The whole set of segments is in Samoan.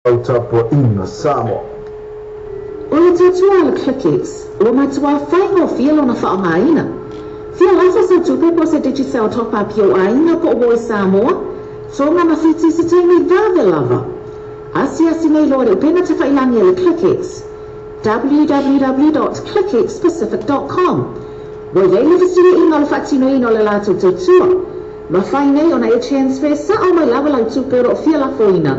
Lau tapuaiga Samoa. O le tautua a le ClickX, ua matuā faigofie lona faaaogaina. Fia lafo sau tupe po o se Digicel Top Up i ou aiga po o Voi Samoa, Tonga ma Fiti i se taimi vave lava. Asiasi nei loa i le upega tafailagi a le ClickX, www.clickxpacific.com. Ua i ai le fesiliaiga o le faatinoina o le latou tautua. Mafai nei ona e transfer sa'o mai lava lau tupe o lo o fia lafoina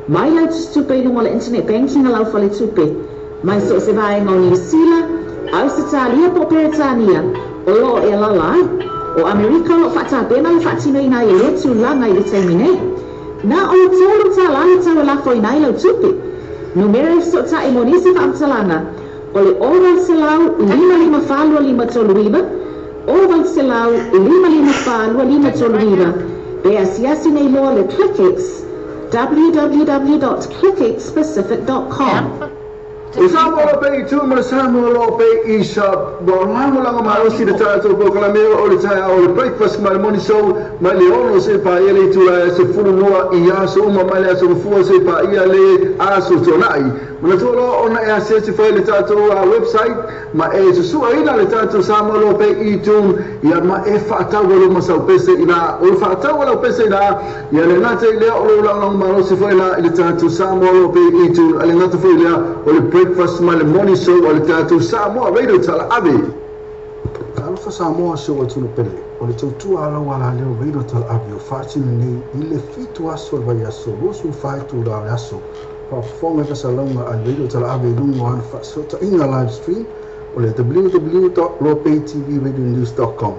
mai lau tusitupe i luga o le internet banking a lau faletupe mai so o se vaega o Niu Sila, Ausetalia po o Peretania o lo o e alaala ai. O Amerika o lo o faatapena le faatinoina ai o lea tulaga i le taimi nei. Na o le $3 le tau e lafoina ai lau tupe. Numera e fesootai mo nisi faamatalaga o le 0800 554 2539, 0800 554 2539, pe asiasi nei loa le ClickX, www.clickxpacific.com. O Samoa lo pei i tu ma le Samoa lo pei i sa ua lagolago malosi le tatou polokalame o le taeao o le breakfast ma le morning show mai le 6 seia paia le itula e 12 i aso uma mai le aso Gafua seia paia le aso Tuanai. Manatua loa ona e asiasi foi i le tatou website ma e susuaina le tatou Samoa Law Pay e-Tune ia ma e faatau ai lou masau pese ina o le faatau a lau pese ina ia le gata i lea o lou lagolago malosi foi la i le tatou Samoa Law Pay e-Tune a le gata foi i lea o le breakfast ma le morning show a le tatou Samoa Radio Talaave. Talofa Samoa si ou atunuu pele, o le tautua a lau alaleo Radio Talaave o faatino nei i le 7 aso o le vaiaso 24 itula o le aso. Faafofoga i fasalauga a le Radio Talaave i luga o ana faasootaiga live stream o le www.loapaytvradionews.com.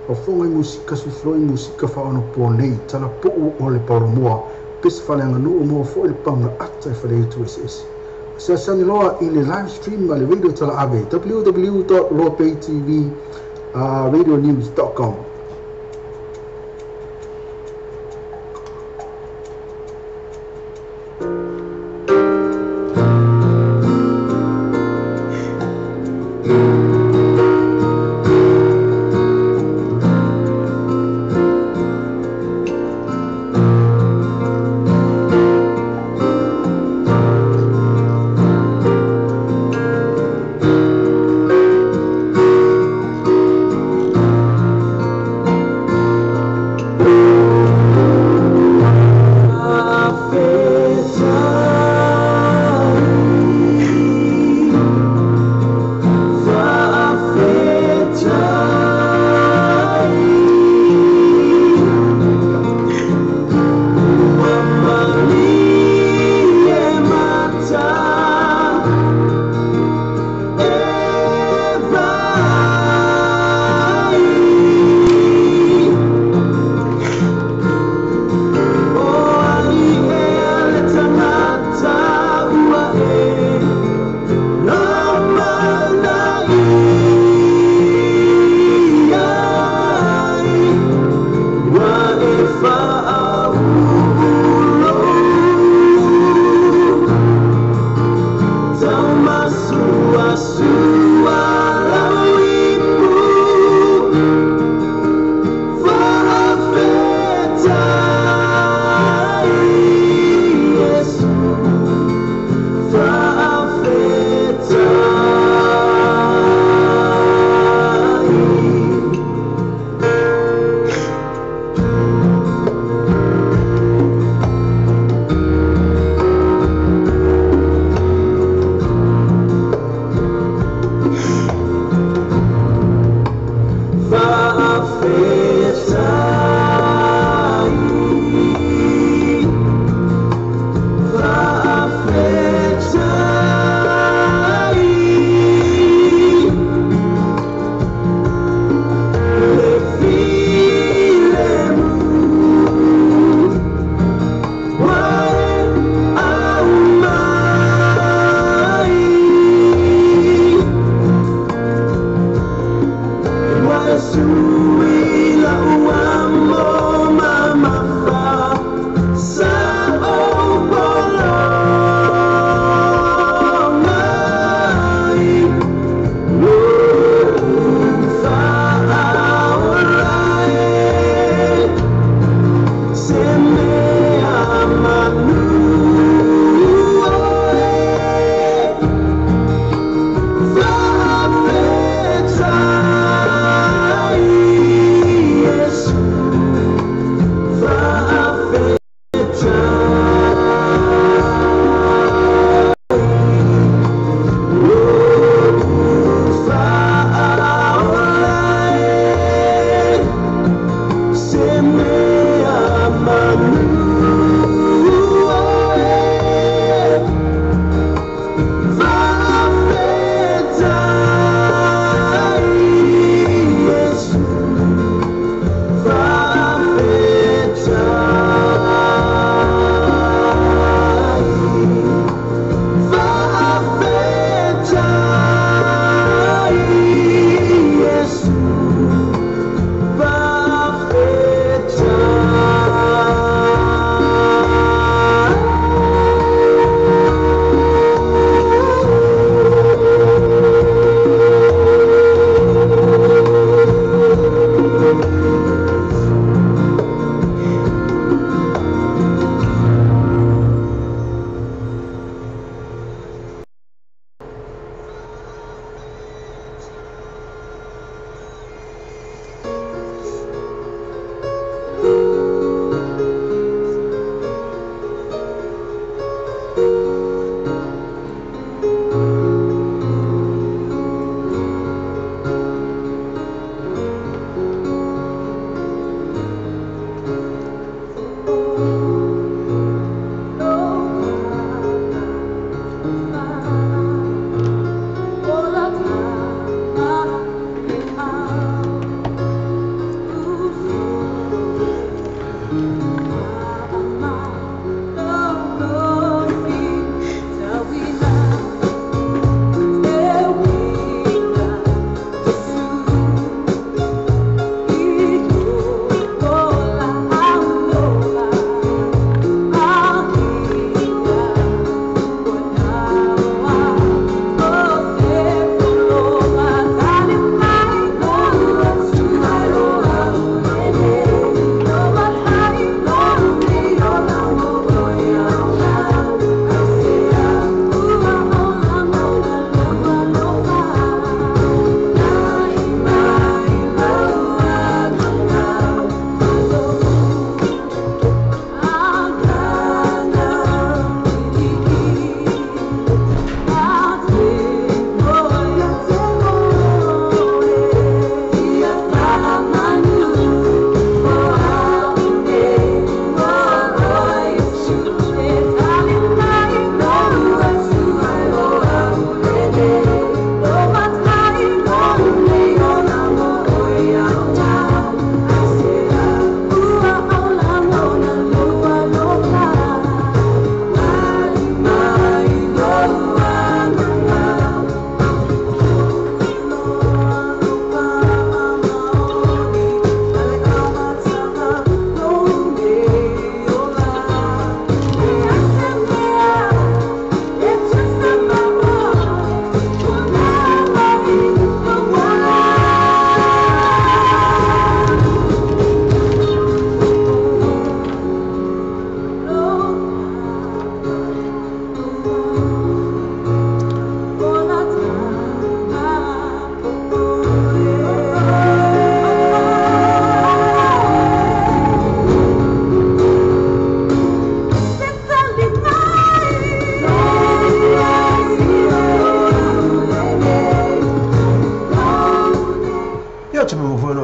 Faafofoga i musika sufloi, musika faaonaponei, talapuu o le paolomoa, pese faaleaganuu moa foi le paga ata i faleaitu eseese. Asiasi loa i le live stream a le Radio Talaave www.loapaytvradionews.com.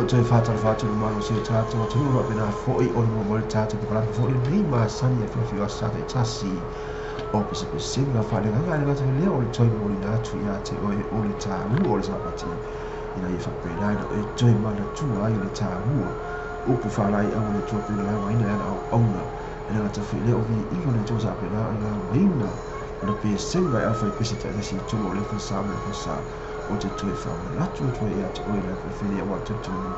toe faatalofa atu i le mamalu o si o tatou atunuu faapena foi ona maua mai le tatou polokalame foi lenei masani afiafi o aso Sa taitasi o pesepesega faaleagaga. E le gata i lea o le toe momoliina atu ia te oe o le taua o le Sapati ina ia faapena ona e toe manatua ai le taua upu faalaeiau a le Atua pei ona laugaina e ana auauna. E le gata foi i lea o viiga o le Atua sa faapena ona laugaina ona pesega e aufaipese taitasi i totonu o le FSA ma le FSA o te toe faamanatu atu ai ia te oe le afiafi nei aua talitonu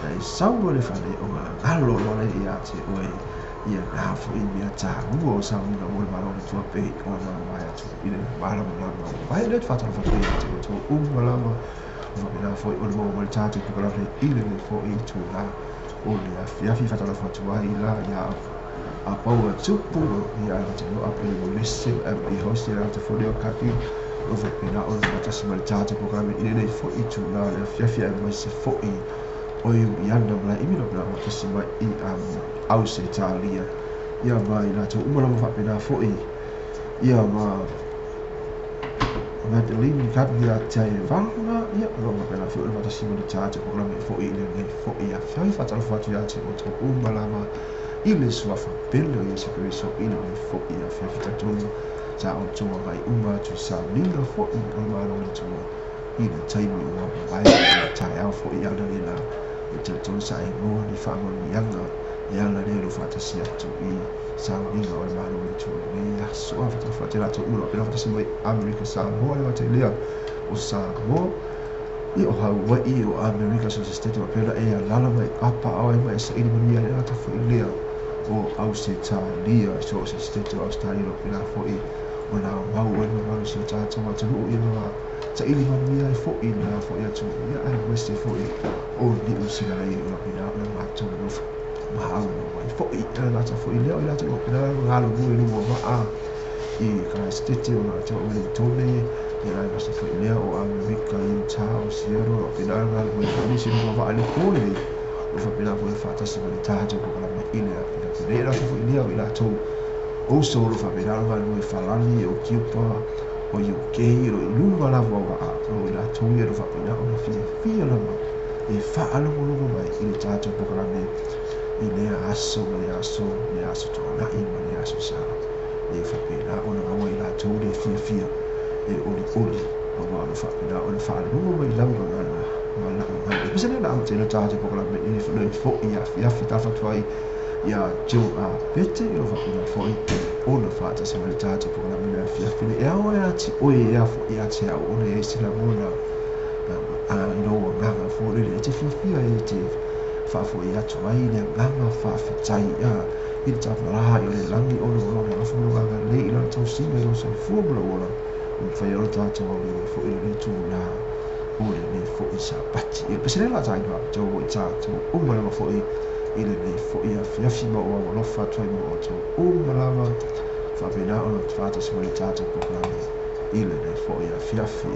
na e sau loa le fale o gagalo loa lea ia te oe ia na foi mea taua o sauniga mo le Malo o le Atua pei ona mavae atu i le malamalama ua mavae lea. Te faatalofa atu ia te outou uma lava o faapena foi ona maua mai le tatou polokalame i lenei foi itula o le afiafi. Faatalofa atu ai la ia Apaua Tupu ia Agataloa Pele Molese MB Host ia Agata foi leo Kaki o faapena ona faatasi ma le tatou polokalame i lenei foi itula o le afiafi aemaise foi o Iuliana Malaeimi o faapena faatasi mai i Ausetalia ia ma i latou uma lava faapena foi ia ma Madeline Katia Taivaga ia o lo o faapena foi ona faatasi ma le tatou polokalame foi i lenei foi afiafi. Faatalofa atu ia te outou uma lava i le suafa pele o Iesu Keriso i lenei foi afiafi. Talitonu sa outou agai uma atu i sauniga foi o le Malo o le Atua i le taimi ua mavae i le taeao foi analeila. E talitonu sa e maua ni faamanuiaga e ala lea i lou faatasi atu i sauniga o le Malo o le Atua i lenei aso. A faatalofa atu i latou uma o lo o faapena faatasi mai Amerika Samoa, le gata i lea o Samoa ia o Hawaii o Amerika so o se state faapea e alaala mai apaao ai ma e saili manuia ai le gata foi lea o Ausetalia so o se state o Ausetalia o lo o faapena foi ona aumau ai le mamalu o si o tatou atunuu ia ma saili manuia ai foi lena foi atunuu ia aemaise foi o Niu Sila o lo o faapena ona matou nonofo ma aumau ai foi le gata foi lea o i latou o lo o faapena ona galulue i luma o vaa i Karaisitete o latou o Welingtone ia aemaise foi lea o Amerika Utah o Seattle o lo o faapena ona galulue foi nisi i luma o vaa i le po lenei o lo o faapena foi ona faatasi ma le tatou polokalame i le afiafi nei. E gata foi lea o i latou o uso o lo o faapena ona galulue i Falani o Kiupa o UK o lo o i luga lava o vaa o i latou ia o lo o faapena ona fiafia lava e faalogologo mai i le tatou polokalame i lea aso ma lea aso, lea aso tuanai ma lea aso sa e faapena ona maua i latou le fiafia e olioli aua o lo o faapena ona faalogo mai lau gagana ma lau gagana. Pese lea na amataina tatou polokalame i lenei foi afiafi tafatu ai ia Joe Apete o lo o faapena foi ona faatasi mai le tatou polokalame i le afiafi nei. E ao ia te oe e a foi ia te au ona i ai se lagona i lou agaga foi lele e te fiafia e te faafoi atu ai le agaga faafetai i le Tama i le lagi ona o lona alofa ma lona agalelei i lana tausiga i lou soifua ma lou ola ua mafai ai ona tatou aulia ai foi lenei itula o lenei foi Sapati. Ia pese lea la taina faapitoa mo i tatou uma lava foi i lenei foi afiafi ma ou alofa atu ai ma outou uma lava faapena ona faatasi mai le tatou polokalame i lenei foi afiafi.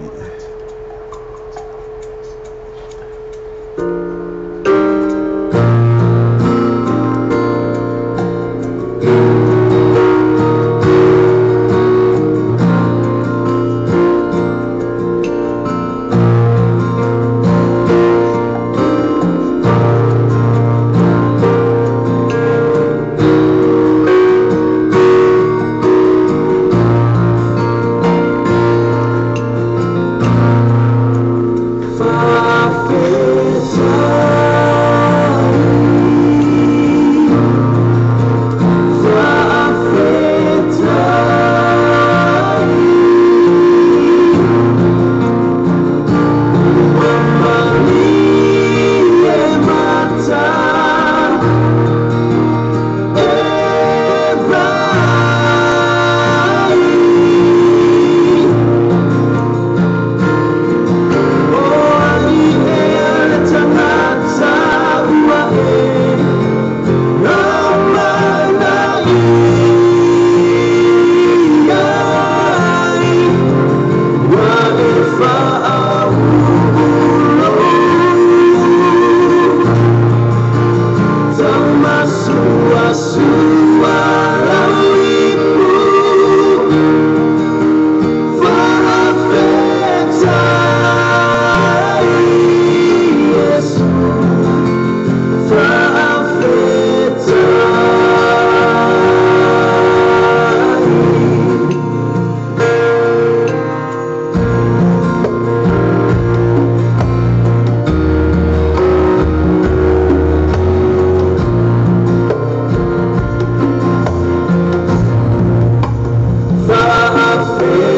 Yeah.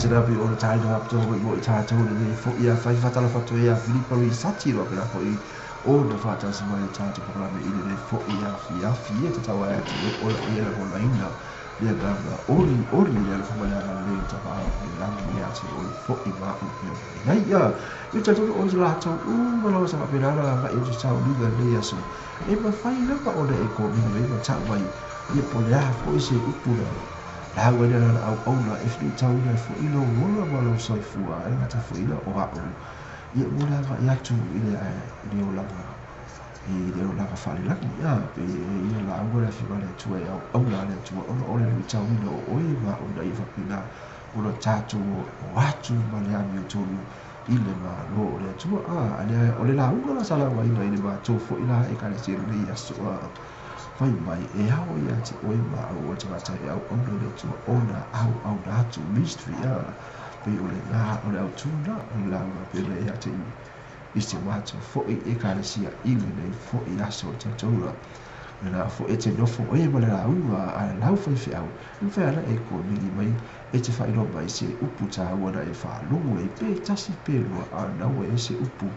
Se na pe o le tai na to mo i tātou le nei fo ia fai fatala fato ia Filipa Louis Sati lo pena foi o na fatasi mai le tātou pokalame i le nei fo ia fiafi e te tau ai atu o le ia la laina le ganga ori ori le alofa mai le agalelei o tavaao i le lagi ia te oe fo'i ma au pea mai ai ia i talitonu o latou uma lava sa faapena ona agai i sauniga i lenei aso e mafai lava ona e komeni mai ma ta'u mai ia po o le a fo'i se upu na lau ai le alala auauna e feluitauina ai fo'i lou ola ma lou soifua e le gata fo'i la o a'u ia mo le aga'i atu i le olaga i le olaga faalelagi a pe ia lauga le afioga a le Atua e auauna a le Atua ona o le luitauina o oe ma a'u ina ia faapena ona tatou o atu ma le amiotonu i le Malo o le Atua a o le lauga la sa laugaina i le matou fo'i la Ekalesia i lenei aso a fai mai e ao ia te oe ma au o le tagata e auauna i le Atua ona auauna atu ministry a pei o lena o le autū na o le lauga pele ia te i se matou fo'i Ekalesia i lenei fo'i aso o tatou lena fo'i e te nofo oe ma le lauga a lau faifeau e mafai ana e komeni mai e te faailoa mai se upu tāua na e faalogo ai pe tasi pe lua a na ua e se upu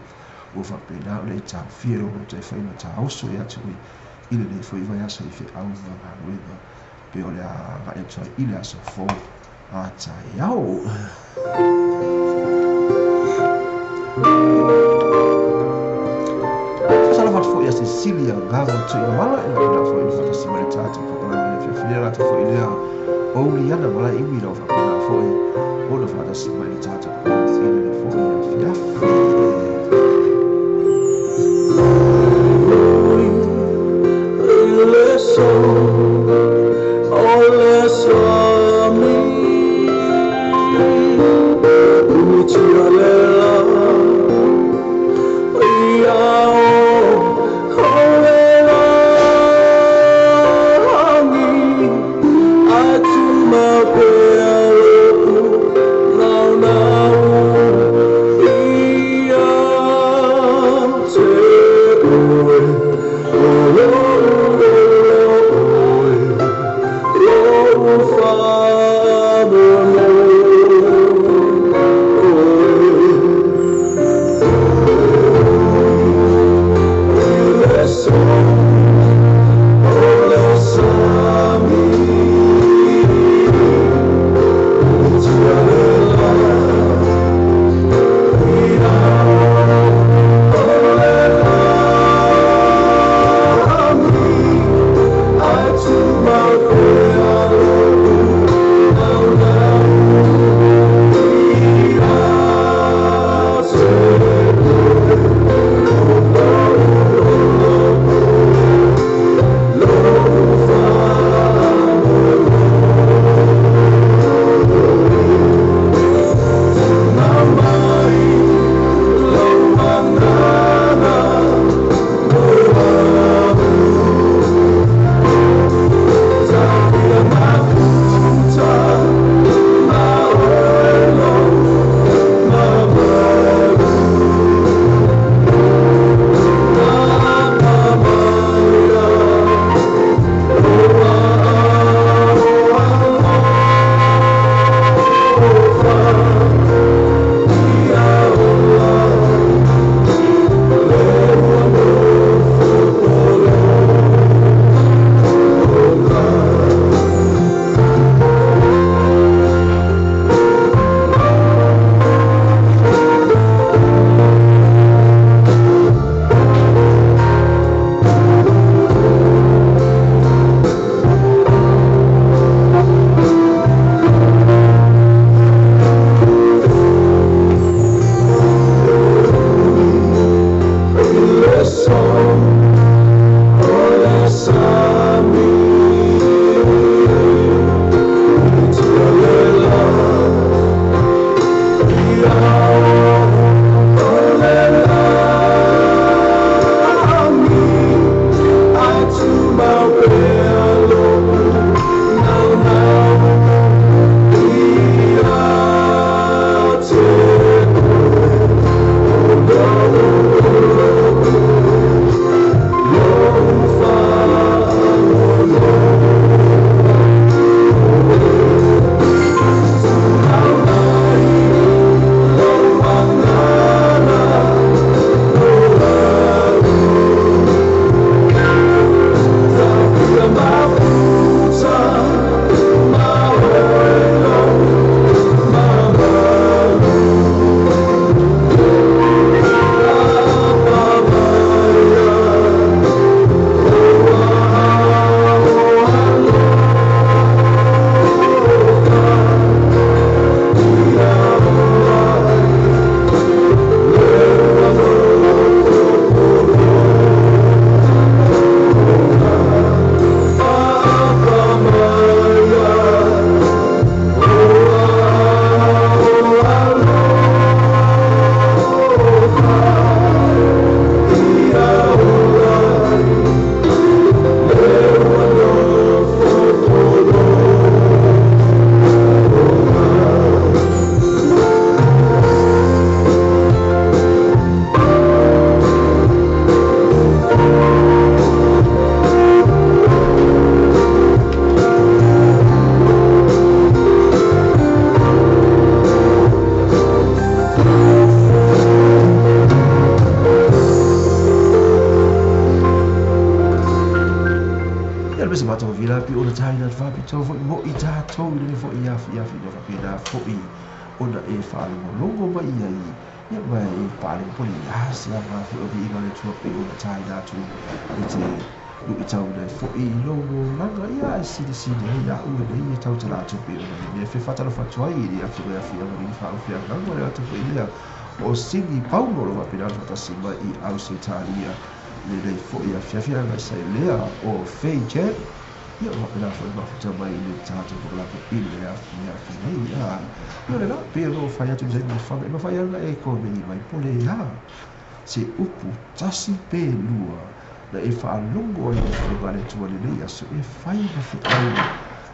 ua faapena ona e taofia lou loto e fai ma taoso ia te oe i lenei foi vaiaso i feau ma galuega pe o le a agai atu ai i le aso fou a taeao. Faatalofa atu foi ia Cecilia Gago Tuigamala e faapena foi ona faatasi mai le tatou polokalame i le afiafi lea latou foi lea o Uliana Malaiwi lau faapena foi ona faatasi mai le tatou polokalame i lenei foi afiafi. taina faapitoa fo'i mo i tatou i lenei fo'i afiafi ina faapena fo'i ona e faalogologo mai ai ia ma e palego po le a se aga fo'i o viiga o le Atua pei ona taina atu e te lu'itauina ai fo'i i lou olaga ia ae silisili ai a'u e nei e tautala atu pei ona i mea fefatalofa atu ai i le afioga afioga i faaufeagaga le atu fo'i lea o Sigi Paulo o lo faapena ona faatasi mai i Ausetalia lenei fo'i afiafi agaisai lea o Fei Chen ia o faapena fo'i mafuta mai i le tatou pokolape i le afiafi nei ia ia le la pe o fai atu i le fana e mafai ana e komeni mai po le a se upu tasi pe lua na e faalogo ai le afioga a le Atua lenei aso e fai ma feau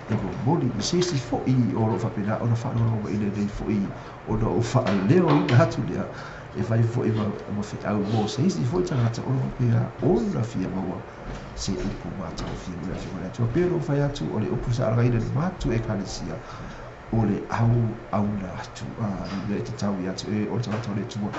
e momoli i se isi fo'i o loo faapena ona faalogologo mai i lenei fo'i ona o faaleoina atu lea e fai fo'i ma feau mo se isi fo'i tagata o loo faapena ona fia maua se upu matagofie mo le afioga a le Atua pe o fai atu o le upu sa alagaina le matu ekalesia o le auauna atu a le e tatau ia te o le tagata o le Atua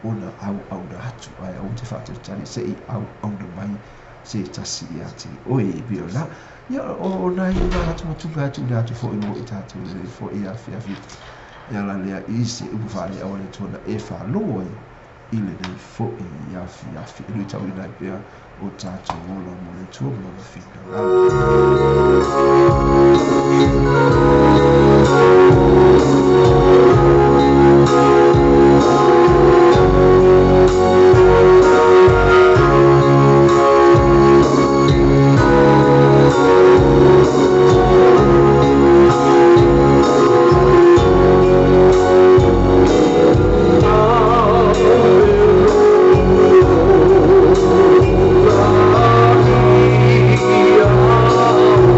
ona auauna atu ae aua te faatalitali se'i auauna mai se tasi ia te oe e pei o lena ia o nai manatunatuga atu le atu fo'i mo i tatou lenei fo'i afiafi e ala lea i se upu faaleao a le Atua na e faalogo ai i lenei fo'i afiafi e luitauina ai pea o tatou ola mo le Atua ma lona finagalo. Yeah.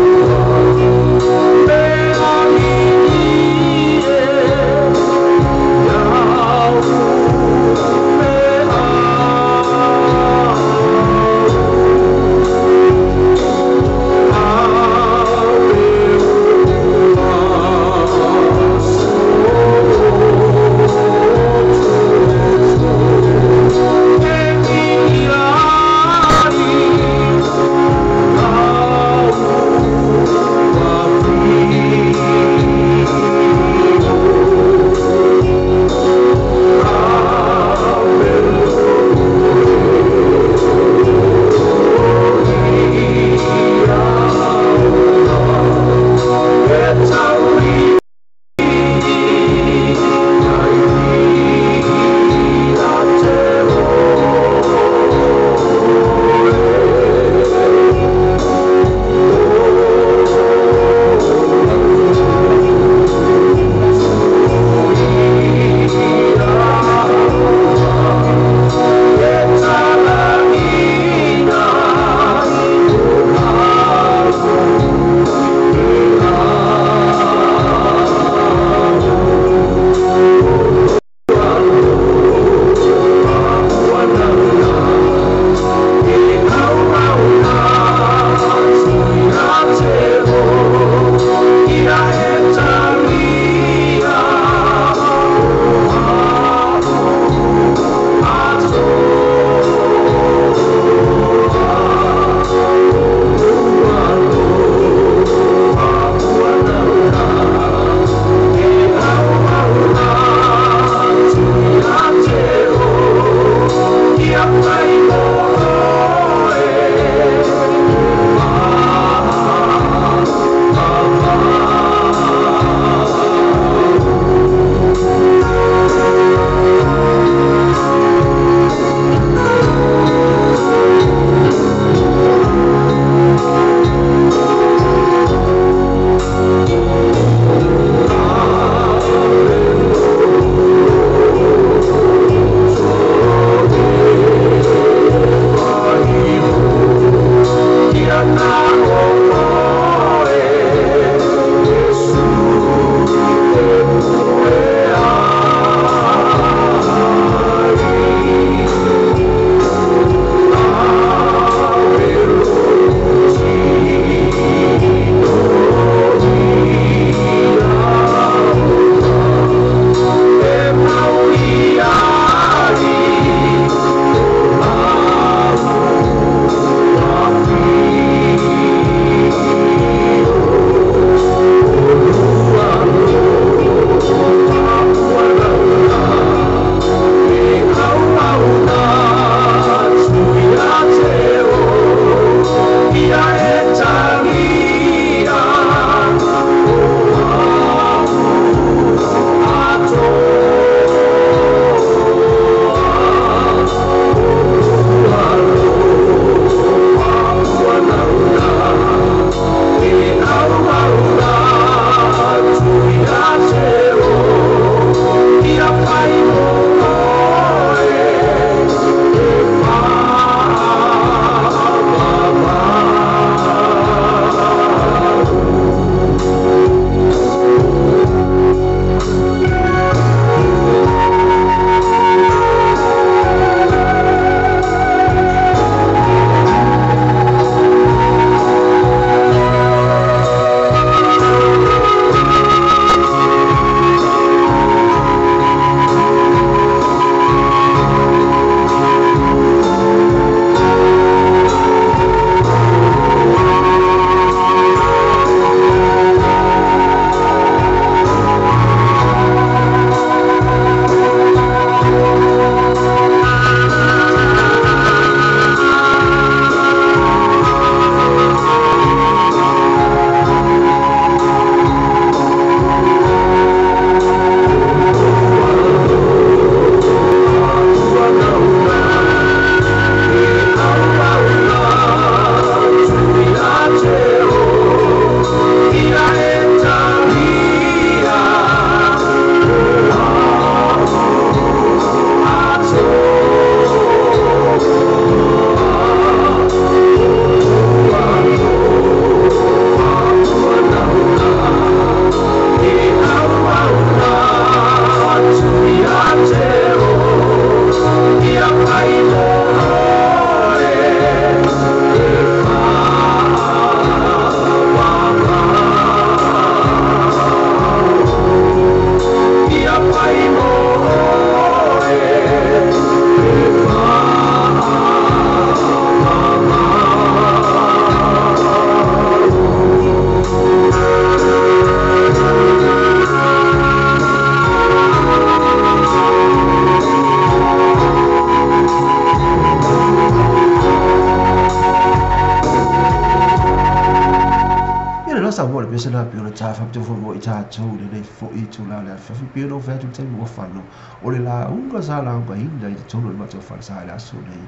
la sa mo le pese na pe o le ta fa te fo mo i ta tou le nei fo i tu la le fa fi pe no fa tu te mo fa no o le la unga sa la unga inda i tonu le matou fale sa le aso nei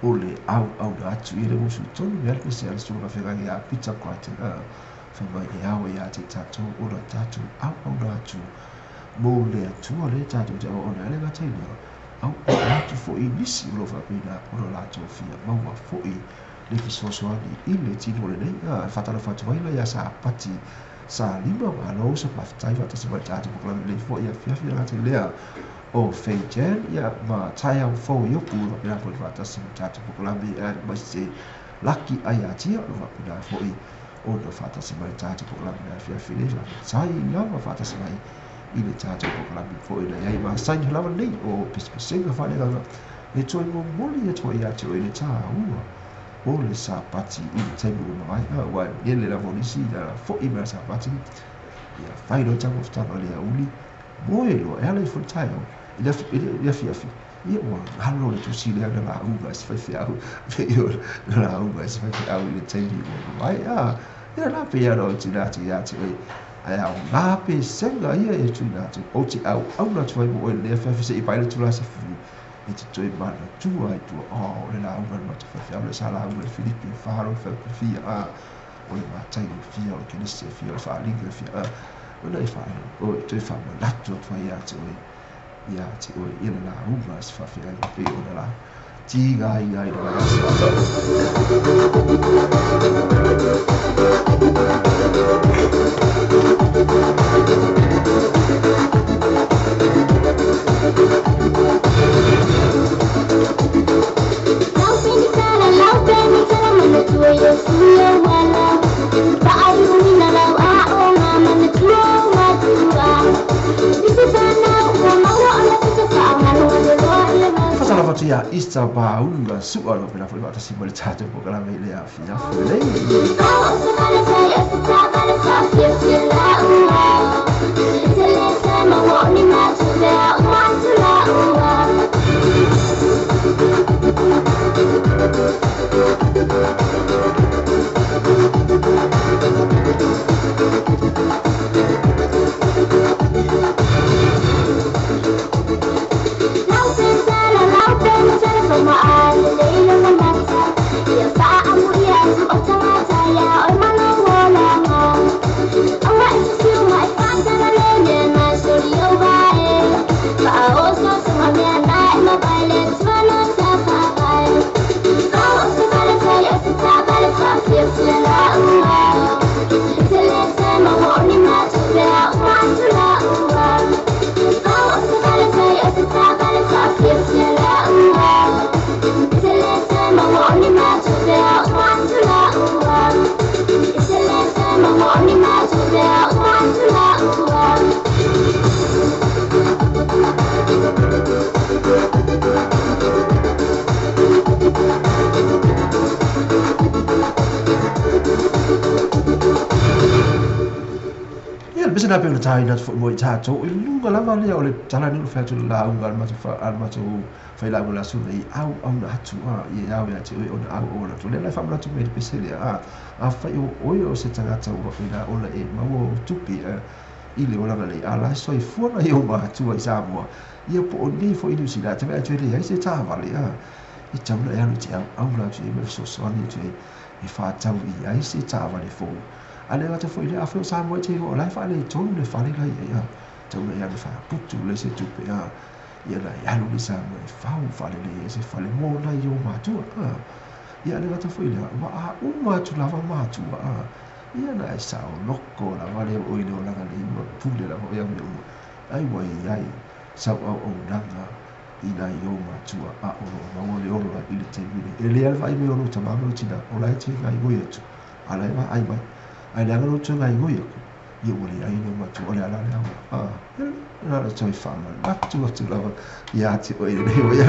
o le au au na atu i le mo su tonu me le se aso ka fega ia pizza kwate fa mai e au ia te tatou o la tatou au au na atu mo le atua le tatou te au ona le gata i lea au au na atu fo i nisi o lo faapena o lo latou fia maua fo'i le fesoasoani i le tino lenei faatalofa atu ai la ia Sapati sa lima malo sa mafetai faatasi mai le tatou polokalame lenei fo'i afiafi le gata i lea o Feijan ia ma taeao fou i oku faapena foi le faatasi ma le tatou polokalame aemaise laki ai atia o lo faapena fo'i ona faatasi mai le tatou polokalame le afiafi nei faafetai lava faatasi mai i le tatou polokalame fo'i na iai masani lava lenei o pesepesega faaleagaga e toe momoli atu ai ia te oe le tāua o le Sapati i le taimi ua mavae ua ele lava o nisi na fo'i mai le Sapati ia fai loa taumafataga o le auli moe loa e ala ifo le taeao i le afiafi ia ua galo le tusi lea na lauga e se faifeau na lauga e se faifeau i le taimi ua mavae ia la pe ia loa tina atu ia te oe ae aogā pesega ia e tuuina atu ou te auauna atu ai mo oe lenei afiafi se'i pae le tula sefulu e te toe manatua ai tua o le lauga le matou faifeau le sa lauga le Filipi 4 le fia o le Mataio fia o le Kenese fia o le Faaliga fia ona e o toe faamanatu atu ai ia te oe ia le lauga se faafeagaiga pei ona la tiga ai le vaiaso. Faatalofa atu ia Easter Baunga sua lo pena foi faatasi mai le tatou polokalame i le afiafi lenei. Pese na pe o le taina atu foi mo i tatou i luga lava lea o le talani o le fai atu le lauga a le matou failauga le aso nei au au na atu ia au ia te oe ona au au na atu lea la e faamanatu mai le pese lea afai o oe o se tagata ua faapena ona e maua o tupe i le olaga nei a la e soifua nai o matua i Samoa ia po o nei fo'i Niu Sila te vaai atu e leai se tavale e tau na e alu i te au au la atu i ai ma fesoasoani atu ai e whātau i ai se tavale fou. A le gata foi le afai o Samoa e te iloa o la e faaletonu le fale la ia ia tau na e alu whaaputu le se tupe ia na e alu le Samoa e fau faalelei ai se fale mo nai o matua ia le gata foi lea ua auma atu lava matua ia na e saoloko lava le o i le olaga nei ua pule lava o ia mea uma ai ua iai sau auaunaga i nai o matua a o loo maua le olo i le taimi nei e lea le vaai mai o lou tamā ma lou tinā o la e te gaigoi atu a la e vaai mai ai leaga lou toe gaigoi aku ia ua leai nai matua o le ala lea ia na le toe faamanatu atu lava ia te oe lenei o ia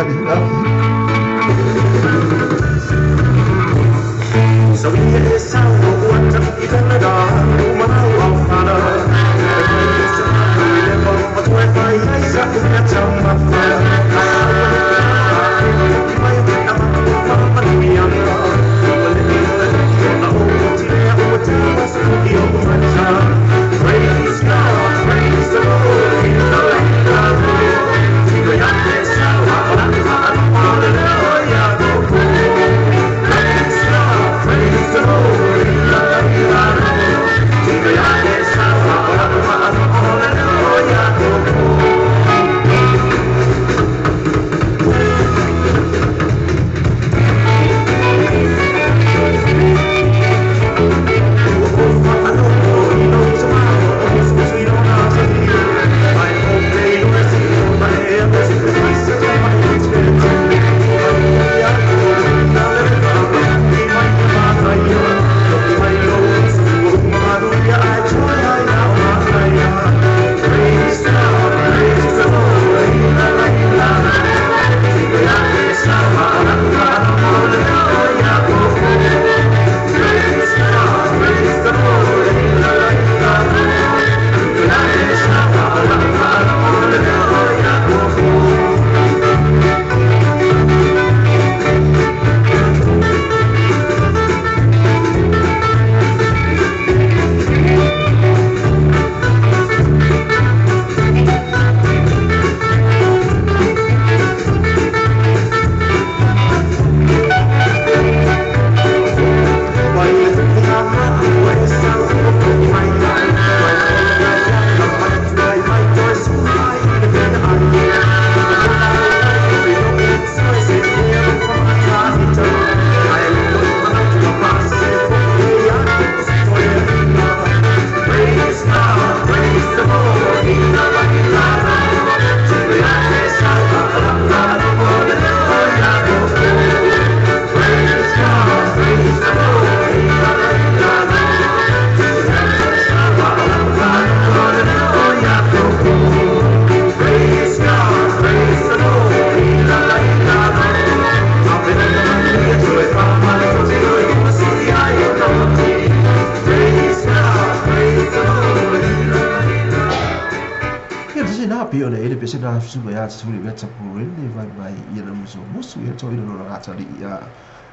Pe o le ele pe se na susunga ia suli mea tapurene vai mai ia na musu musu ia toina no la li ia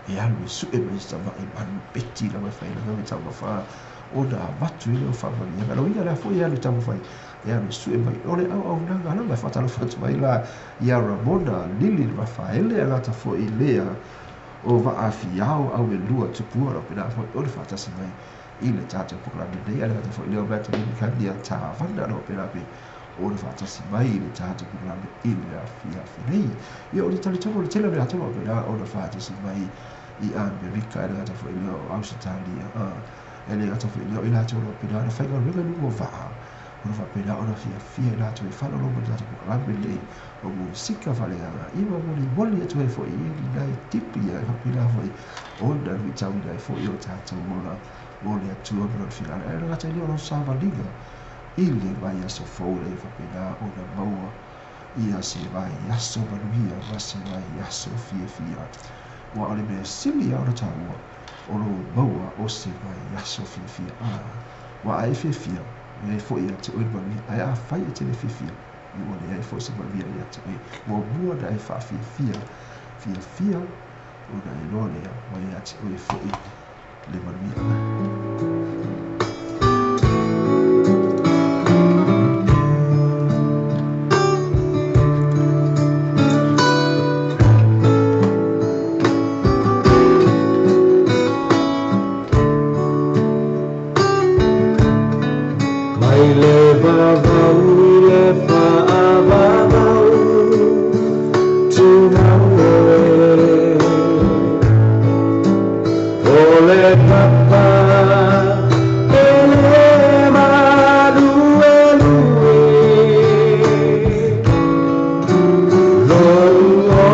e alu e su'e mai sava'i manu peti lava e failaga me taumafā ona avatu i le o faamanuiaga lauina lea fo'i e alu taumafai e alu e su'e mai o le auaunaga lava e faatalofa atu ai la ia Ramona Lili Rafaele agata fo'i lea o vaafiao au e lua tupua lau pena fo'i o le faatasi mai i le tatou polokalame nei ale gata fo'i lea o Matalini Kania Tavana lau pena pe o le faatasi mai i le tatou polokalame i le afiafi nei. Ia o le talitonu o le tele o le latou pena o le faatasi mai i Amerika e le gata fo'i lea o Ausetalia e le gata fo'i lea o i latou lau pena na faigaluega i luga o vaa ona faapena ona fiafia i latou e faalolo ma le tatou polokalame nei o musika faaleagaga ia molimoli atu ai fo'i i lenai tipi ia e faapena fo'i ona luitauina ai fo'i o tatou ola mo le Atua ma lona finagalo ae le gata i lea o lau savaliga i le vaiaso fou ina ia faapena ona maua ia se vaiaso manuia ma se vaiaso fiafia ua o le mea sili lava ona taua o lou maua o se vaiaso fiafia ua a e fiafia e ai foi ia te oe le manuia ae afai e te le fiafia ua leai foi se manuia ia te oe muamua ona e faafiafia fiafia ona e iloa lea ua ia te oe foi le manuia. Mai le vavau i le faavavau, tumau oe. O le papa e le maluelue, lou o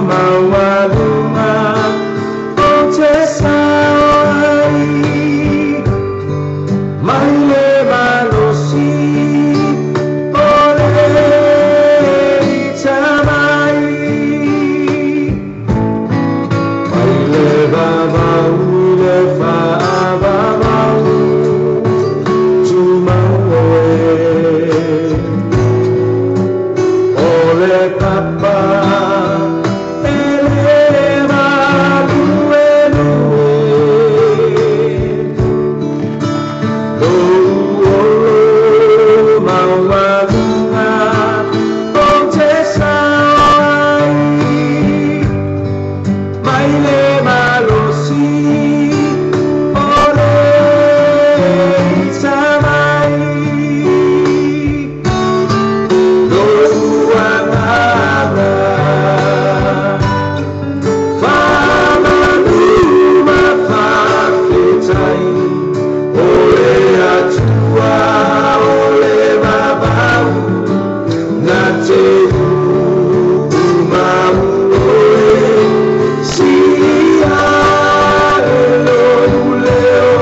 maualuga o te sao ai. Mai le malosi o le ita mai. Mai le vavau i le faavavau, tumau oe. O le papa e le maluelue, lou olo maualuga o te sao ai. Mai le malosi o le ita mai. Lou agaga faamanu ma faafetai, o le Atua o le vavau na te uumau oe. Siia e lou leo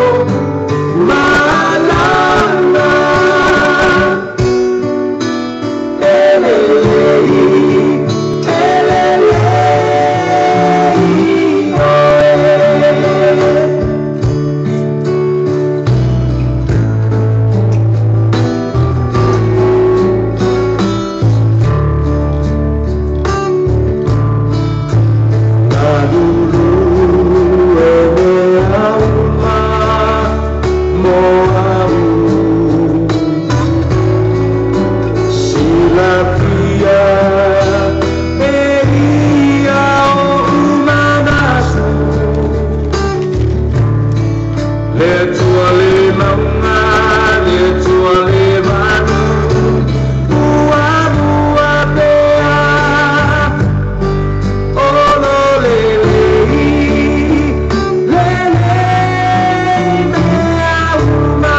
malama, e lelei, e lelei oe. Malulu e mea uma mo au, silafia e ia o umanasu. Le Atua le mauga, le Atua le manu, ua mua pea. Olo lelei, lelei mea uma.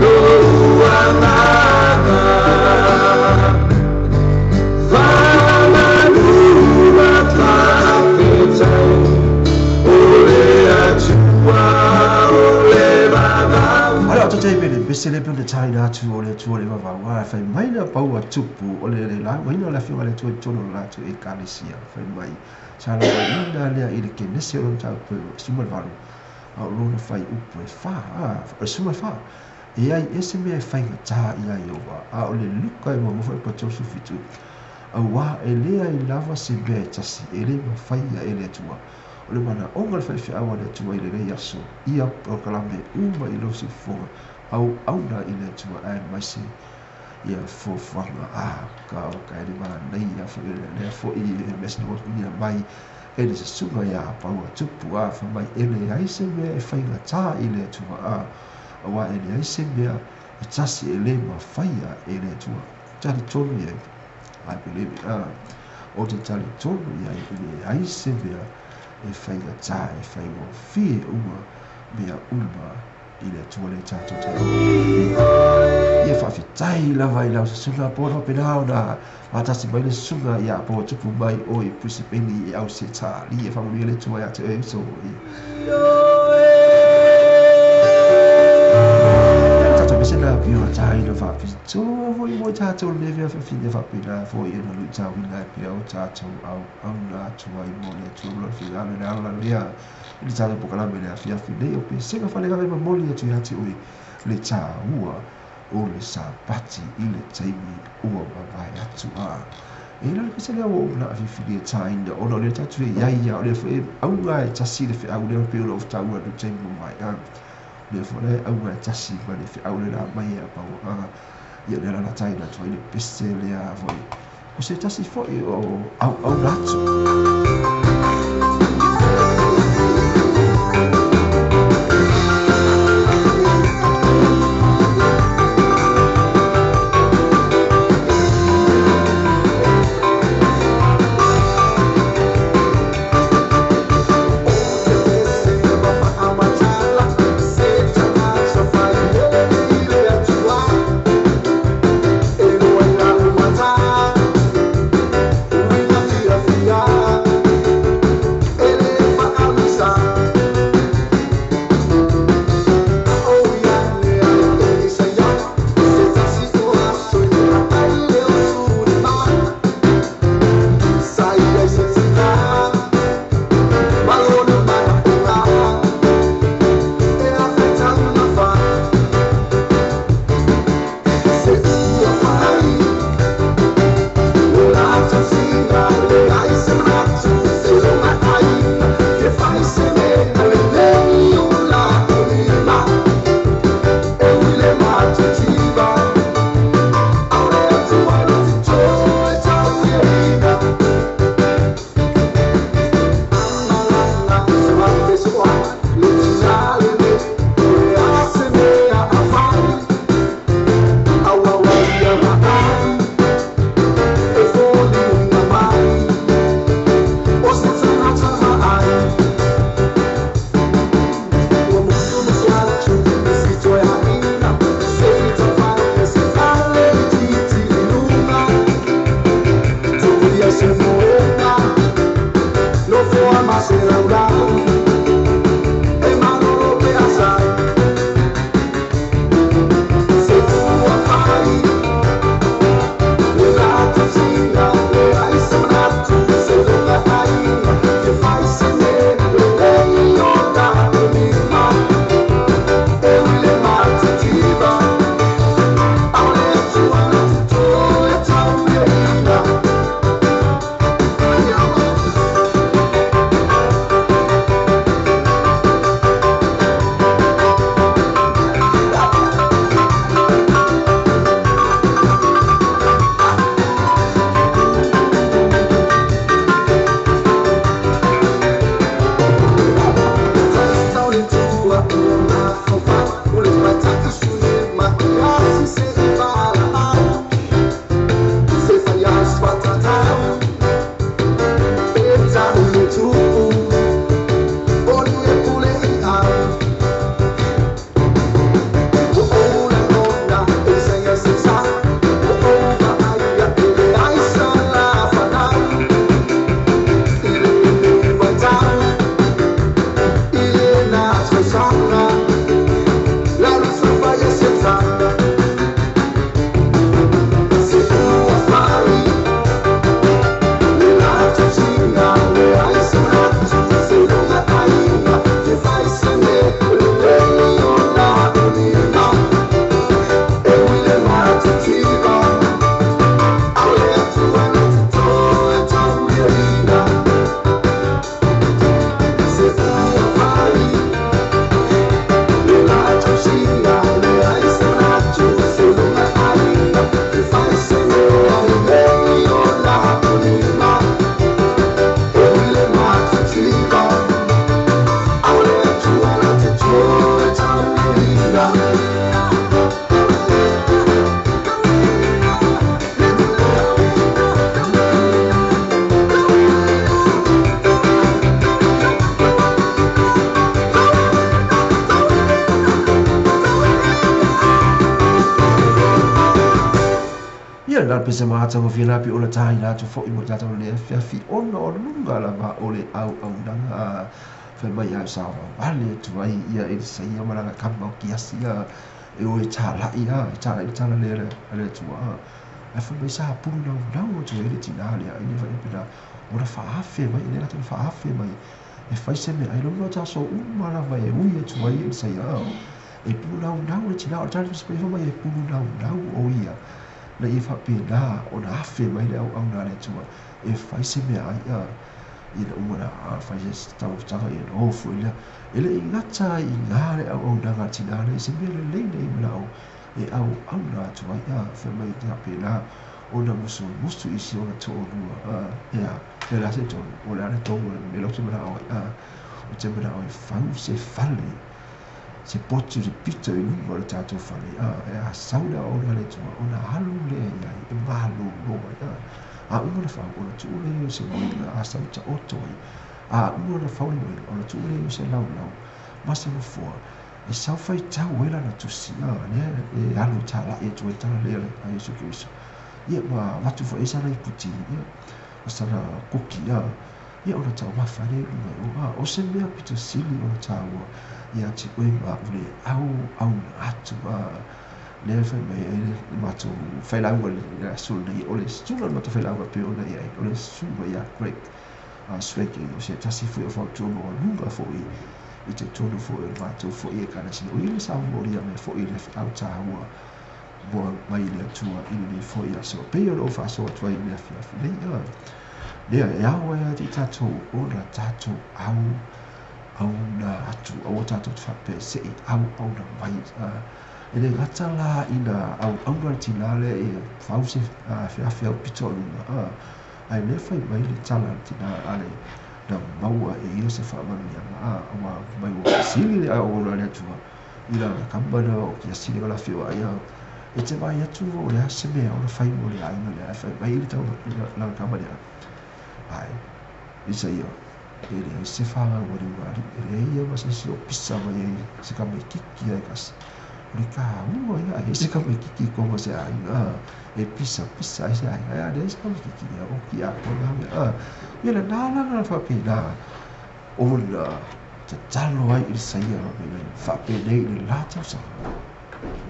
Lou agaga faamanu ma faafetai, o le Atua o le vavau. Ale o te mele bese le pele tai na atu o le Atua le vavau a fai mai na paua tupu o le le la waina le afioga le Atua i totonu o le latou ekalesia fai mai sa lauaiina lea i le kenese o lona tau suma le valu a o lona fai upu e fa o le suma le fa E ai e se mea e faigata ia Ieova. A o le Luka e muamua foi pa 37. Auā e leai lava se mea e tasi e le mafaia e le Atua. O le manaoga o le faifeau a le Atua i lenei aso, ia polokalame uma i lou siufofoga, auauna i le Atua aemaise ia fuafuaga a ka o ka e le manaia foi lea foi e mea sina ua mai e le susuga ia Paua Tupu a fai mai e leai se mea e faigata i le Atua a auā e leai se mea e tasi e le mafaia e le Atua. Talitonu i ai, I believe it, o te talitonu i ai e leai se mea e faigata e faigofie uma mea uma i le Atua lea tatou te auauna. Ia faafetai lava i lau susuga po o faapena ona faatasi mai le susuga ia Paua Tupu mai oe i Brisbane i Ausetalia. Faamanuia le Atua ia te oe uso. Tatou pese na pio taina faapitoa foi mo tatou le mea fafine faapena foi e na luitauina e pea o tatou auauna atu ai mo le Atua ma lona finagalo i le ala lea i le tatou polokalame le afiafi nei o pesega faaleagaga e momoli atu ia te oe le taua o le Sapati i le taimi ua mavae atu. A e le pese lea ua ou naafifili e taina ona o lea tatou e iai ia o lea foi e auga e tasi le feau lea pei ona ou taua atu i le taimi ua mavae. A lea foi la e auga e tasi ma le feau lea la aumai e apau a ia o lea la taina atu ai le pese lea foi o se tasi foi o auauna atu. la pese mata mo fila pi o le tai la tu fo i mo tata le afiafi ona o lunga lava o le auaunaga fai mai ai sa vale tu ai ia e saia ma lana kama o kiasi ia e o e tāla'i a e tāla'i le tala lea a le Atua ae fai mai sa pulu naunau atu ai le tinā lea ai le faapena ona faafe mai le latou faafe mai e fai se mea ai lona taso uma lava e ui atu ai e saia e pulu naunau le tinā o le tala fai mai e pulu naunau o ia na ia faapena ona afe mai le auauna a le Atua e fai se mea ai a ina uma na fai se taumafataga ia nofo i lea e le i gata i gā le auaunaga a le tinā lea i se mea lelei nei manao e auauna atu ai a fai mai faapena ona musumusu i si ona to'olua ia le a se tonu o le a le tonu o le mea lea ou te manao ai a ou te manao e fau se fale se potu se pito i luga o le tatou fale a e asau le auauna a le Atua ona alu lea i ai e malōlō ai a a uma ona fau ona tuu lea o se moega asau taoto ai a uma ona fau le moega ona tuu lea o se laulau ma se nofoa e sau faitau ai lana tusi a lea e alu e tāla'i atu ai le tala lea a Iesu Keriso ia ma avatu foi ai sana iputi ia ma sana koki a ia ona taumafa lea i luga i o a o se mea pito sili ona tāua ia te oe ma a'u le auauna atu a lea e fai mai ai le matou failauga i le aso lenei o le susuga o le matou failauga pei ona i ai o le susuga ia Greg Swaggart o se tasi foi o fautua maualuga foi i totonu foi o le matou foi ekalesia o ia le samolia mai foi i le feau tāua moa mai le Atua i lenei foi aso pei ona ou faasoa atu ai i le afiafi nei a lea e ao ai ia te i tatou ona tatou auauna atu aua tatou te faapea se'i auauna mai e le gata la ina auauna le tinā lea e fau se afeafe au pito o luga ae lea fai mai le tala a le tinā a le na maua e ia se faamanuiaga a ua mai ua fesili le auauna a le Atua i lana kama na o kiasi le galafioai a e te vaai atu o le a se mea ona fai mo le aiga lea ae fai mai le tau lana kama lea ae isa ia e leai se fanau a le ulualii e leai ia ma se isi o pisa mai ai se kamaititi ai kasi o le kāua ia ai se kamaititi i tonu o se aiga e pisa pisa ai se aiga ae a leai se kamaititi ia o ki atoa na mea a ia lena la na faapena ona tatalo ai i le saia faapenei i le la tausaga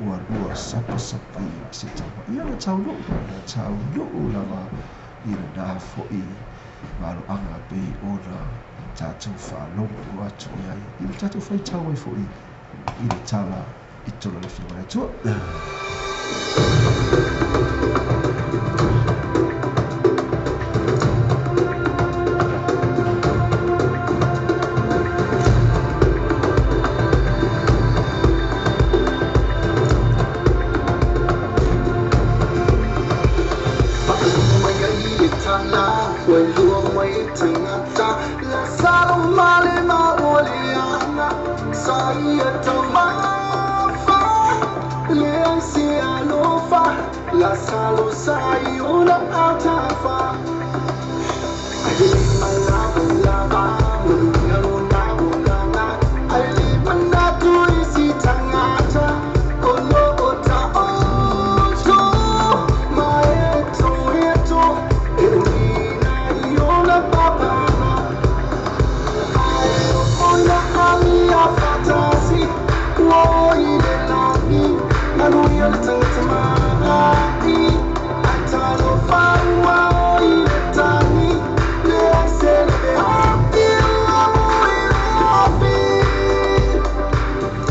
ua lua sapasapaia se tama ia na taunuu lava i lena foi maloaga pei ona tatou faalogo atu i ai i le tatou faitau ai foi i le tala i totonu o le Afioga a le Atua.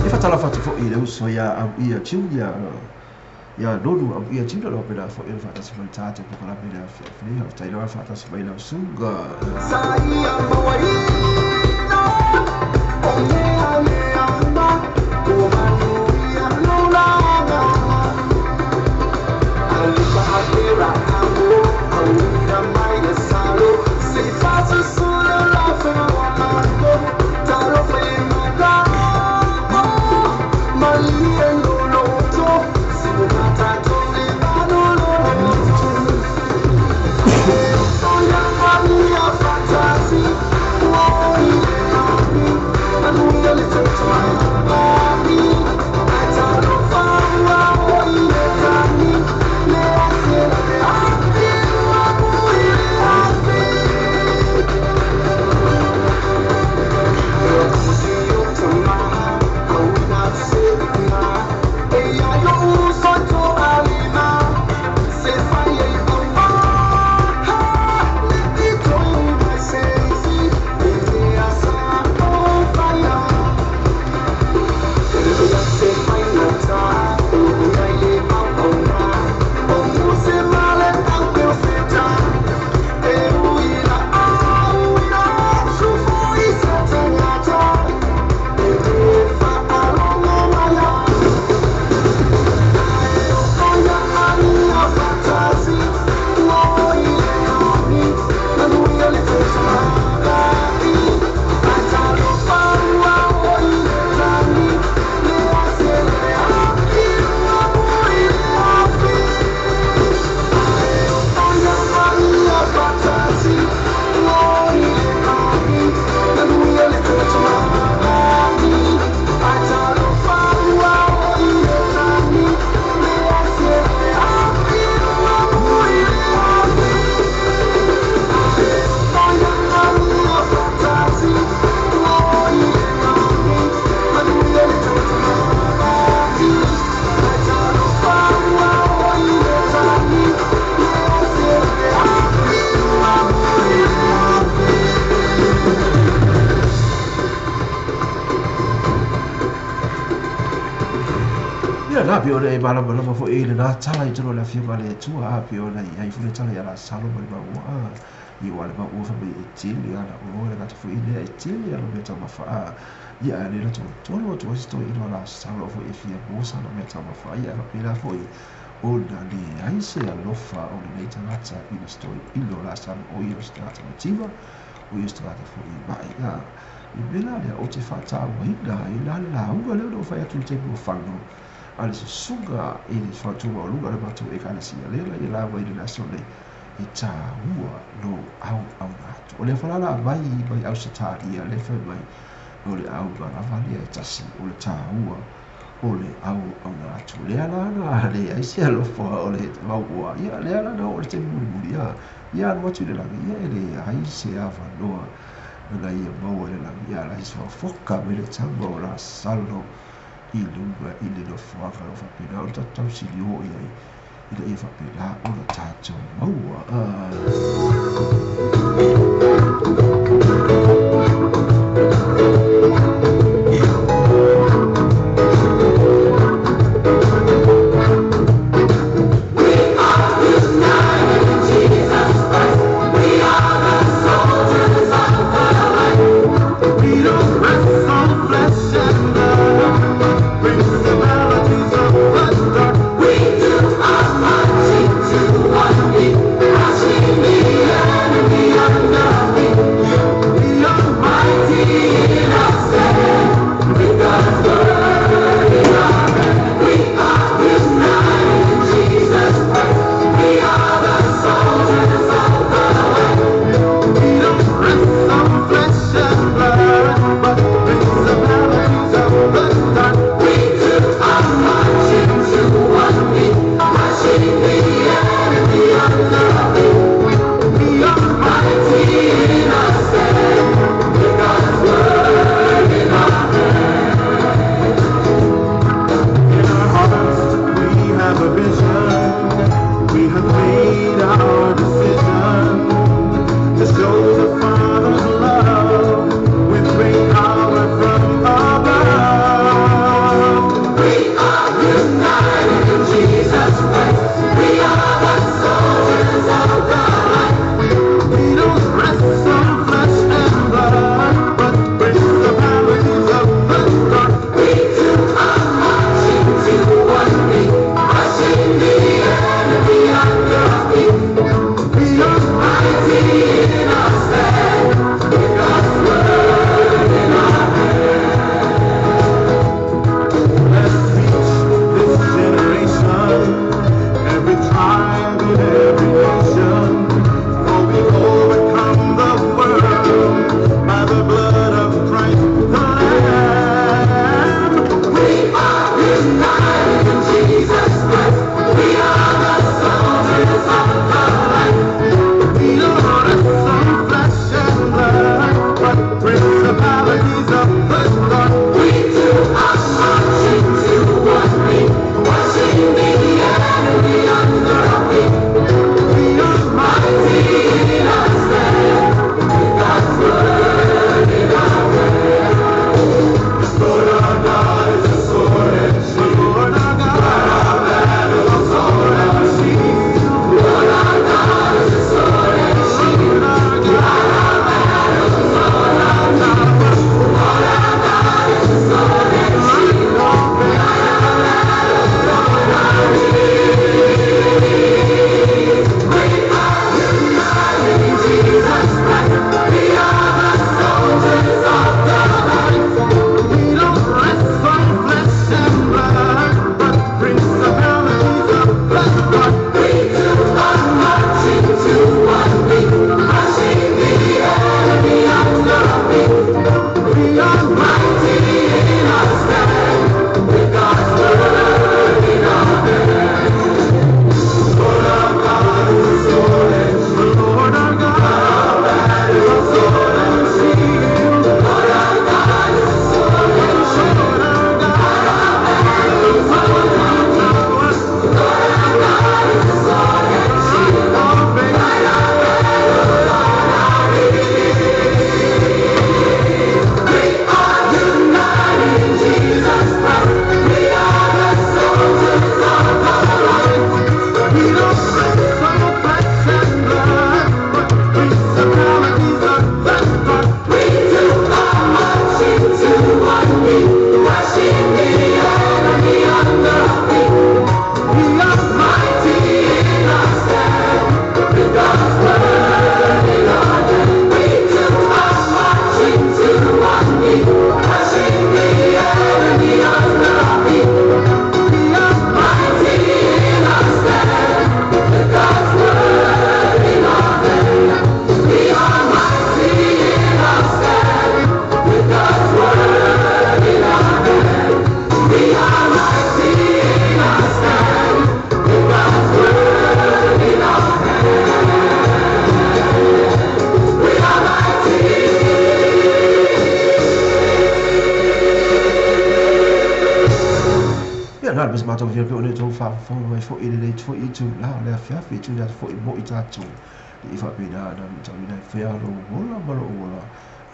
E faatalofa atu foi i le uso ia Auia Junior ia Nonu Auia Junior o pena foi e faatasi mai le tatou polokalame le afiafi nei faafetai lava faatasi mai lau susuga. Ia la pe ona e malamalama foʻi i lenā tala i tonu o le afioga a le Atua a pe ona i ai foi le tala ia Lasalo ma le maua a i ua le maua fai mai e tele ana oloa le gata foʻi lea e tele ana mea taumafa a ia ae le na tolotolo atu ai se toeaina o Lasalo foʻi e fia maua sana mea taumafa ia e faapena foʻi ona leai se alofa o lenei tagata i le toeaina o Lasalo o ia o se tagata mativa o ia o se tagata foʻi maʻi a le mea la lea ou te faatauaina ai la le lauga lea ona ou fai atu i le taimi ua fano a le susuga i le faletua maualuga o le matou ekalesia lea la ia lauga i le aso nei e tāua lou auauna atu. O lea foi la aumai mai Ausetalia lea fai mai o le auga lava lea e tasi o le tāua o le auauna atu. Lea la na leai se alofa o le maua ia lea la na oo i le taimi mulimuli a ia alu atu i le lagi ia e leai se avanoa na ia maua i le lagi ia la se foka mai le tama o Lasalo i luga i le nofoaga o lo o faapena ona tatou tausilio i ai ina ia faapena ona tatou maua. We don't wrestle flesh and blood, principalities of the dark. We do our marching to one beat, crushing the enemy under feet. We are mighty in our na le matou fia pe o le tou faafofoga mai foʻi i lenei foʻi itulā o le afiafi i tuli atu foʻi moʻi tatou i faapena ona luitauina ai fea lou ola ma lou ola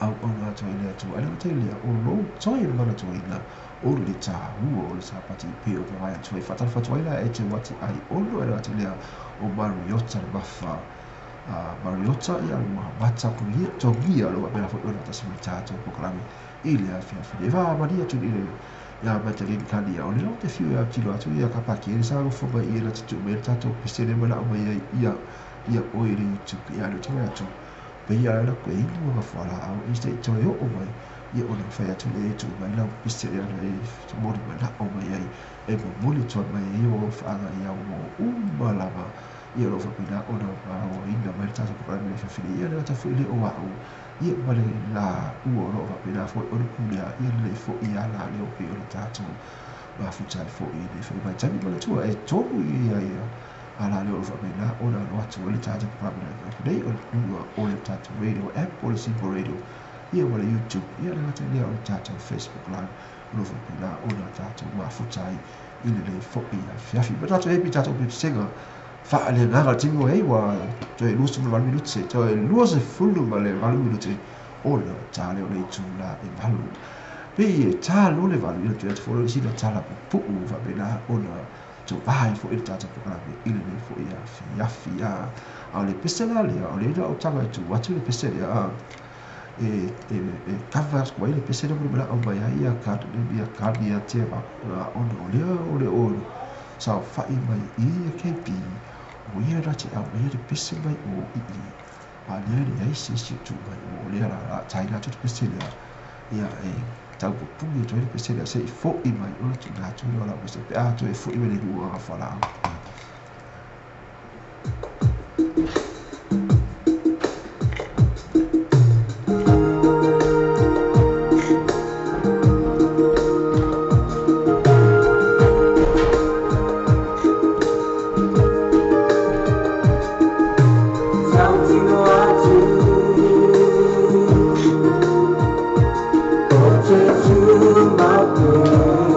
auauna atu ai le Atua. Ae le gata i lea, o lou toe le manatuaina o le tāua o le Sapati pei o mavae atu ai. Faatalofa atu ai la e te uati ai ono e le gata i lea o Mariota le mafa. Mariota ia ua amata togia lo faapena foi ona faatasi ma le tatou polokalame i le afiafi nei. E faamalie atu i le ia Madeline Kania o lea ou te fiu e autilo atu ia ka paki e sa nofo mai i e na te tuu mai le tatou pesene ma lau mai ai ia ia oe i le YouTube ia le toe atu pe ia la koe inu ka fualaau i se toe oo mai ia ona fai atu le e tuu mai lau pesene ana e moli manao mai ai e momoli atu mai ai o faaga ia o uma lava ia o lo o faapena ona aoaina mai le tatou polokalame le afiafi nei. Ia le gata foi le o a'u ia ma le laua o lo o faapena foi ona pulea ia lelei foi ala lea o pei o le tatou mafuta ai foi i lenei foi vaitaimi. Manatua e tolu ia ia ala lea o lo o faapena ona alo atu ai le tatou polokalame le afiafi nei o le luga o le tatou radio app o le Simple Radio ia ma le YouTube ia le gata i lea o le tatou Facebook Live o lo o faapena ona tatou mafuta ai i lenei foi afiafi. Ma tatou happy tatou pesega faaleagaga le taimi ua i ai ua toe 28 minute toe 28 minute ona ta lea o le itulā e 8. Pei e ta loa le 8 ia toe atu foi loa i sina tala pupuu faapena ona tovā ai foi le tatou polokalame i lenei foi afiafi. A o le pese la lea o lea na ou taga e tuu atu le pese lea e e e cover atu ai le pese lea mo le manao mai ai ia ia Kania Teva ona o lea o le o saofai mai i ia KB o ia na te aumaia le pese mai o i i a lea e leai se isi o tuu mai o lea la la taina atu le pese lea ia e tau pupuni atu ai le pese lea seʻi foʻi mai ona tuuina atu lea o lau pese pe a toe foʻi mai le lua fualaau. Tautino atu o Jesu mapea.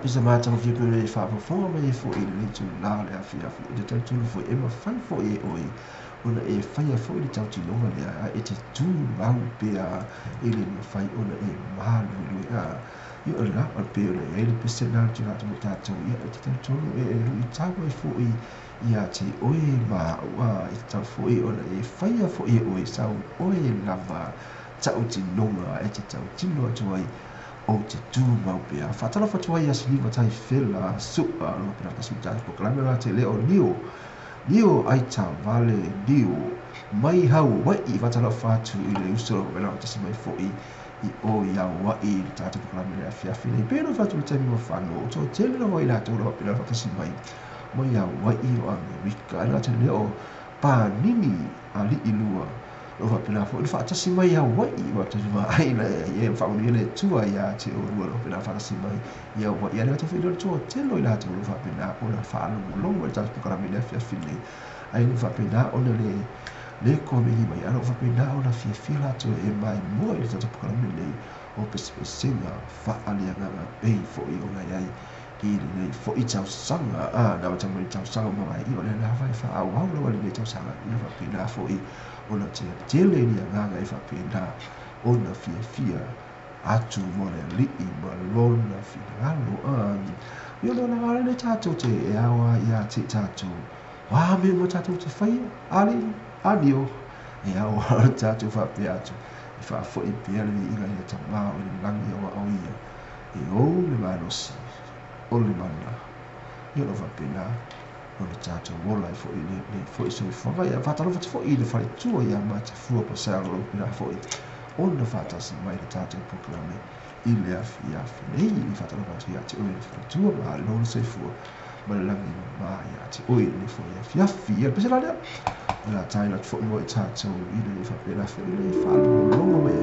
pisa mātanga fia pere e whaafofoga mai e fo'i le itulā o le afiafi e te talitonu foi e mafai fo'i e oe ona e faia fo'i le tautinoga lea a e te tumau pea e le mafai ona e maluelue a ia o le o le pe o le ai le pese na te rātou mo tātou ia e te talitonu e luitau ai fo'i ia te oe ma ua e te tau fo'i ona e faia fo'i e oe sau oe lava tautinoga e te tautino atu ai o te tumau pea. Whaatalofa atu ai ia siliva tai fela su'a lo pena kasi tātou pokalame la te leo niu. Niu ai tā vale niu. Mai hau wai i whaatalofa atu i le uso lo pena tasi mai fo'i i o ia wai i le tātou pokalame le afiafi nei. Peno whatu le taimi mawhano. O tō tele rawa i lātou lo pena tasi mai. Mai hau wai o Amerika. Ai la te leo pānini a li i lua. O whapena fo, le whaatasi mai ia wai, whaatasi mai le, e whauni le tua ia te o rua, whapena whaatasi mai ia wai, ia le whaatasi le tua telo i lātou, le whapena o le whaalongolongo i tātou pokalame le afiafi nei, ai le whapena o le le komehi mai, ana o whapena o la fiafia lātou e mai mua i le tātou pokalame nei, o pesepesenga whaale anganga pei fo'i o nai ai, i le nei fo'i tausaga, a, nā wata mai tausaga mawai, i o le nā whai whaau au lawa le nei tausaga, i le whapena fo'i ona te tele ni anganga e whapena ona fiafia atu mo le alii ma lona finagalo ia lona ngale le tātou te e awa ia te tātou wā me mo tātou te whaia ali anio e awa le tātou whapea atu e whaafoi pea le inga i le tamā o le langi o au ia e ou le malosi o le mana ia lo whapena o le tātou ola i fo'i le fo'i soifuaga ia whātalofa te fo'i le whaletua ia matafua pasanga o pena fo'i ona whātasi mai le tātou pokalame i le afiafi nei i whātalofa atu ia te oe le whaletua ma lona soifua ma le langi ma ia te oe le fo'i afiafi ia pese la lea o la tai la fo'i mo i tātou i le whapena fo'i le whaalongolongo mai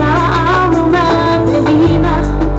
La alma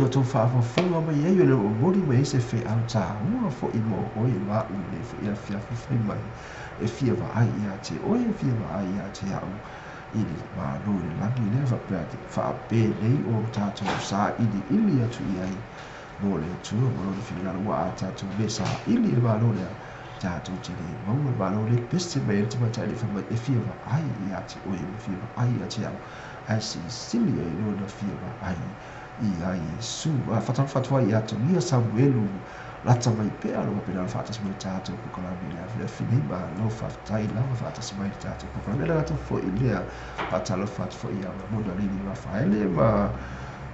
outou faafofoga mai ai o le momoli mai ai se feau tāua foʻi mo oe ma aʻu i lenei foʻi afiafi fai mai e fia vaai ia te oe e fia vaai ia te aʻu i le malo i le lagi lea faapea faapenei o tatou sailiili atu i ai mo le Atua ma lona finagalo ua a tatou le saili i le malo lea tatou te le maua le malo le pese mai ai le tamaitai le fai mai e fia vaai ia te oe ma fia vaai ia te au ae silisili ai lona fia vaai ia Iesu. A faatalofa atu ai ia Togia Samuelu lata mai pea lo faapena ona faatasi mai le tatou polokalame i le afiafi nei. Malo faafetai lava faatasi mai le tatou polokalame. Le gata foi lea, faatalofa atu foi ia Ramona Lili Rafaele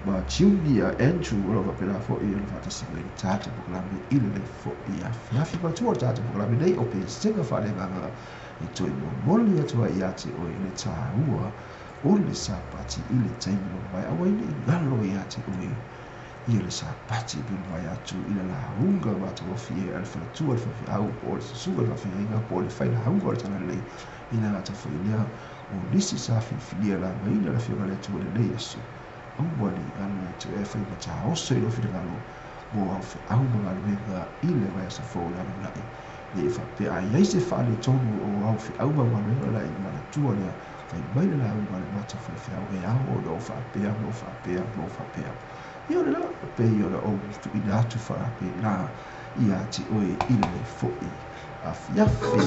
ma Junior Andrew o lo faapena foi ona faatasi mai le tatou polokalame i lenei foi afiafi. Matua o le tatou polokalame nei o Pesega Faaleagaga e toe momoli atu ai ia te oe le tāua o le Sapati i le taimi ua mavae. Aua ne i galo ia te oe ia le Sapati pe mavae atu i le lauga matagofie a le faletua le faifeau po o le susuga le faafeagaiga po o le failauga o le Talalelei i le gata foi lea o nisi sa filifilia lavaina le Afioga i le Atua i lenei aso. Aua ne i galo ia te oe e fai ma taoso i lou finagalo mo au feau ma galuega i le vaiaso fou o le alulanai. Ne i faapea a i ai se faaletonu o au feau ma galuega la i manatua lea fai mai le lauga a le mata faifeau e ao ona ou faapea ma ou faapea ma ou faapea. Ia o le la, pei ona ou tuuina atu faapena ia te oe i lenei foi afiafi.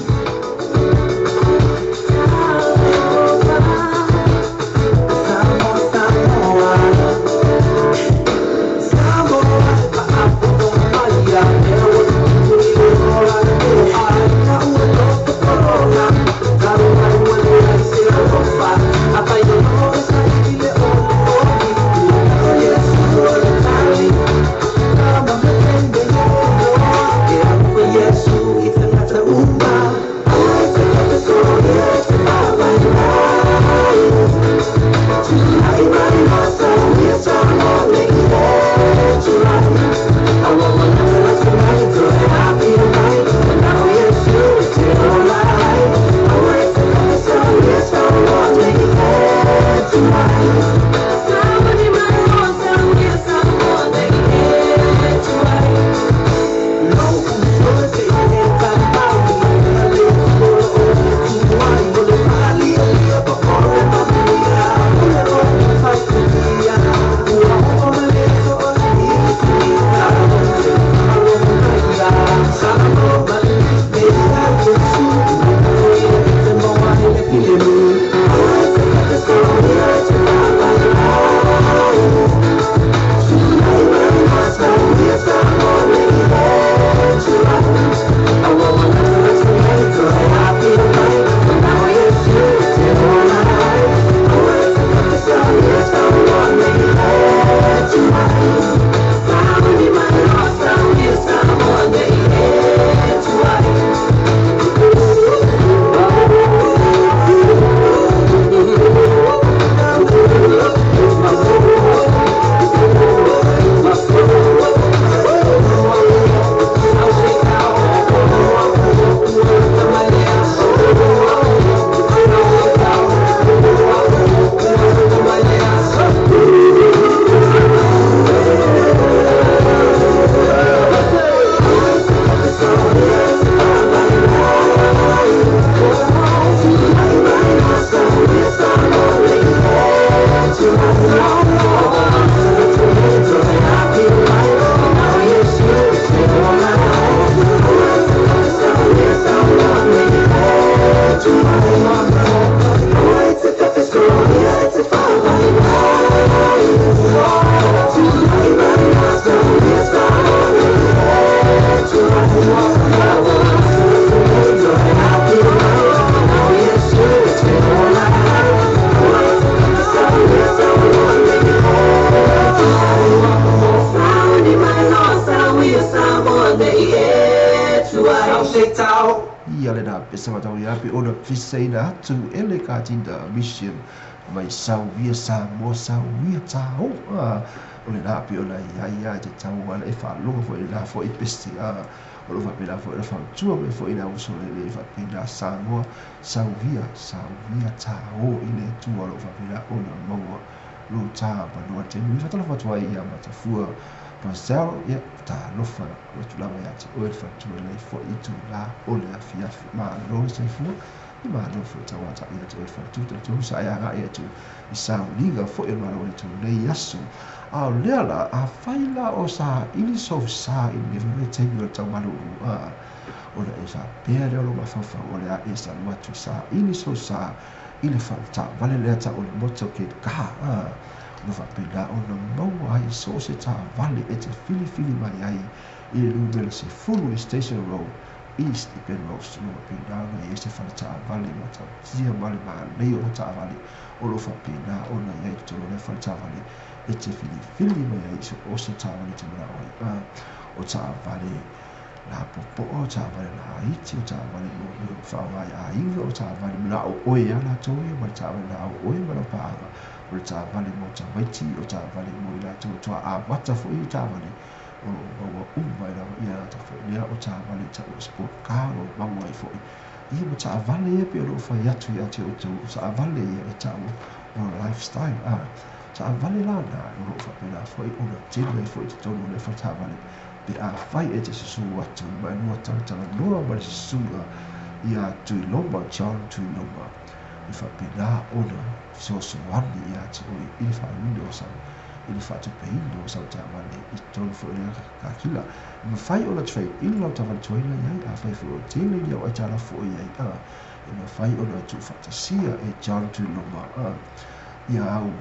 Ia lena pesa matau ia pe ona fiseina atu e le Katinda Mission mai sauia Samoa sauia tao o lena pe ona ia ia te tau ala e faalogo foi lena foi pese o lo faapena foi ona fautua mai foi le auso le le faapena Samoa sauia sauia tao i le Atua o lo faapena ona maua Lo ta'avanoa taimi nei faatalofa atu ai ia Matafua Pazell ia talofa atu lava ia te oe le faletua i lenei fo'i itulā o le afiafi malo le soifua i malo foi tauata'i ia te oe le faletua talitonu sa e aga'i atu i sauliga fo'i o le malo o le lenei aso a o lea la afai la o saili sou sa i lenei foi vaitaimi o le taumalūlū a ona e faapea lea o lou mafaufau o le a e salu atu i saili sou sa i le faletaavale lea ta'u o le motorcade car a ona faapena ona maua ai so o se taavale e te filifili mai ai i le numera 10 i Station Road East i Penrose. O lo o faapena ona i ai se faletaavale matautia ma le manaia o le taavale o lo o faapena ona i ai i totonu o lea faletaavale e te filifili mai ai so o se taavale e te manao ai. O taavale lapopoa, o taavale laiti, o taavale mo mea o faaaoga i aiga, o taavale manao oe ia latou ia, ma le taavale manao oe ma lau paaga, o le taavale mo tamaiti, o taavale mo i latou e toa amata foi i taavale, o lo o maua uma ai lava ia latou foi lea, o taavale ta'u o sport car o lo o maua ai foi ia ma taavale ia pei o lo o fai atu ia te outou, o taavale ia e ta'u o lifestyle a taavale lana o lo o faapena foi ona tele ai foi i totonu o lea faletaavale pe afai e te susū atu ma e lua talatalanoa ma le susuga ia Tuiloma John Tuiloma e faapena ona fesoasoani ia te oe i le faaluina o sau i le faatupeina o sau taavale i totonu foi o lea kakila. E mafai ona trade in lau taavale tuai la i ai, afai foi o tele ni au aitalafu o i ai, a e mafai ona tuufaatasia e John Tuiloma a ia au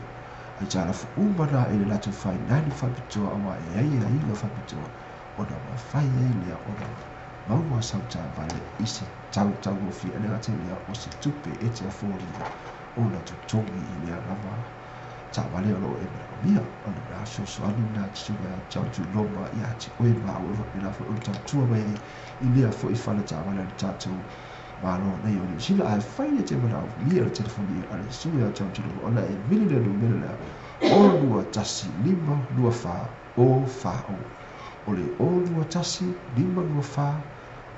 aitalafu uma na i le latou fainani faapitoa auā e ai aiga faapitoa ona mafai ai lea ona maua sau taavale i se tau taugofie e le gata i lea o se tupe e te afford ina ona totogi i lea lava taavale o lo o e manaomia. O lena fesoasoani lena te susuga ia John Tuiloma ia te oe ma au e faapena foi ona tautua mai ai i lea foi fale taavale a le tatou Malo nei o Niu Sila ae fai le te manaomia le telefoni a le susuga ia John Tuiloma ona e vili le numera lea o 2 1 5 2 4 o 4 o. O le o 2 1 5 2 4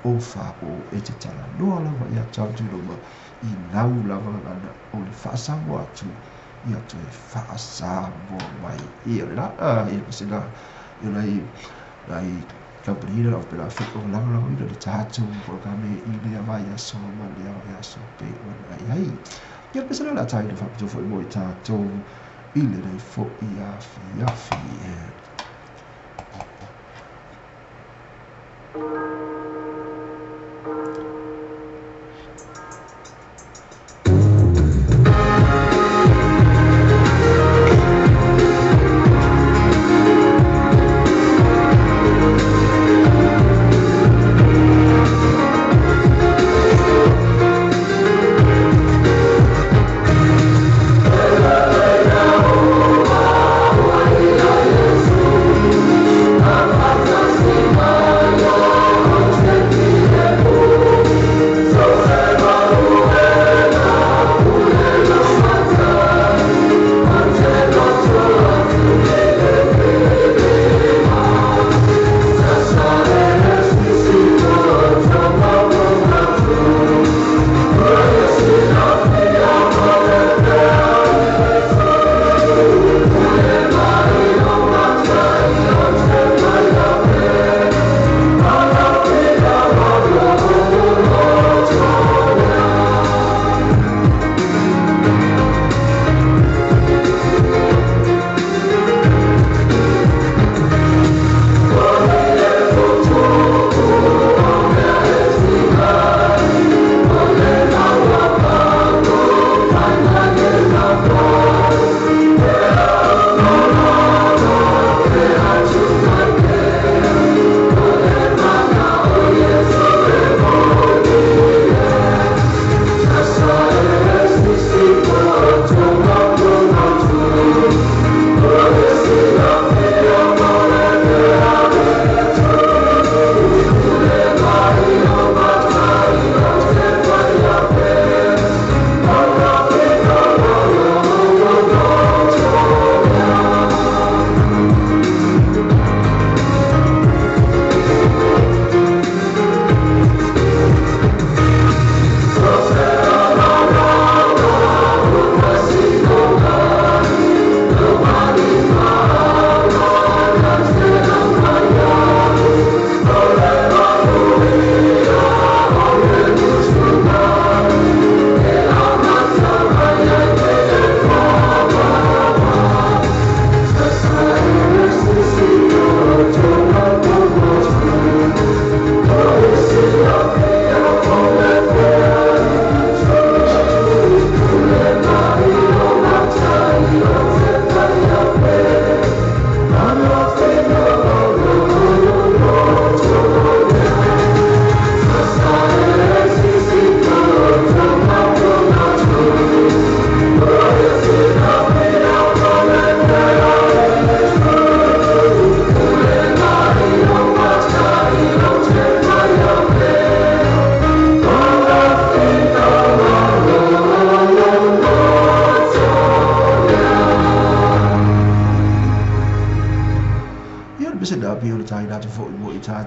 o 4 o e te talanoa lava ia John Tuiloma i lau lava gagana o le faasamoa atu ia toe faasamoa mai. Ia o le la ia ma se la ia nai nai kamupani ina lau pela foi o lagolagoina le tatou polokalame i lea vaiaso ma lea vaiaso pei ona i ai. Ia pese la la taina faapitoa foi mo i tatou i lenei foi afiafi.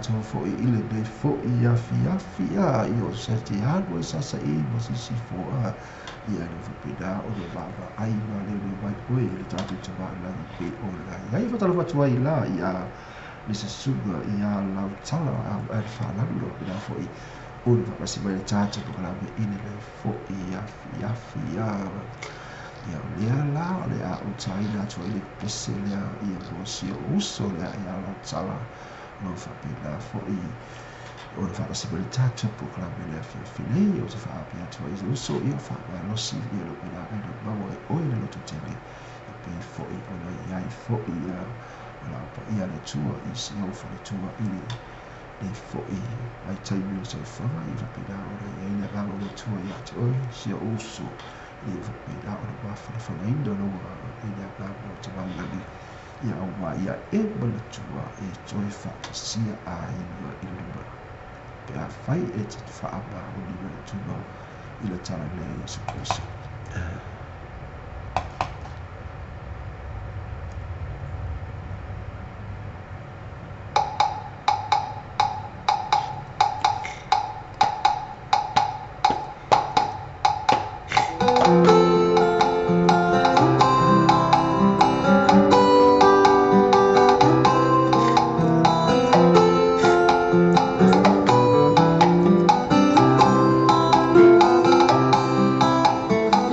tatou fo'i i lenei fo'i afiafi a ia o sa te alu ai sasa'i ma sisifo a ia le faapena ona vaavaai malele mai oe e le tatou Tamā i le Lagi pei ona i ai. Faatalofa atu ai la ia le susuga ia Lautala Alefaalanu le faapena fo'i ona faatasi mai le tatou polokalame i lenei fo'i afiafi a. Ia o lea la o le a ou taina atu ai le pese lea ia mo si ou uso lea ia Lautala o lo o faapena fo'i ona faatasi mai le tatou polokalame le afiafi nei. Ou te faaapi atu ai uso ia faamalosi ia lo pena e maua e oe le lototele e pei fo'i ona i ai fo'i ia o la paia le Atua i si ou faletua i lenei fo'i vaitaimi o le soifuaga ia faapena ona i ai le agaga o le Atua ia te oe si ou uso ia faapena ona mafanafanaina lou agaga i le agaga o Tamalagi ia auā ia e ma le Atua e toe faatasia aiga i le lumanai pe afai e te faamaoni ma le tumau i le tala lea Iesu Keriso.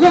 Le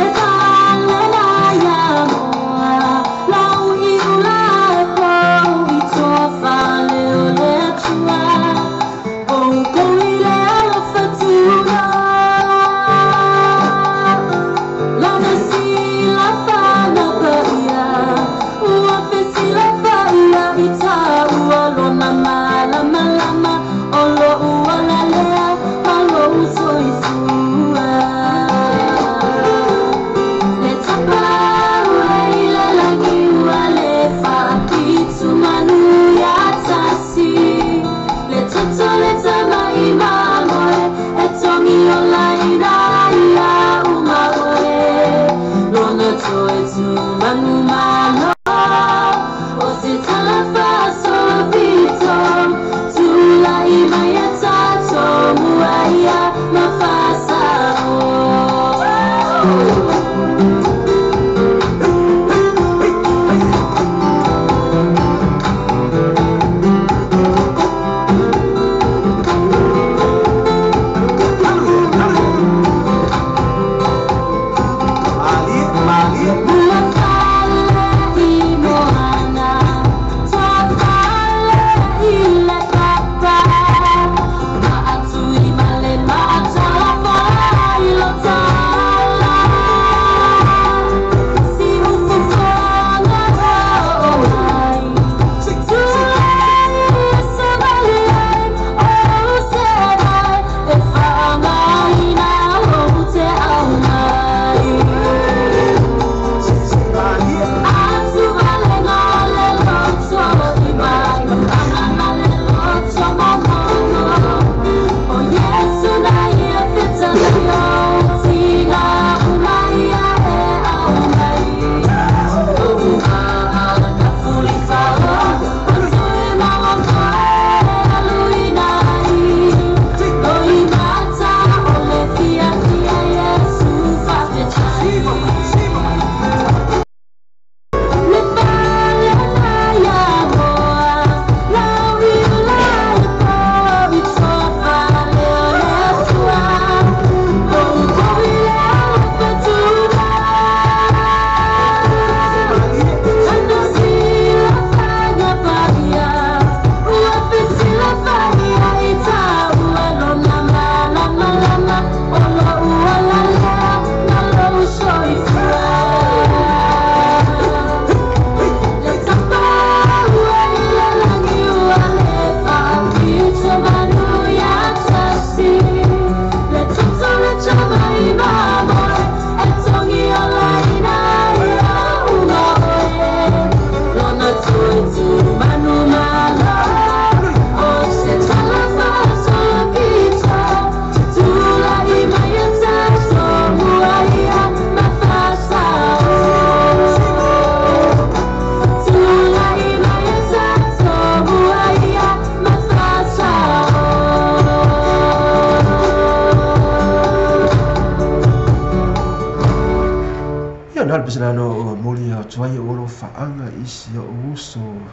Ia na le pese no moli atu ai o lo faanga isi o uso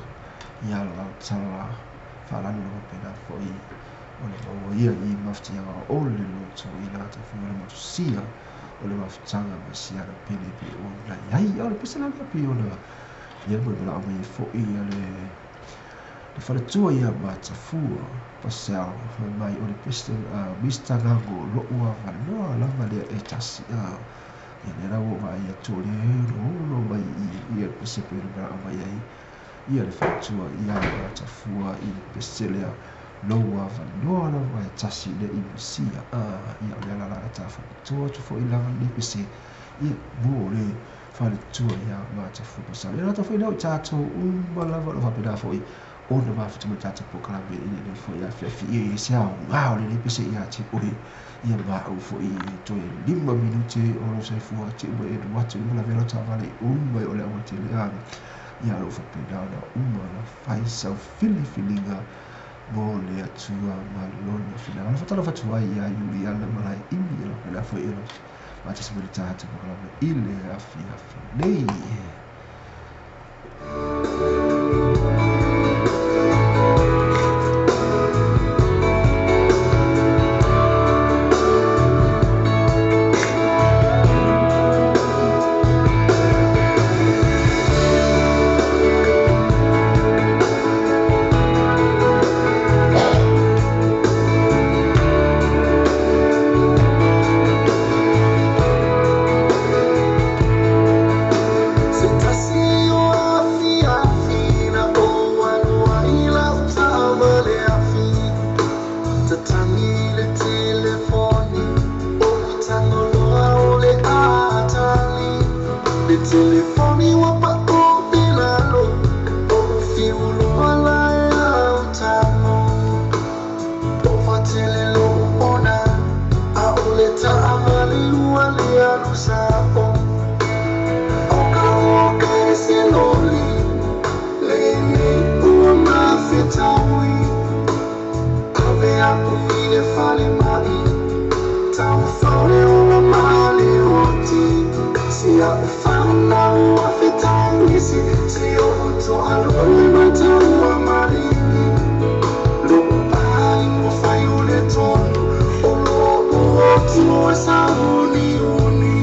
ia la tala falanu na pena foi o le maua ia i mafutiaga o le loto i le gata foi o le matusia o le mafutaga ma siana pele pe o na iai o le pese lana pe ona ia mo le malao mai foi ia le faletua ia Matafua Pasal mai o le pese Mr. Gango lo'u avanoa lava lea e tasi ia le la ua vaai atu o le lo mai i le pese pe le malao mai ai ia le faletua ia Matafua i le pese lea lou avanoa lava e tasi le i masia ia o le ala la ta faapitoa atu foi lava le pese ia mo le faletua ia Matafua Pasal. Ia lata foi lea o tatou uma lava o faapena foi ona mafuta mai tatou polokalame i lenei foi afiafi ia se aoga o lenei pese ia te oe ia maau foi toe 5 minute o lou soifua te uma e alu atu i malavea lau taavale uma o le aualatele ia o lou faapena ona uma ona fai sau filifiliga mo le Atua ma lona finagalo. Faatalofa atu ai ia Iuliana Malaeimi ia faapena foi e faatasi mai le tatou polokalame i le afiafi nei. Se tasi o afi afi na o anu ai lau taavale afi tatagi le telefoni o tagoloa o le atali le telefoni ua pa'u i lalo o fiuloa lae au tago o fatele lo'u ona a o le taavale ua le alu sa'o o ka oka e se loli lenei ua mafetaui ave aku i le falemai taufao le ola ma le oti si a'u fanau ua fetagisi si o'u to'alua e mataua maligi lo'u aiga fai o le tonu o lo'u oti ua sauniuni.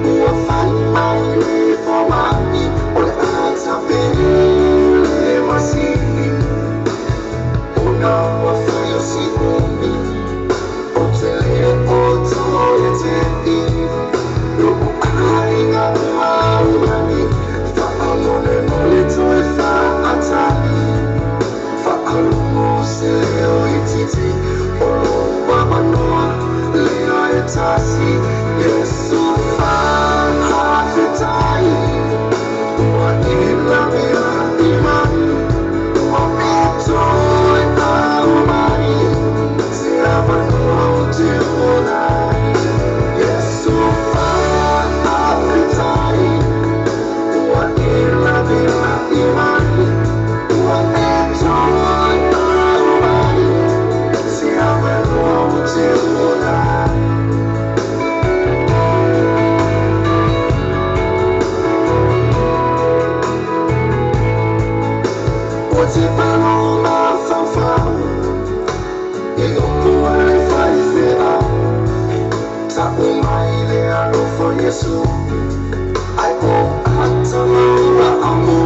Ua fai mai le foma'i o le atapele masini ona ua fai o si umi o te lē o toe te'i lo'u aiga ua aumani fa'amolemole toe fa'atali fa'alogo se leo itiiti o lou avanoa lea e tasi Iesu fa'afetai ua e lavea i manu ua e toe aumai se avanoa ou te ola ai Iesu fa'afetai ua e lavea i manu ua e toe aumai se avanoa ou te ola ai. O te palo mafaufau e opu ai faifeau ta'u mai le alofa Iesu ai o atamaua amu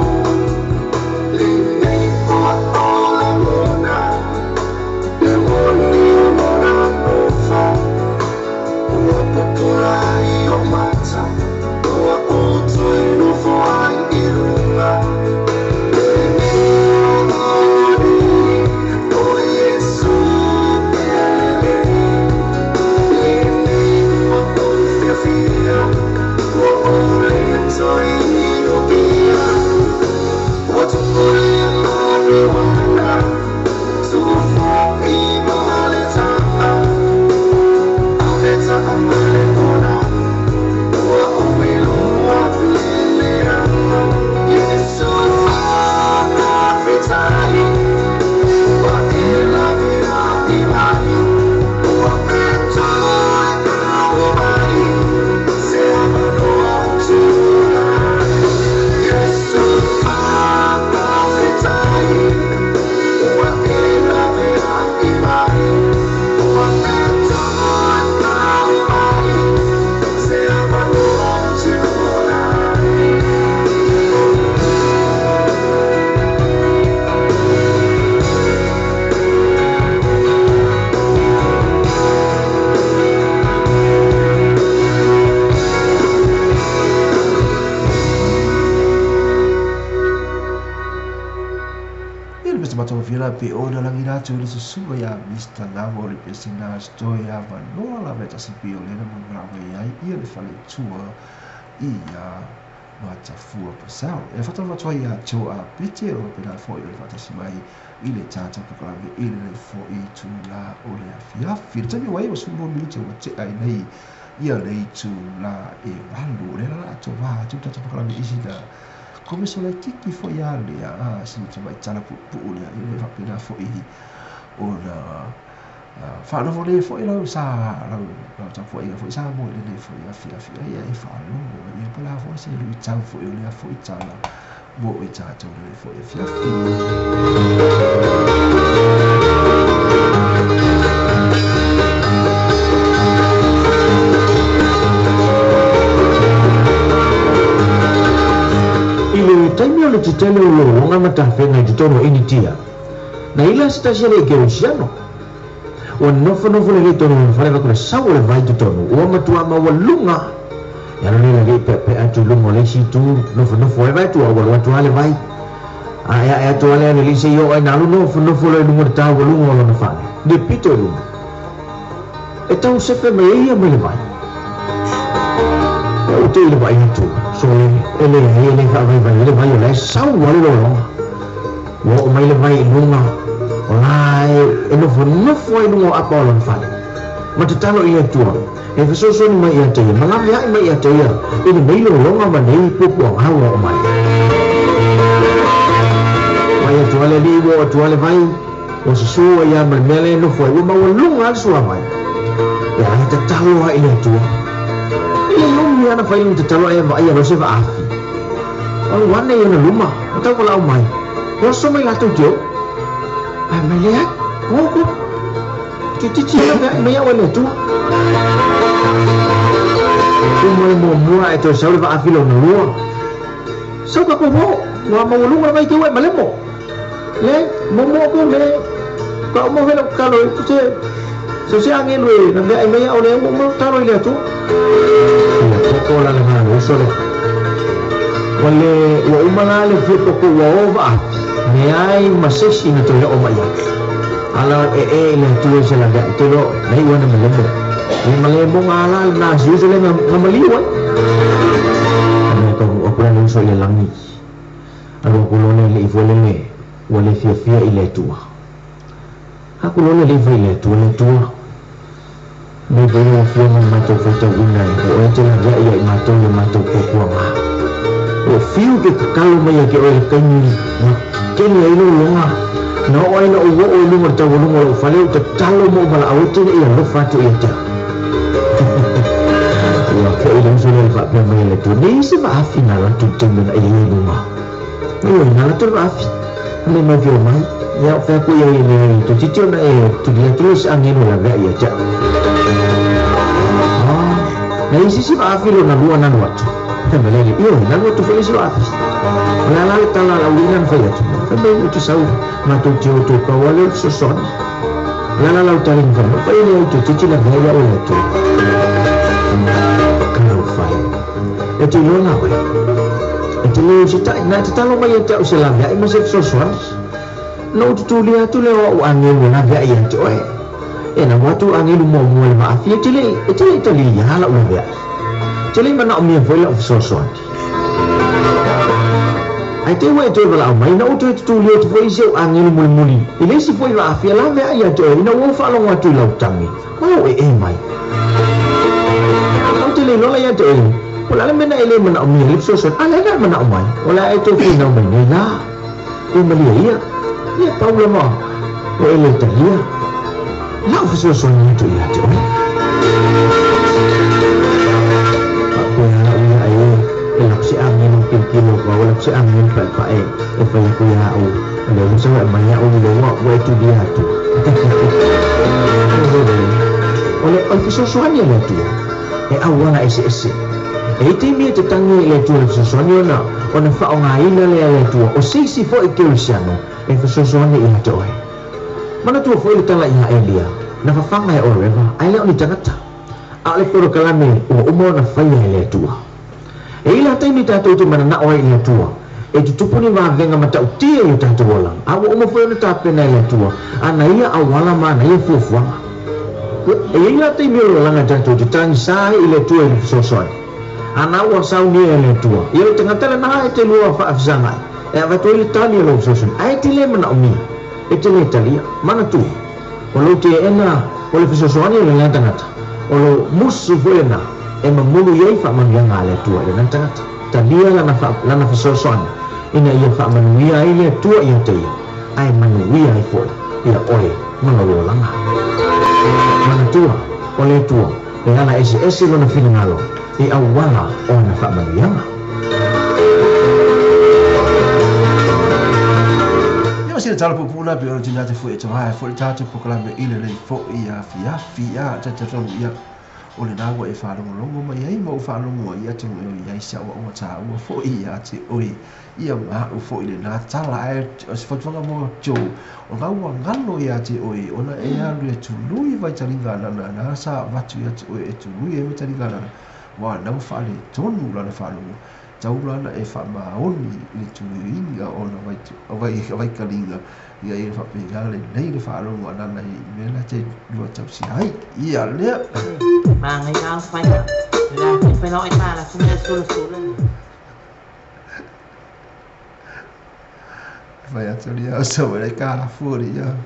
lenei o a'o lagona le moni o lona alofa ua pupula ai o mata ua ou toe nofo ai i luga lenei o Iesu e lenei ua ou fiafia ua se matou fia pe ona lagi rātou le susuga ia Mr. Ngamo le pesina stoi a vanoa lava e tasi pio lena mo manawa ai ia le faletua ia Matafua Pasau. E whatalofa atu ai ia tō a pete o pena foi o le whaatasi mai i le tātou pakalame i le foi tū la o le afiafi. Le taimi wai o sulu minute o te ai nei ia le tū la e valu. Le la tō wā tū tātou pakalame isi na komeso le tiki foi a lea a si te mai tala pupu lea i le whapena foi o na whanofo le foi lau sa lau tapu ia foi sa mo le le foi afi afi ia e whalogo ia pala foi se lui tau foi o lea foi tala mo e tātou le foi afi afi. I le taimi o le tetele o lolonga matafenga i totonu o Initia, na ila se tasi ale i Kerosiano. Ua nofonofo le tonu o le fale le sau o le vai totonu. Ua matua ma ua lunga. Ia lo le le pe atu lunga o le isi tu nofonofo e vai tu ua atu ale vai. A ea atu ale le lise i o ai nalu nofonofo le lunga o tau lunga o lona fale. Le pito e lunga. E tau sefe mai ia mai le vai. E o te i le vai atu. So le ele ai ele fa vai vai le vai o le sau ale lolonga. Ua o mai le vai i lunga. O la e nofonofo ai lunga o apa o lona fale. Ma te talo i atua. E fesoasoani mai ia te ia. Ma lawe ai mai ia te ia. I le nei lolonga ma nei pupu a ngau o mai. Mai atua le li ua atua le vai. O sasua ia ma le mea le nofo ai. Ua maua lunga ale sua vai. E ai te talo ai le atua. I le lumi ana whai te talo ai ma ia lo se vaafi. O le wane ia na luma. O tau wala o mai. O so mai lātou teo. Ai mai lea. Koko. Te titi ia mea mai au le atua. Uma le mua e toe sau le vaafi lona lua. Sau ka komo. Ua maua lunga mai te ue malemo. Le, momo ko le. Ka umo vela kalo i kuse. So se angelu e na mea mai au le mo talo i le atua. Ia koko la le ngā uso le. Wale ua umala le fia koko ua o vaafi. Me ai masesi na toe o mai ake. Ala e e le atua se la vea te lo nei ua na malemo. Me malemo ngā ala le nā si uso le ngā maliu ai. Ame ka aku le uso i le langi. Alo aku lone le ifo le le ua le fia fia i le atua. Aku lone le ifo i le atua le atua. Me vai o fia ngā mātou whaitau ina e. O e te la vea ia i mātou i mātou kōkua ngā. O fiu ke kakalo mai a ke oe le kaini ngā kele ai lolonga. Na o ai na o o lunga tau lunga o fale o te talo mo mala au tene ia lofa atu ia te. Ua ko i le uso le whaapea mai le tu. Nei se vaafi nā latu te mena i le lunga. Nei o nā latu vaafi. Me mau fio mai. Ia o whea ko ia i le tu titio na e tu lia tu se angelo la vea ia te. Nei se se vaafi lo na lua nanu atu. Melele, iyo, na lua tu fele se vaafi. La la tala la ulina na fai atu. Fai mai tu sau mātou te o tō pau ale o sosoni. La la lau tari ngā fai le au te titi la vea ia o le atu. Ka fai. E te loa ngā wai. E te leo se tai, nā te talo mai e te au se la vea i ma se sosoni. No tu tuli atu le o angelu na vea ia te oe. E na watu angelu mo mo le maafi e te le tali ia la ula vea. Te le mana o mea foi la o sosoni. Ai te ua e toe wala au mai, na o toe tutuli atu foi se o angelu muli muli. I le si foi maafi la vea ia te oe, ina ua whaalongo atu i lau tangi. Mau e e mai. Au te le lola ia te oe. O la le mena e le mana o mea le sosoni. A le na mana o mai. O la e toe whina o mai nei la. E malia ia. Ia paula ma. O e le talia. Lau fesoasoani atu ia te oe. Pakoe ala ia e e lau se angelu kilkilo ka o lau se angelu paepae e whai aku ia au. Le usa wa mai au le wa wa tu dia atu. O le o fesoasoani le atua. E au ala ese ese. E te mea te tangi le atua le fesoasoani ona ona whaongaina le le atua. O seisi fo e keulisiano e fesoasoani ia te oe. Mana tua foi le tala ia Elia. Na whawhanga e o rewa, ai leo ni tangata. A le poro kalame o umo na whaia e le atua. E ila taimi tātou te mana na oe i le atua. E tutupu ni vavenga matautia i o tatou olaga a ua uma foi ona tapena e le Atua ana ia auala ma ana ia fuafuaga. E iai la taimi o le olaga e tatou te tagisa ai i le Atua i le fesoasoani ana ua saunia e le Atua ia le tagata lena e te lua faafesaga ai e avatu ai le tali o lou fesoasoani ae te lē manaomia e te lē talia manatua o lou teena o le fesoasoani o lena tagata o lo musu foi lena e mamulu i ai faamanuiaga a le Atua i lena tagata talia lana fesoasoani ina ia faamanuia ai le Atua ia te ia ae manuia ai foi ia oe ma lou olaga. Manatua o le Atua e ala eseese lona finagalo i auala o ana faamanuiaga. Ia sina tala pupuna pe ona tina te fue e tamae fo le tātou pokalame i le lei fo i a fiafi a tatatonu ia o le nā ua e whaalongolongo mai ai ma u whaalongo ai atu e o iai sa ua ua tā ua fo i a te oi ia ngā u fo i le nā tala e o se whatuanga mō tō o ngā ua ngalo i a te oi ona e alu e tului vai taringa nana nā sa watu i a te oi e tului e vai taringa nana wā nau whaale tonu lana whaalongo taulana e whaamaoni i le tuluiga ona vai kalinga ia i whapea le nei le whaalongo anana i mea te lua tausi ai ia lea Mangai au whainga la te whainga o e tāla kumea sula sula Vai atu lia o sau e ka la furi ia.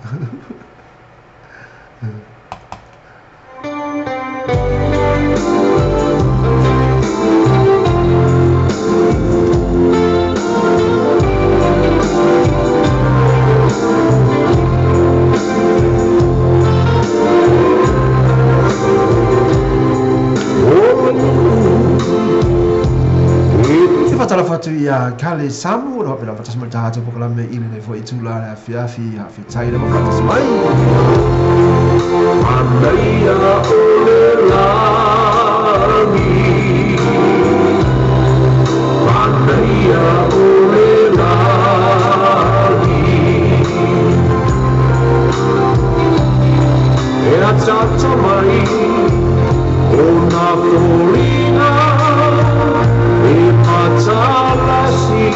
Whatu ia Kale Samu, no pena whatas mai tātou pokalame i le nei foi tūla le afiafi, afi taira ma whatas mai. Anaia o le lagi, anaia o le lagi, e atata mai o nā fōlina e matalasi.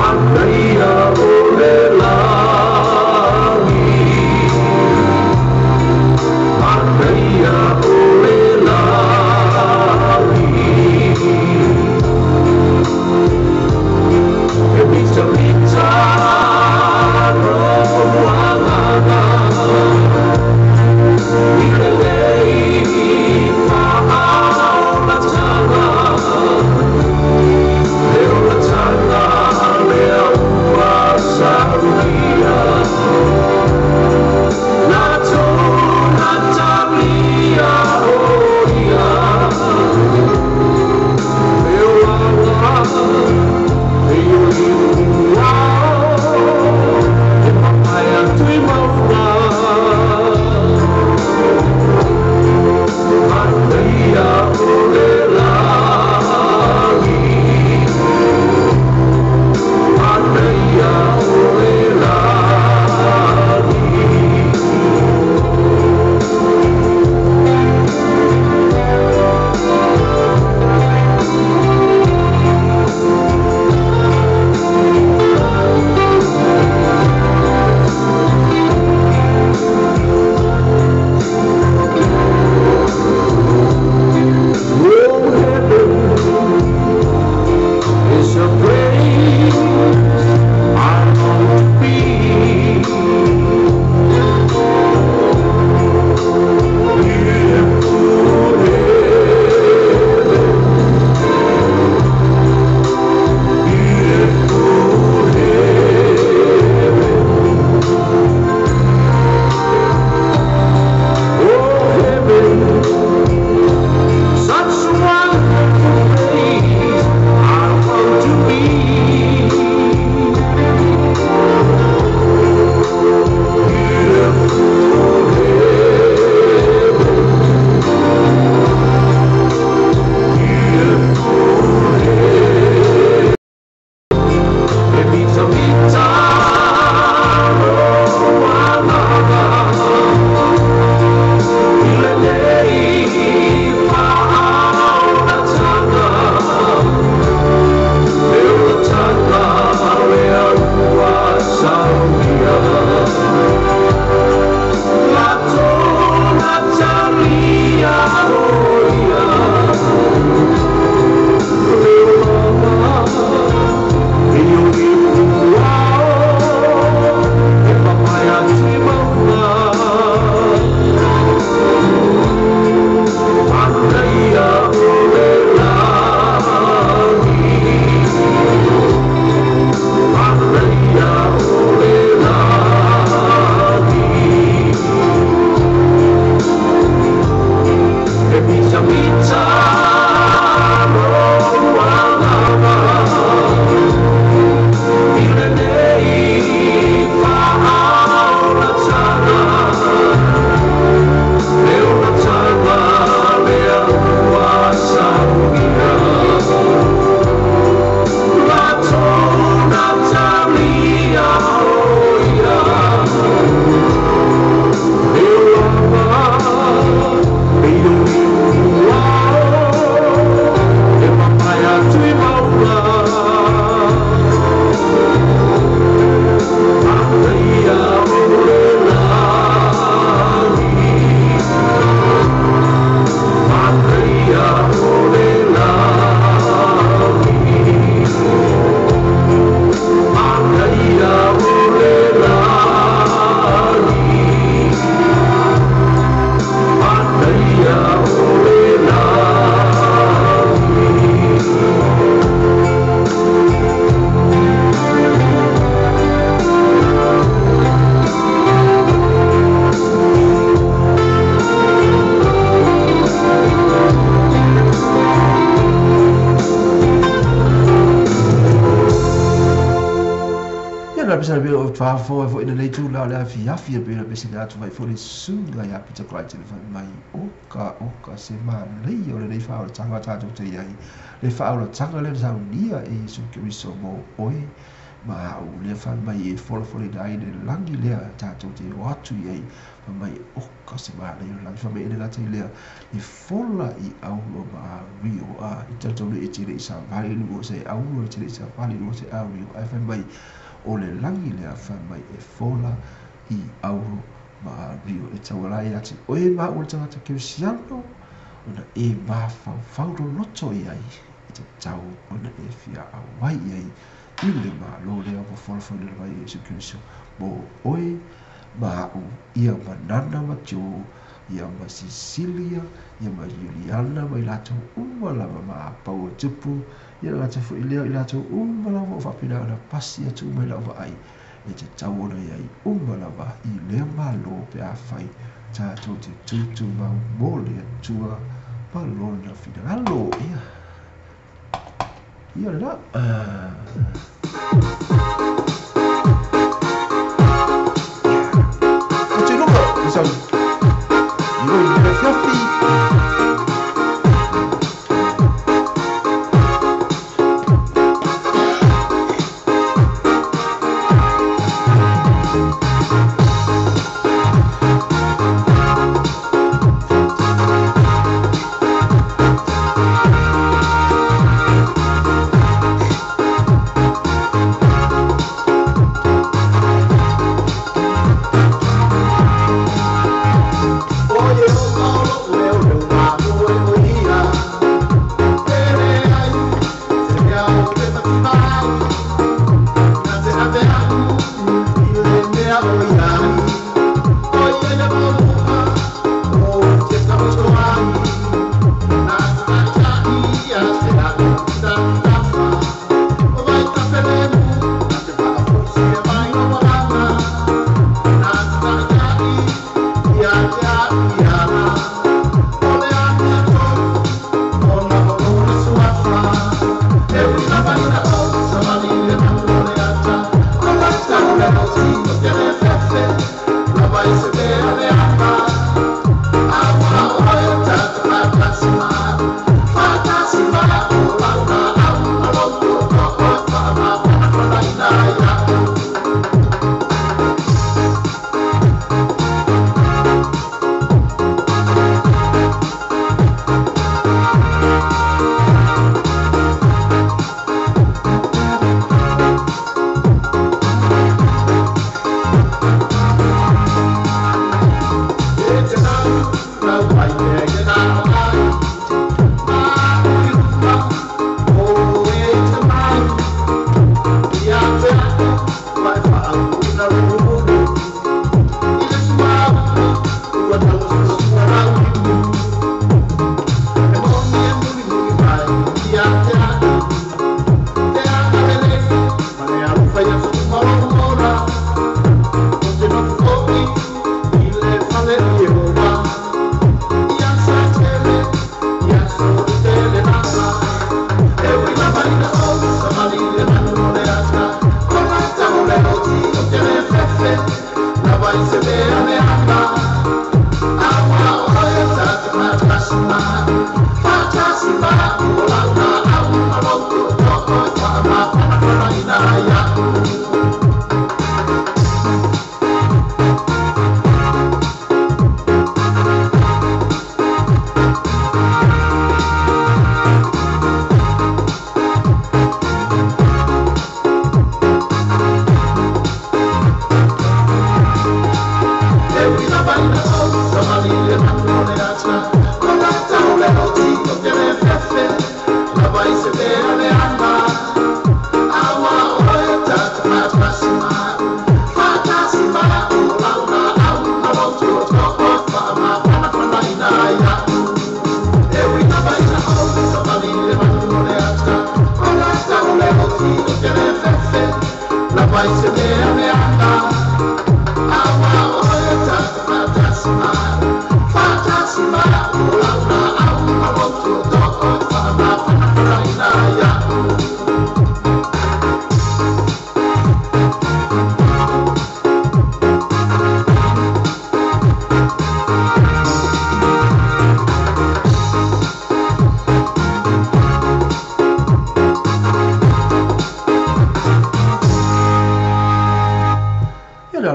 Anaia o le lagi, anaia o le lagi, pesa le o faafofoga ai foi i lenei itulā o le afiafi e pei ona pese atu ai foi le susuga ia Peter Crichton e fai mai, Oka, oka, se manaia o lenei faaolataga tatou te i ai, le faaolataga lea na saunia e Iesu Keriso mo oe ma a'u, lea fai mai e folafolaina ai le lagi lea tatou te o atu i ai, fai mai, oka se manaia o le lagi, fai mai e le gata i lea, e fola i auro ma aurio, a i talitonu e te le i savali i luga o se auro, e te le i savali i luga o se aurio, ae fai mai, o le lagi lea fai mai e fola i auro ma aurio, e tauala ai ia te oe ma a'u o le tagata kerisiano, ona e mafaufau loloto i ai, e tatau ona e fia auai i ai i le Malo lea ua folafolaina mai e Iesu Keriso mo oe ma a'u, ia ma Nana ma Joe, ia ma Cecilia, ia ma Juliana ma i latou uma lava ma a pau o tupu, ia le gata foi lea o i latou uma lava o faapena ona pasi atu uma i lau vaai, e tatau ona i ai uma lava i lea Malo pe afai tatou te tutumau mo le Atua ma Lona finagalo. Ia, ia lena. Ia te luga, i sau, i roi i le afiafi. O Ieova o lo'u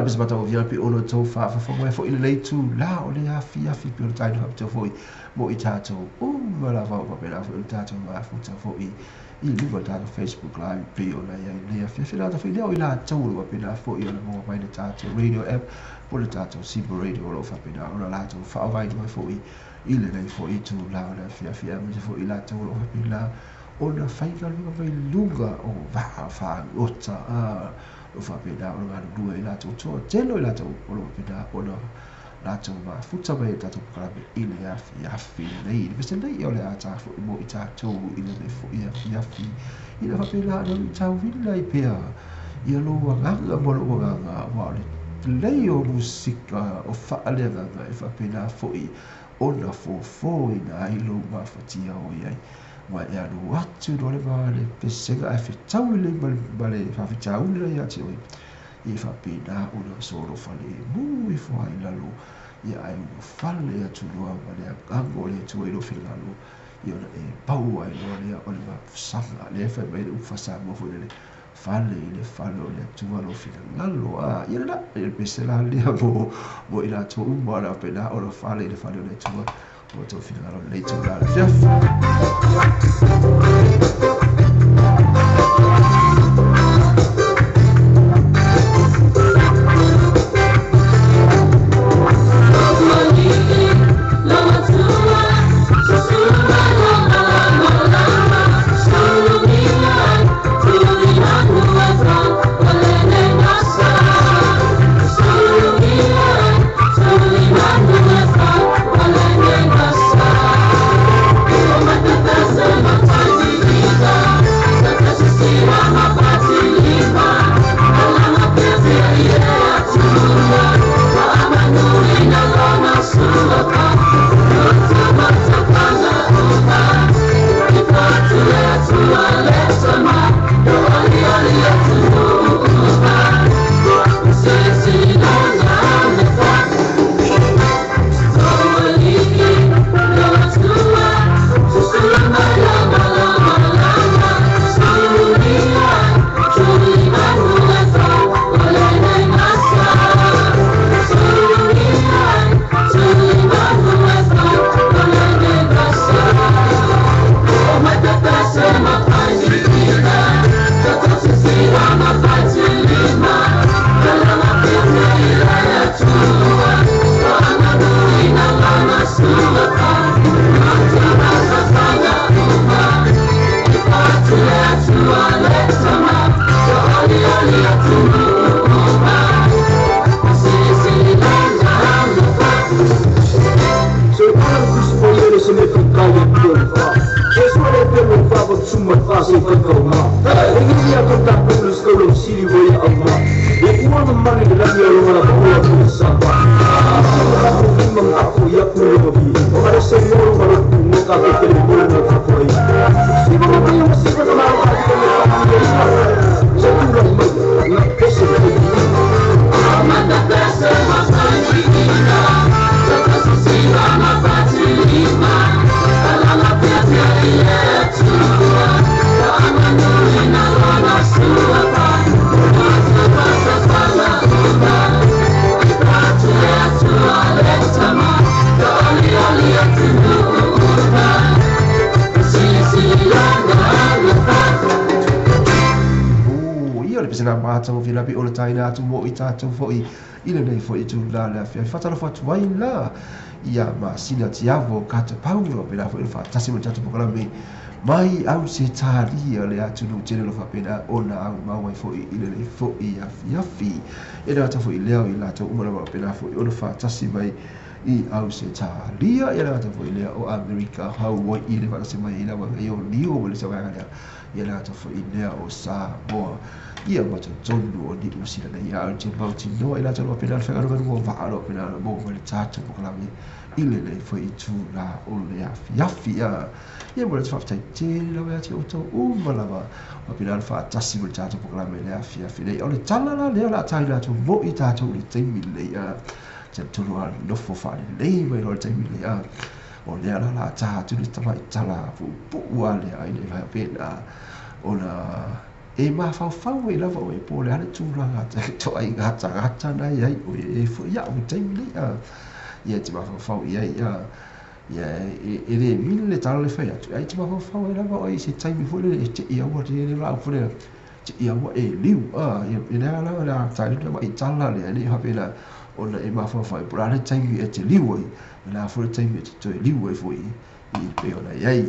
pese matagofie pei ona outou faafofoga mai foi i lenei itulā o le afiafi pei ona taina faapitoa foi mo i tatou uma lava o faapena foi ona tatou mafuta foi i luga o le tatou Facebook Live pei ona i ai lenei afiafi. Le gata foi lea o i latou o lo o faapena foi ona maua mai le tatou radio app po o le tatou Simple Radio o lo o faapena ona latou faaaogaina mai foi i lenei foi itulā o le afiafi, aemaise foi i latou o lo o faapena ona faigaluega mai luga o vaa fagota o faapena ona galulue i latou toatele o i latou o lo o faapena ona latou mafuta mai i tatou polokalame i le afiafi lenei. I le pese nei o le a ta foi mo i tatou i lenei foi afiafi ina faapena ona luitauina ai pea ia lou agaga ma lou agaga, aua o le lelei o musika o faaleagaga e faapena foi ona fofoina ai lou mafatia o i ai. Ua e alu atu loa le va le pesega ae fetaui lelei ma le faafitauli la ia te oe, e faapena ona solofa lemu ifo ai i lalo, ia ae ulufale atu loa ma le agaga o le Atua i lou finagalo, ia ona e maua ai loa lea o le mapusaga. Lea e fai mai le upu faa-Samoa foi lele, fale i le fale o le Atua lou finagalo. Ia lena, ia le pese la lea mo i latou uma o le a faapena ona fale i le fale o le Atua mo outou finagalo i lenei itula o le afiafi. Tatou foi i lenei foi itulā le afiafi. Faatalofa atu ai la ia Masina Tiavo Katapaulo faapena foi ona faatasi ma le tatou polokalame mai Ausetalia le atunuu tele o lo o faapena ona aumau ai foi i lenei foi afiafi. E le gata foi lea o i latou uma lava faapena foi ona faatasi mai i Ausetalia, ia le gata foi lea o Amerika, Hawaii le faatasi mai ai lava i o Niu ma le isi vaega lea, ia le gata foi lea o Samoa, ia ma totonu o Niu Sila nei. A o te mautinoa i latou o lo o faapena ona faigaluega o vaa o lo o faapena ona maua mai le tatou polokalame i lenei foi itulā o le afiafi. Ia mo le faafetai tele lava ia te outou uma lava faapena ona faatasi ma le tatou polokalame i le afiafi nei. O le tala la lea o le a taina atu mo i tatou i le taimi lenei, talitonu a nofo faalelei mai loa le taimi lenei, o lea la la ta atu le tamai tala puupuu a lea ai le faapena ona E mafaufau ai lava oe po o le a le tulaga ituaiga tagata na i ai oe e foi ia'u i le taimi nei a. Ia e te mafaufau i ai a. Ia e le vili le tala le fai atu, ae te mafaufau ai lava oe i se taimi foi lele e te'i aua le laau foi lea, te'i aua e liu a. Ia e le a lava le a talia le ma'i tala lea, e le i faapena ona e mafaufau ai po o le a le taimi e te liu ai, o le a foi le taimi e te toe liu ai foi i pei ona i ai.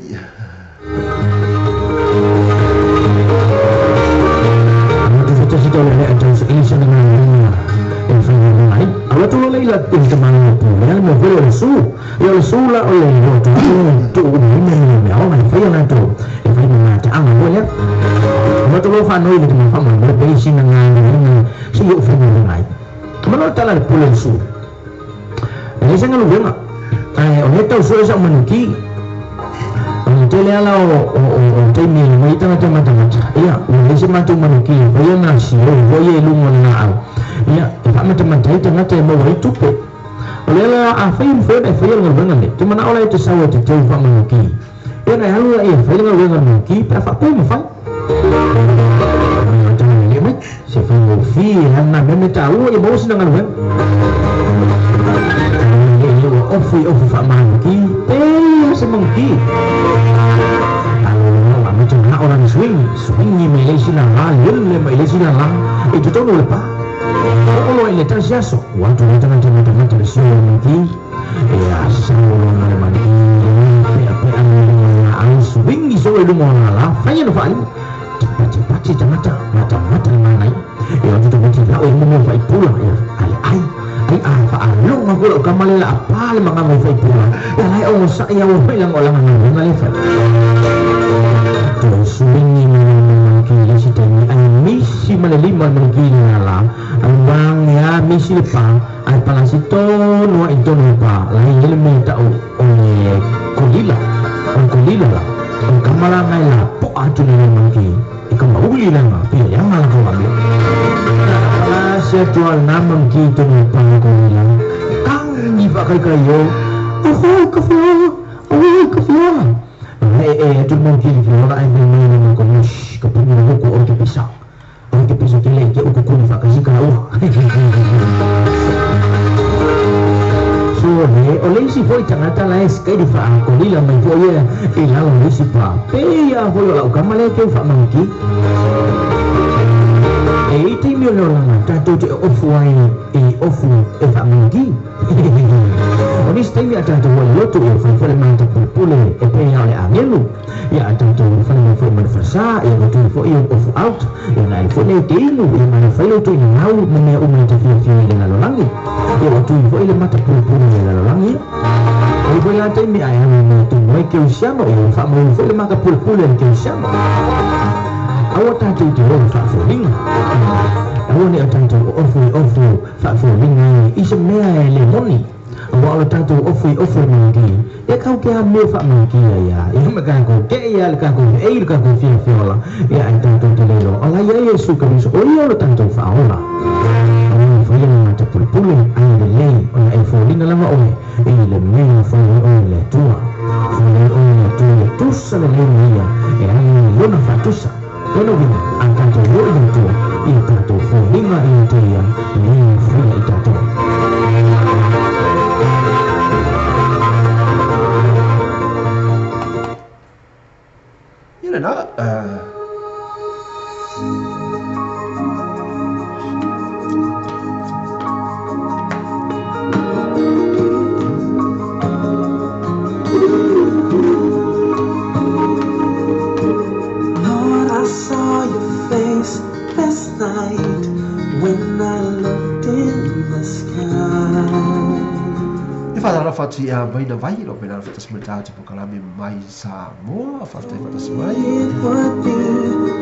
It would be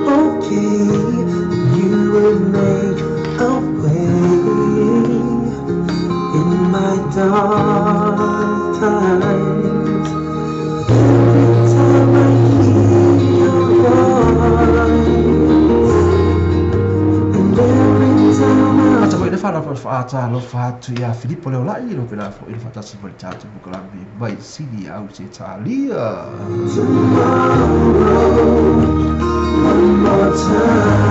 okay, you would make a way in my dark times. Every time I hear your voice, and every time I tomorrow, one more time.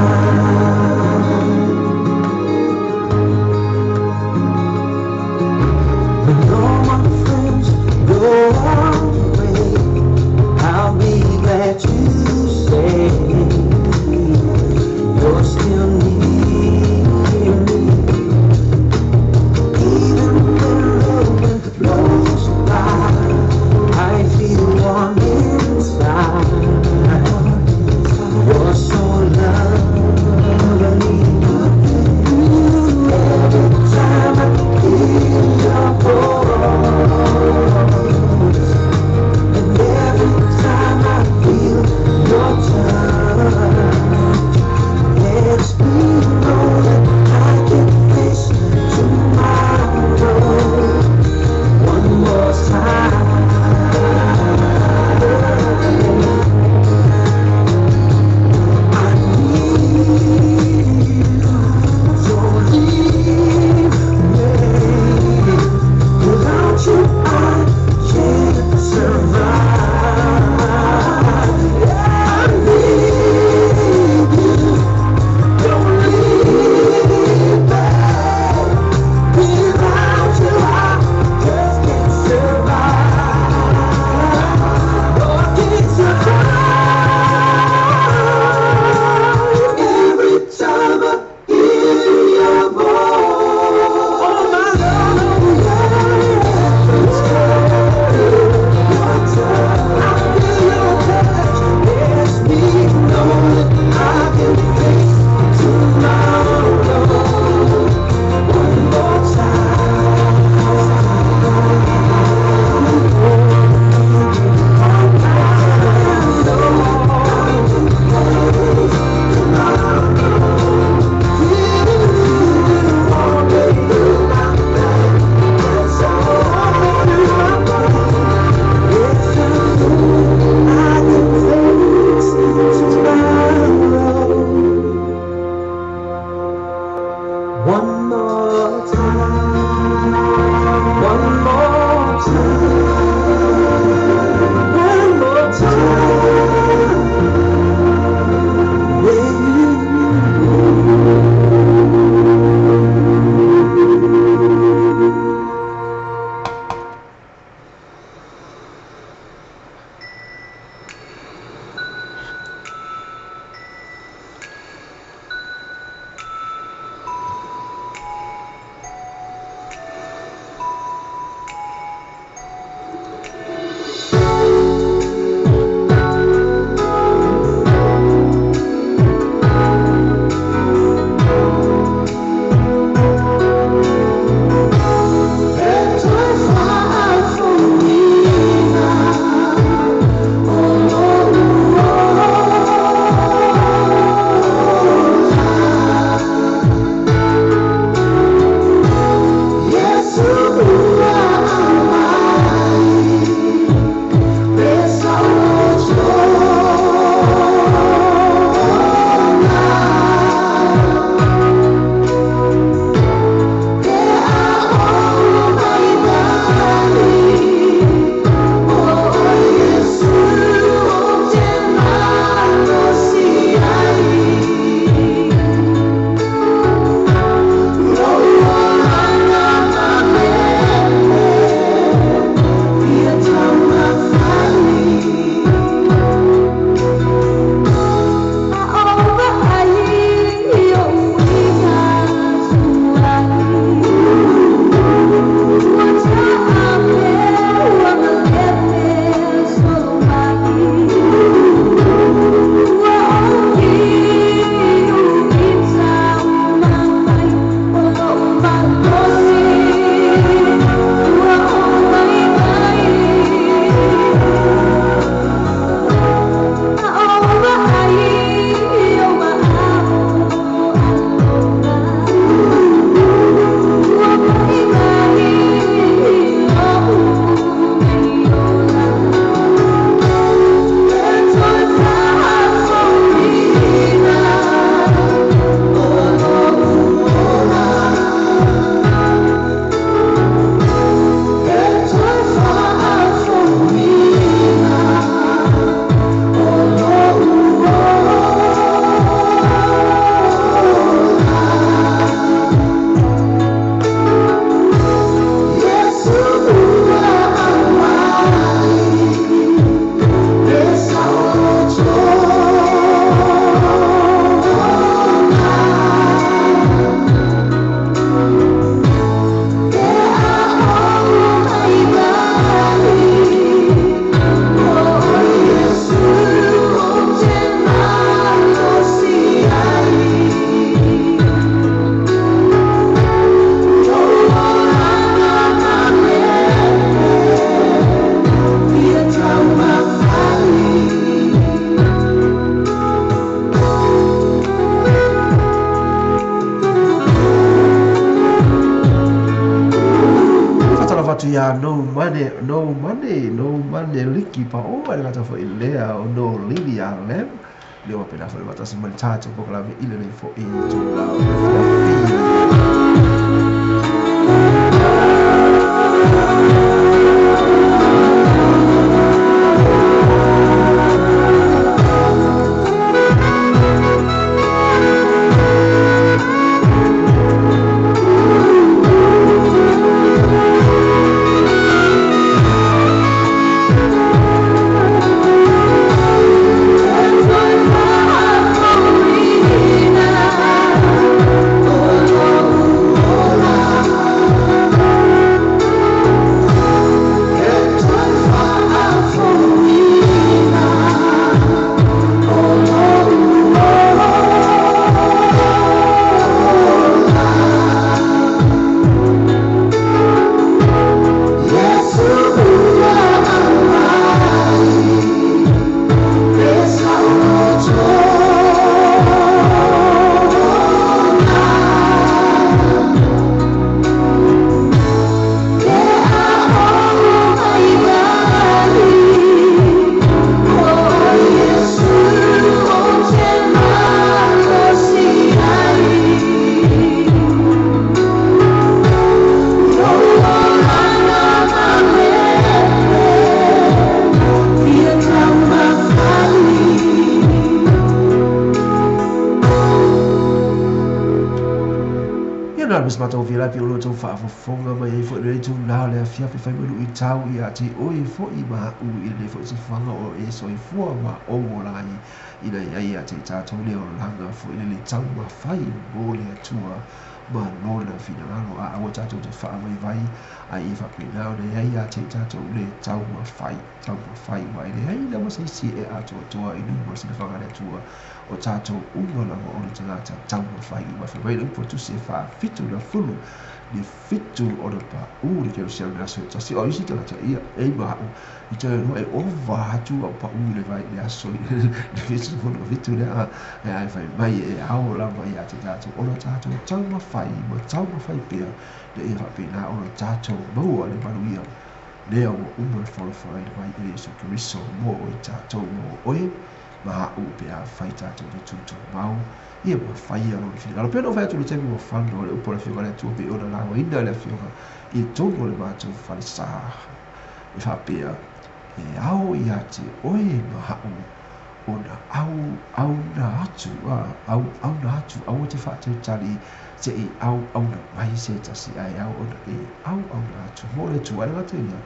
mane no mane no mane liki pa o le gata fo ilea o no lili a lem le wa pena fo le matasi mo le tatou pokalame i lenei fo'i itulā o le afiafi. Ia na matou fia pi o lo tou faafofoga mai ai foʻi lenei itulā o le afiafi fai mai luʻitau ia te oe foʻi ma aʻu i lenei foʻi sifaga o e soifua ma ou ola ai ina ia ia te tatou le olaga foʻi le le taumafai mo le Atua ma lona finagalo a aua tatou te faavaivai a ia faapena ona iai ia te tatou le taumafai taumafai ua e leai lava se isi e atoatoa i luma o le silafaga a le Atua o tatou uma lava o le tagata taumafai ua fai mai le upu a tusi e faafitu na fulu le fitu ona paʻu le kerisiano i le aso e tasi o isi tagata ia e ma aʻu i toe loa e ova atu au paʻu i le vai le aso i le fitu fulu fitu lea e ai fai mai e ao lava ia te tatou ona tatou taumafai ma taumafai pea le ia faapena ona tatou maua le manuia lea ua uma le folafolaina mai e le Iesu Keriso mo oe tatou mo oe ma aʻu pe afai tatou te tutumau ia ma faia lona finagalo. Pe ona ou fai atu i le taimi ua fano le upu a le afioga a le Atua pe ona lauaina le afioga i totonu o le matou falesā e faapea e ao ia te oe ma aʻu ona au auna atu au auna atu aua te faatalitali seʻi au auna mai se tasi ae ao ona e au auna atu mo le Atua. E le gata i lea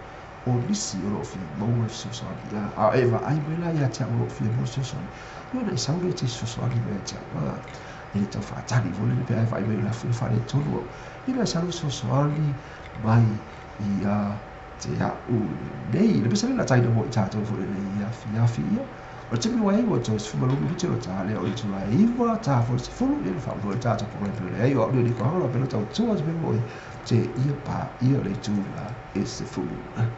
o nisi o loo fia maua le fesoasoani a e vaai mai la ia te au o loo fia maua le fesoasoani ia ona e sau lea e te fesoasoani mai ia te au e le tau faatali foi lele pe a e vaai mai o le afu e faaletonu au ia ona e sau fesoasoani mai ia te au lenei le pesa le lataina mo i tatou foi lenei afiafi ia o le taimi ua ai ua toe 15 minute o ta lea o le itulā e 9 ta foi le 10 ia na faamuloa le tatou polokalame o leai o au lea ni kohaga lo pelo tau tua te pelo oi te ia pa ia le itulā e 10.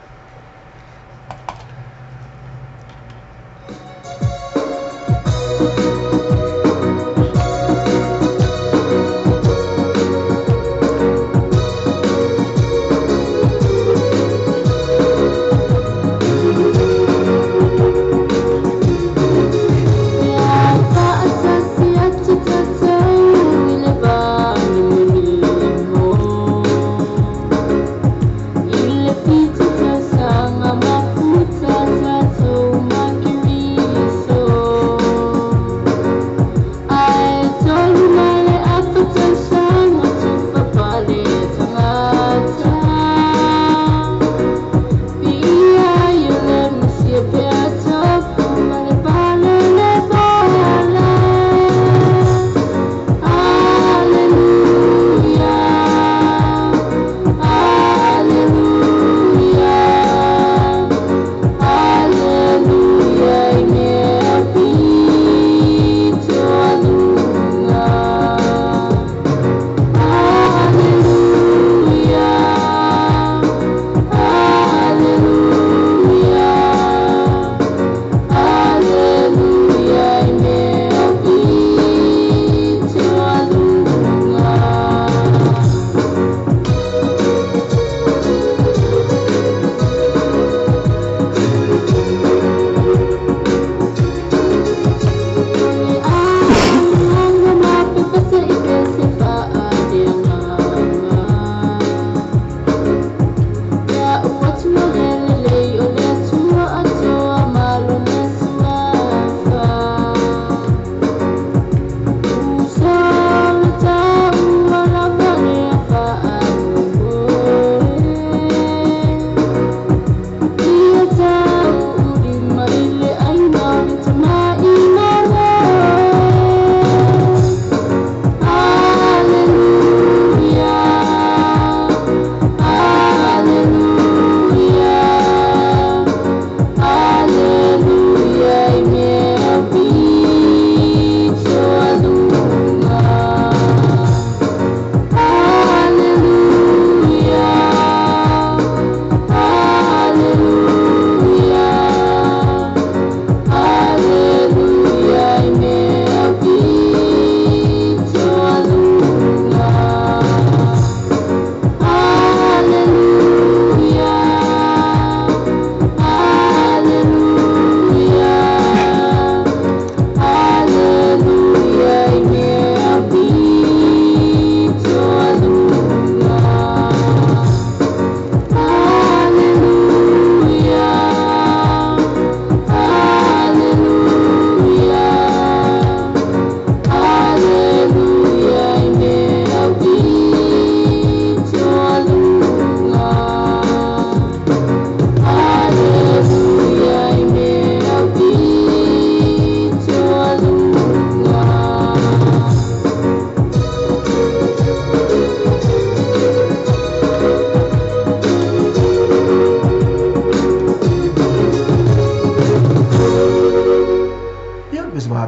Ile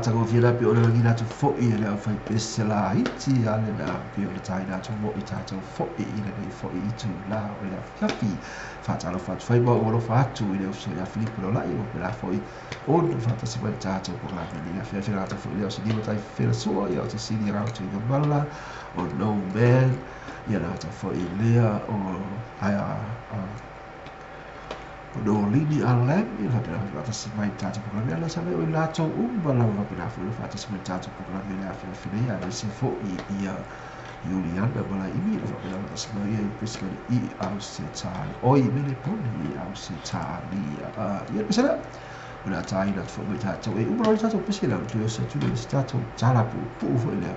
matagofie la pei o le lagina atu foʻi e le aufaipese laiti a lena pei o le taina atu moʻi tatou foʻi i lenei foʻi itulā o le afiafi. Faatalofa atu fai ma ou alofa atu i le uso ia Filipo Leolaʻi ua pela foʻi ona faatasi mai le tatou polokalame i lenei afiafi. Le gata foʻi lea o se lima tai felasua ia o se sili rautuiga mala o No Man ia le gata foʻi lea o aia o Nolini Alan ia faapena foi faatasi mai le tatou polokalame ala sa o i latou uma lava faapena foi le faatasi mai le tatou polokalame le afiafi nei aemaise foʻi ia Iuliana Malaʻimi le faapena faatasi mai ia i Brisbane i Ausetalia oi Meleponi i Ausetalia ia le pesela o le a taina atu foʻi mai tatou e uma loa le tatou pese le toe osi atu lea i se tatou tala puupuu foʻi lea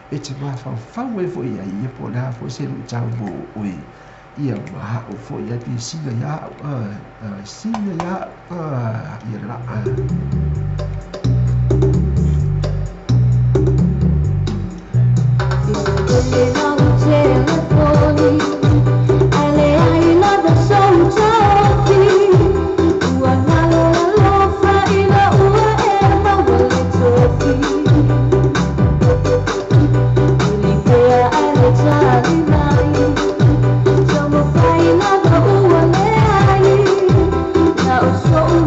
e te mafaufau ai foʻi ai ia po o le a foʻi se luʻitau mo oe ia ma a'u foʻi ai pe siga iā a'u siga iā a'u ia le laa. So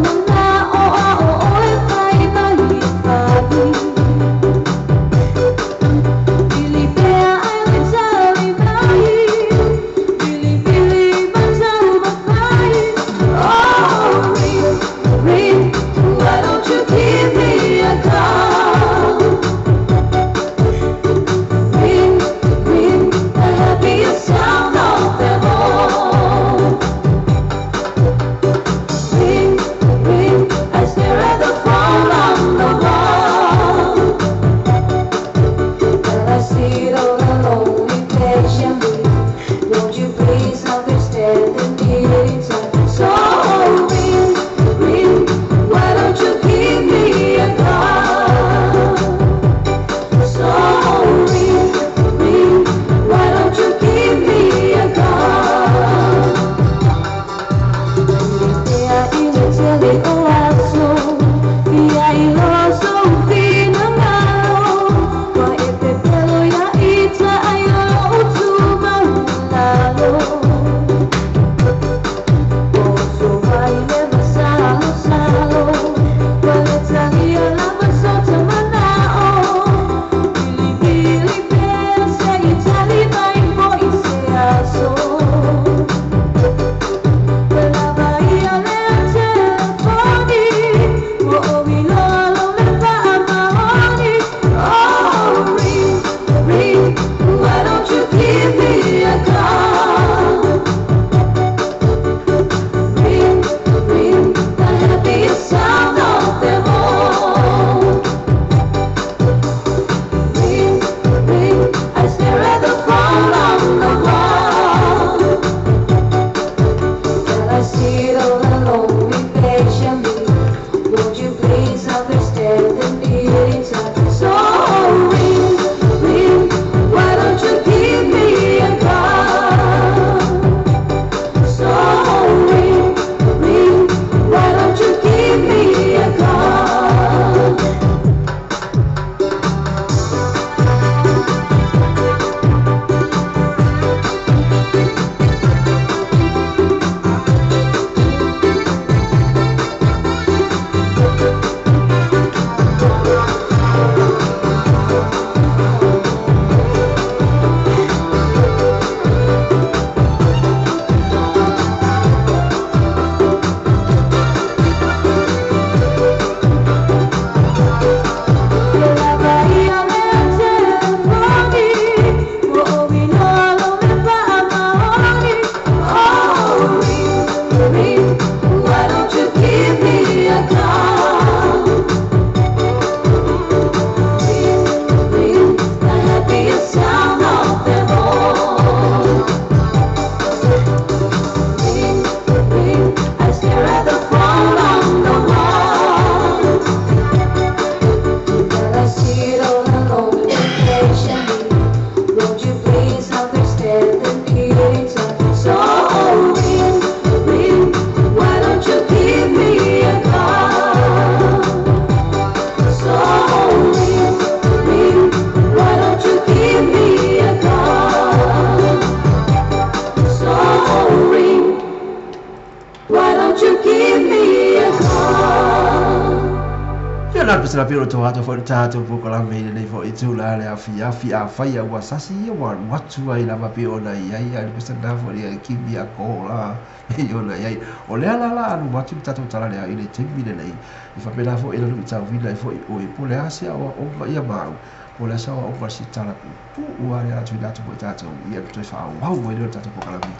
la piro to atu foi tatou polokalame i lenei foi itula le afiafi afai a ua sasi ia ua alu atu ai lava pei ona i ai a le pesa lena foi le kimi a ko la pei ona i ai o lea la la alu atu le tatou tala lea i le taimi lenei e faapena foi e luitauina ai foi oe po o le a se aoaoga ia mau po o le a se aoaoga se tala puupuu a le atu i atu foi tatou ia toe faaauau ai lea o le tatou polokalame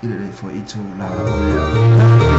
i lenei foi itula o le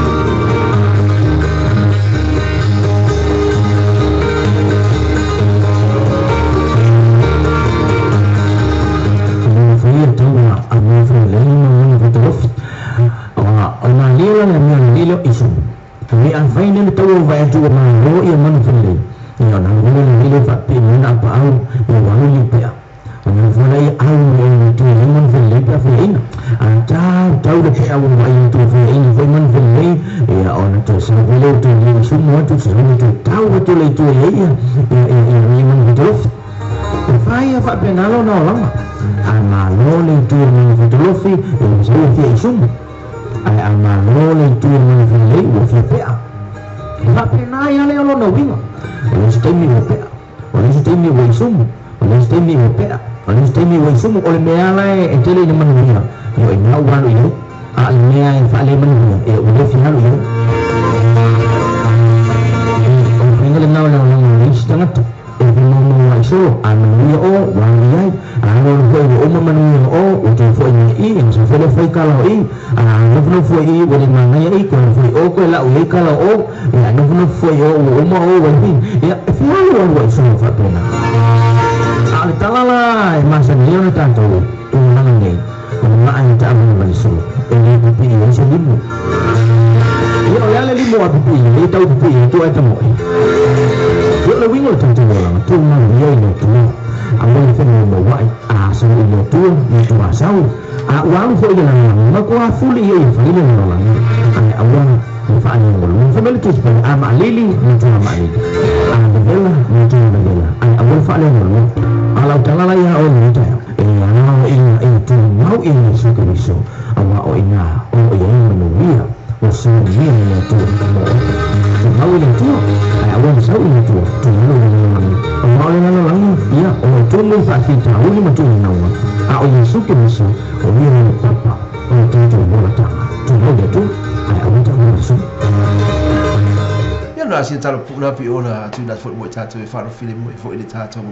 Tatou e whaarofile mo e foi le tatou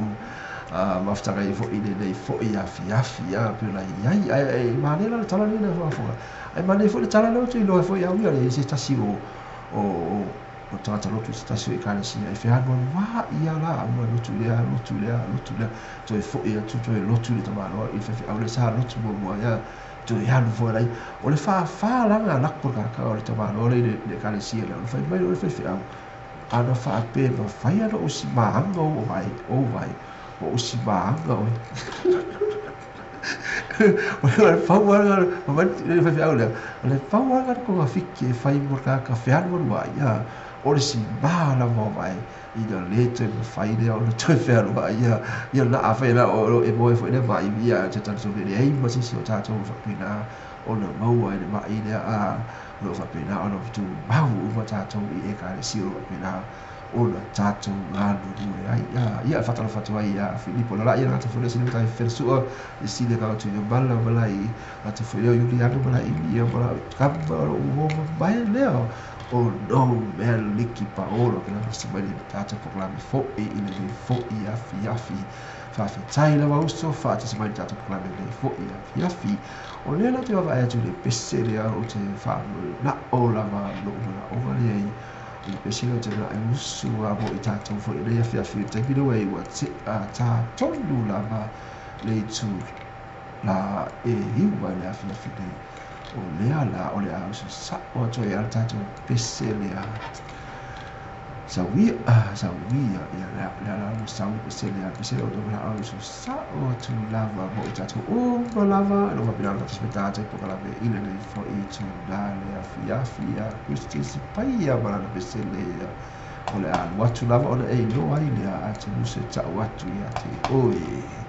mafutaga i foi lenei foi afiafi a pei ona i ai ae manaia la le tala lea le faafofoga ae manaia foi le tala lea ou te iloa ai foi au ia le se tasi o tagata lotu se tasi o ekalesia e fealualua'i a la aua lotu lea lotu lea lotu lea toe fo'i atu toe lotu le tamaloa i le faifeau lea sa lotu muamua ia toe alu foi lai o le fāfā laga lako le kākau o le tamaloa lea i le ekalesia lea o le fai mai o le faifeau ana whaape ma whai ana o si maanga o vai, o vai, o si maanga o. O le whauanga, ma mai le whaiwhiau lea, o le whauanga ko ngā whiki e whai mo ka whealualua ia, o le si maala mo vai, i na le toe ma whai lea o le toe whealua ia, ia na a whai la o e moe fo i le mai ia, te tana tō le ei ma sisi o tātou whapena, o na maua i le mai lea a, o lo whapena o na tu mau uma tātou i e ka le si o whapena o na tātou ngā nuru e ai ia whatalo whatua i a Filipo la ia ngata fole sine tai fersua i sine ka tu bala bala i atu fole Juliano bala i ia bala kamba o o mai leo o no mea liki paolo ke la se mai tātou poklami fo e i le fo i afi afi whawhetai lava uso whaatasi mai tātou poklami le fo i afi afi o lea la te wawa atu le pese lea o te whaamuru na o lava lo mana o ngale ai le pese lea o te mana e usu a mo i tātou fo i le afi afi o te pino e ua te a tā tonu lava le itu la e hiwa le afi afi nei o lea la o le a usu sa o atu e ala tātou pese lea Sawia, sawia, ia lea la o sawi pese lea, pese lea o tō o so sa o tu lava mo i tātou o ma lava, e lo wapina o tātou tātou po kalame i le nei fo i tu la lea fia fia, Kristi si paia ma lana pese lea, o le alu atu lava ona e iloa ai lea a te muse tau atu ia te oe.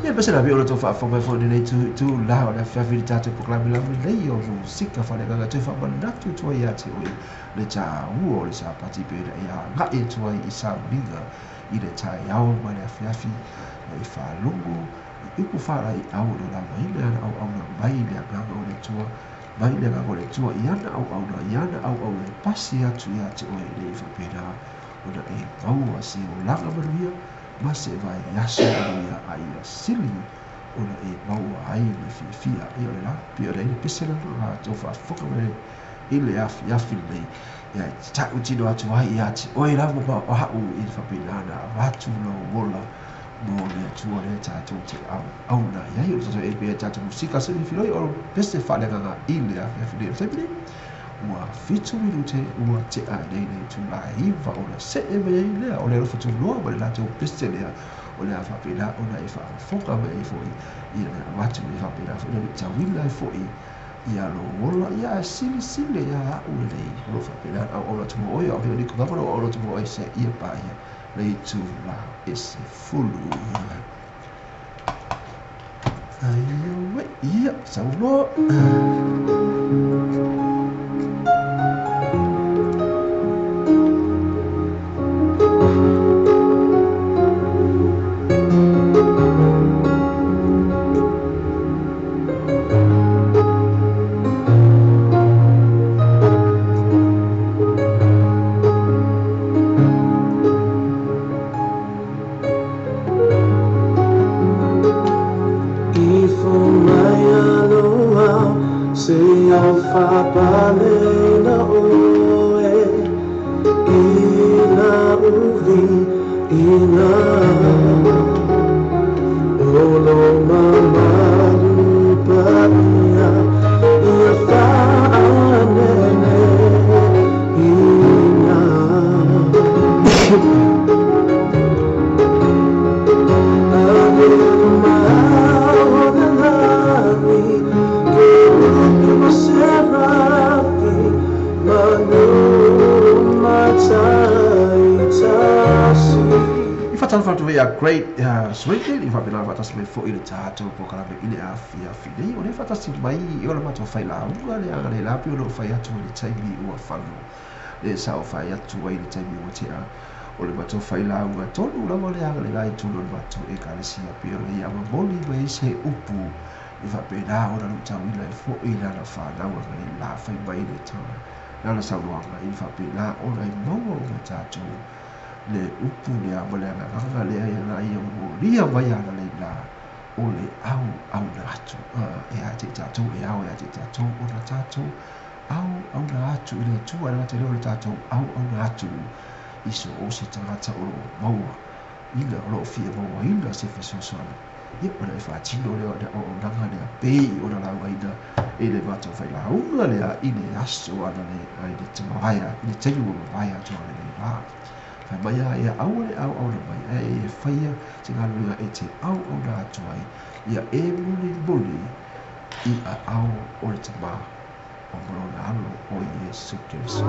Ia pese la o le tau faafofoga foi lenei itulā o le afiafi i le tatou polokalame laulelei o musika faaleagaga toe faamanatu atu ai ia te oe le tāua o le Sapati pe ona e agai atu ai i sauniga i le taeao ma le afiafi e faalogo i upu faalaeiau o lo lavaina ana auauna mai le agaga o le Atua mai le agaga o le Atua i ana auauna i ana auauna e pasi atu ia te oe ina ia faapena ona e maua se olaga manuia ma se vaiaso manuia a ia sili ona e maua ai le fiafia. Ia o le la pei ona i ai le pese lena latou faafofoga mai i le afiafi lenei ia e tautino atu ai ia te oe lava ma au i le faapena ona avatu lou ola mo le Atua lea tatou te auauna i ai. O le tatou e pei tatou musika se filifiloi o pese faaleagaga i le afiafi nei. O le taimi lenei ua 7 minute ua tea nei le itula e 9 ona see mai ai lea o le alofa tunoa ma le latou pese lea o le a faapena ona e faafofoga mai ai foi ia le avatu e faapena foi ona luitauina ai foi ia lou ola ia ae silisili ia au lenei o lo o faapena ona auauna atu mo oe. O au ni kugama lo auauna atu mo oe se ia paia le itula e 10. Ai ue ia sauloa. Ifo mai aloa se au faapalena oe i la uvi ina o lo mamalu paia ia faanene ina. I faatalofa atu ai ia Great Swindon i faapena faatasi mai foi le tatou polokalame i le afiafi nei. O lea faatasi mai i ona matou failauga le aga le la pei ona ou fai atu ai le taimi ua fano le sa o fai atu ai le taimi ua tea o le matou failauga tonu lava le aga le la i tonu o le matou ekalesia pei ona ia momoli mai ai se upu i faapena ona luitauina ai foi lana fanau aga le la fai mai le lana saunoaga i faapena ona e maua uma tatou le upu lea ma le agaga lea ia na ia momolia mai ana le la o le auauna atu e a te i tatou e ao e a te i tatou ona tatou auauna atu i le Atua e le gata i lea o le tatou auauna atu i so o se tagata o lo o maua ina o lo o fia mauaina se fesoasoani ia ona e faatino lea o le auaunaga lea pei ona laugaina e le matou failauga lea i le aso ana le ai le mavae i le taimi ua mavae atu ana le la. Fai mai a ia aua le auauna mai ae e faia se galuega e te auauna atu ai ia e mulimuli i aao o le Tamā o ma lona Alo o Iesu Keriso.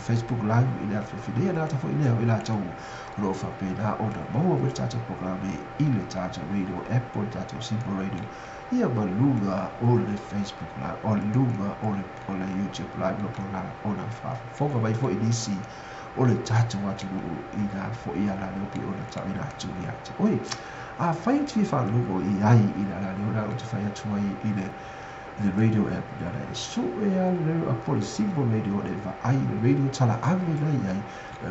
Facebook Live i le afifine na ta foi le i la tau ro fa pe na ona maua mo tatou programe i le tatou radio app o tatou Simple Radio ia maluga o le Facebook Live o luga o le YouTube Live no programe ona fa foka mai foi nisi o le tatou atunuu i na foi ala leo pi o le tau ina atu i atu oi a fai atu i whaalogo i ai i la la leo la o te fai atu ai i le radio app na e so e a le a po le Simple Radio le va ai le radio tala ave la iai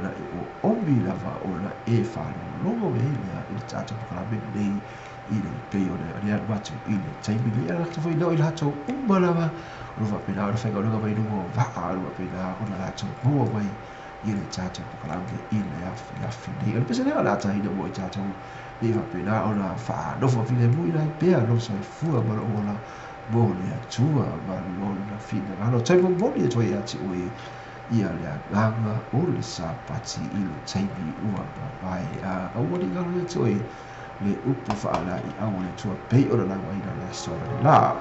na e o omi lava o la e whaalogo me lea i le tatou programe nei i le pei o le alu atu i le taimi nei ala foi leo i latou uma lava o lo faapena ona faigaluega mai luga o vaa o lo faapena ona latou maua mai i le tatou programe i le afiafi nei. O le pese lea o le atahina mo i tatou nei faapena ona whaanofo filemu i lai pea lo soifua ma lou ola mo le Atua ma lona finagalo. Taimi momoli e toi ati oe ia le agaga o le Sapati i le taimi ua mavae. A aua ni galo ia te oe le upu whaalai au le Atua pei o le lauaina le aso le la.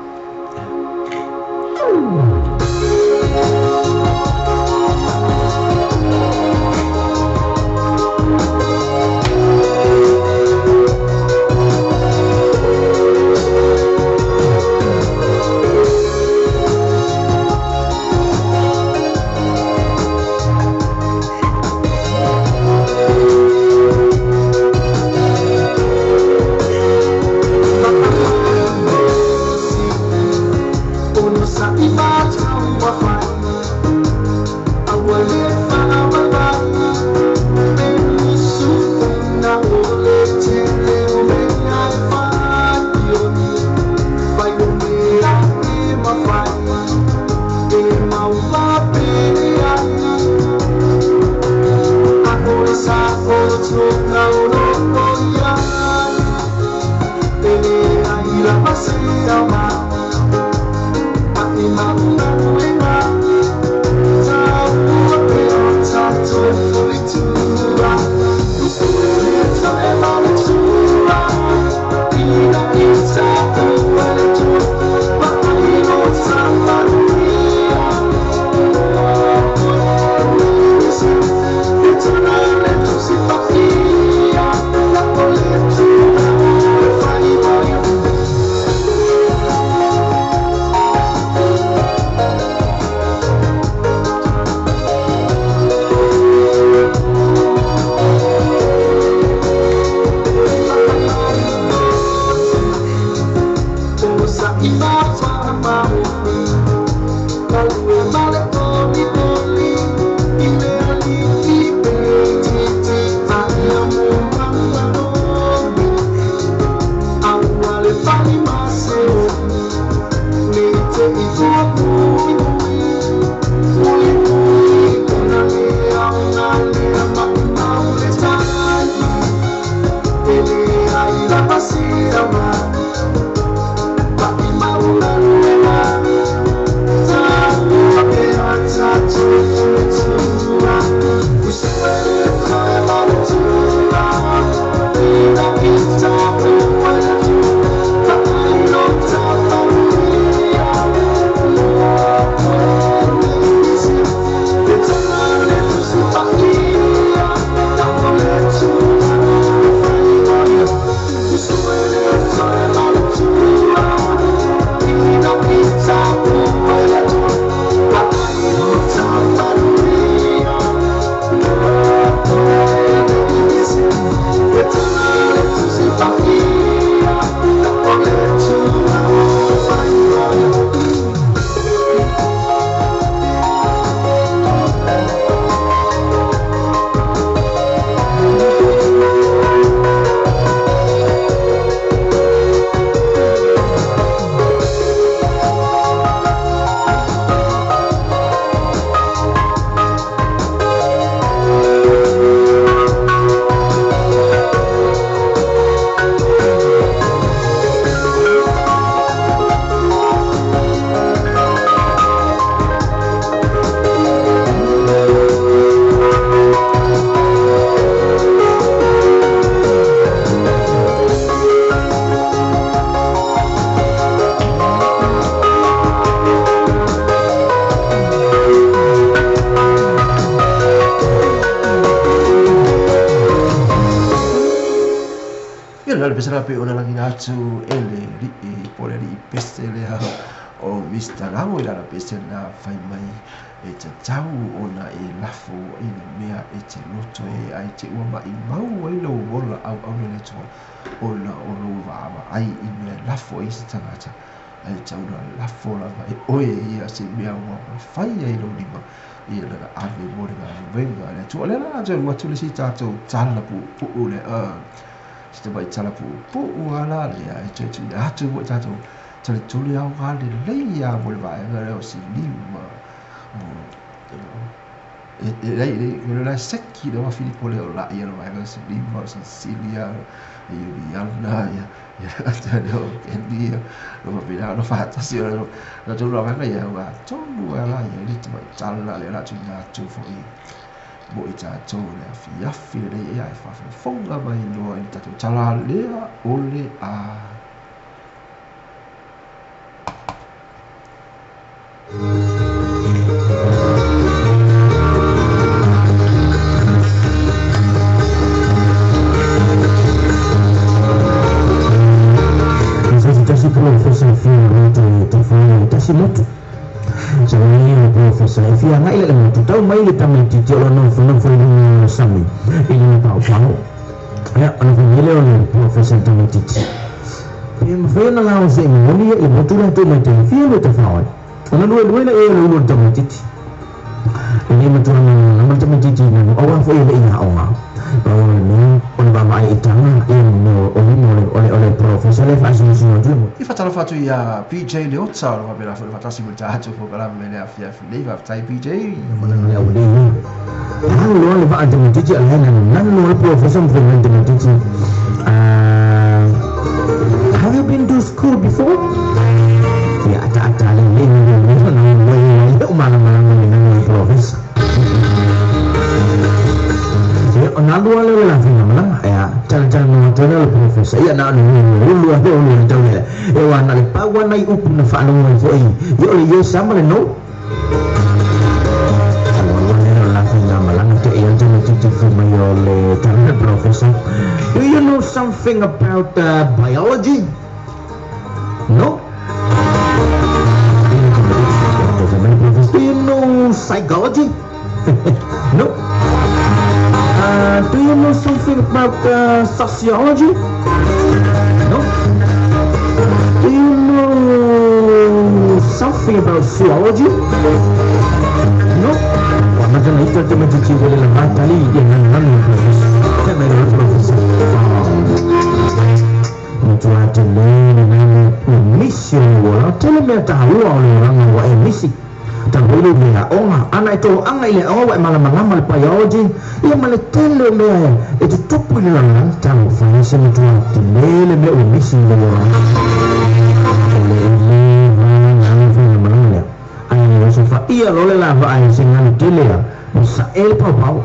Ono sa i ba tau wa whai. Pesara pe o le lagi atu ele li'i po le li'i pese lea o Mr. Ramo i lana pese na fai mai e tatau ona e lafo i le mea e te loto e ai te ua mai mau ai lau ola au au le Atua ona o lou vaavaai i mea lafo ai se tagata ae tau na lafo lava e oe ia se mea ua mafai ai lou lima ia lana ave mo le galuega a le Atua. O lea la atu atu le si tatou tala puupuu le se mai tala puupuu ala lea e toe tuuina atu mo i tatou toletole ao galelei a mo le vaega lea o silima e lei le seki le Filipo le o lai le vaega o silima o Sisilia e Iuliana ia ia le o Kenia lo mapina no faatasi o la tolu vaega ia ua tonu ala ia le tamai tala lea la tuuina atu foi mo i tatou le afiafi lenei ia e faafofoga mai loa i le tatou tala lea o le a. Fia ngai le motu tau mai le tamaititi o lona nofonofo i luga o sami i lona paopao. Ia ona faimai lea o le profesa i le tamaititi, pe mafai ona lao seʻi momoli ia i le motu latou mai taifia le tafao ai ona luelue laia o le ulu o le tamaititi lenei matuaga lama le tamaititi nanu auā foʻi e leʻi aoga pau o le mea o le vaavaai i taga ia mea o lima o le profesa le faasinosino atu le motu. I faatalofa atu ia PJ Leota o lo faapena foi le faatasi mo le tatou polokalame le afiafi nei. Faafetai PJ. Malaga le aulei alu loa le vaa tamaititi a le nanunanu loa le profesa ma faimai le tamaititi, have you been to school before? Ia ataata le le le o malamalama le nanu le profesa. Ia ona lua le le lafinga malaga ia talatala no atu le profesa ia na ona ulu a ulu le tau le e ua na le pau ana i upu na faalogo ai foʻi ia o le yes sama le no. Alua le o lafinga malaga te ia tamaititi fai mai o le tala le profesa, do you know something about biology? No? Do you know psychology? No. Do you know something about sociology? No. Do you know something about zoology? No. Macam itu tamaititi boleh lah matali ia nanu profesa. Mai le profesa. Matua tele nanu misi o le ola tele mea taua o le olaga ua e misi. Tawelu mea onga ana e tolo anga ile awa e malamalama le biology ia ma le tele o mea e tutupu i le lalolagi talofa e se matua tele le mea ua misi i le olaga o le le vaega faimalamalama lea ae o se faia loa le lavaa e se galu tele a ma sa'e le paopao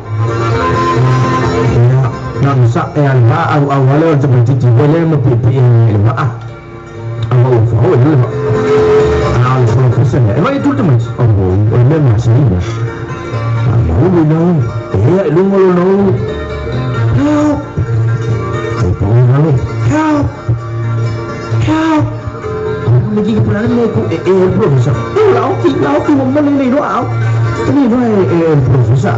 ia na ona sa'e a le vaa auau a lea o le tamaititi foi lea ma piipii le vaa aua ua fao e le vaa a o le polofesa lea e vaai atu le tamaiti oi o le mea masani lea maulu ina oe e ea i luga o lona ulu help e pau i lalo help help me ki pula le ku e e le professor e la oki mo mo le iloa au e le iloa e le professor a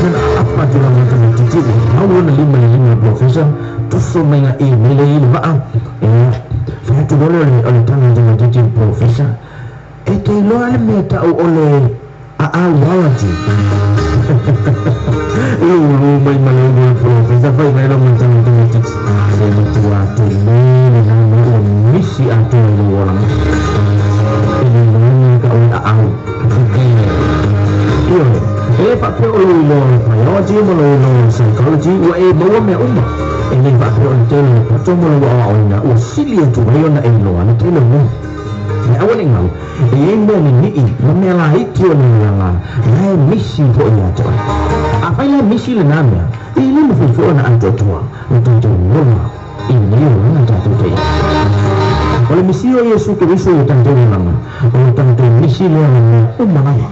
kana apa tu la mata me titi mau ona lima le lima professor tuso mai nga e mele i le vaa e fai atu loa lea o le tala a le titi professor e te iloa le mea tau o le aauology lulu mai ma le ulu professor fai mai lo mata me titi le matua tele lena mea ua misi atoa i lou olaga e le iloa le mea tau o le aau ioe e le faapea o lou iloa o le biology ma lou iloa o le psychology ua e maua mea uma e le faapea o le tele o le poto ma lou aoaoina ua sili atu ai ona e iloa le tele o mea le aua ne i galo e i ai mea ninii ma mea laiti o le olaga la e misi foi ia te oe. Afai la e misi lenā mea, e le mafai foi ona atoatoa lo tatou ola i lenei olaga tatou te i ai. O le misi o Iesu Keriso i lo tatou olaga, o lo tatou misi lea o mea uma lava.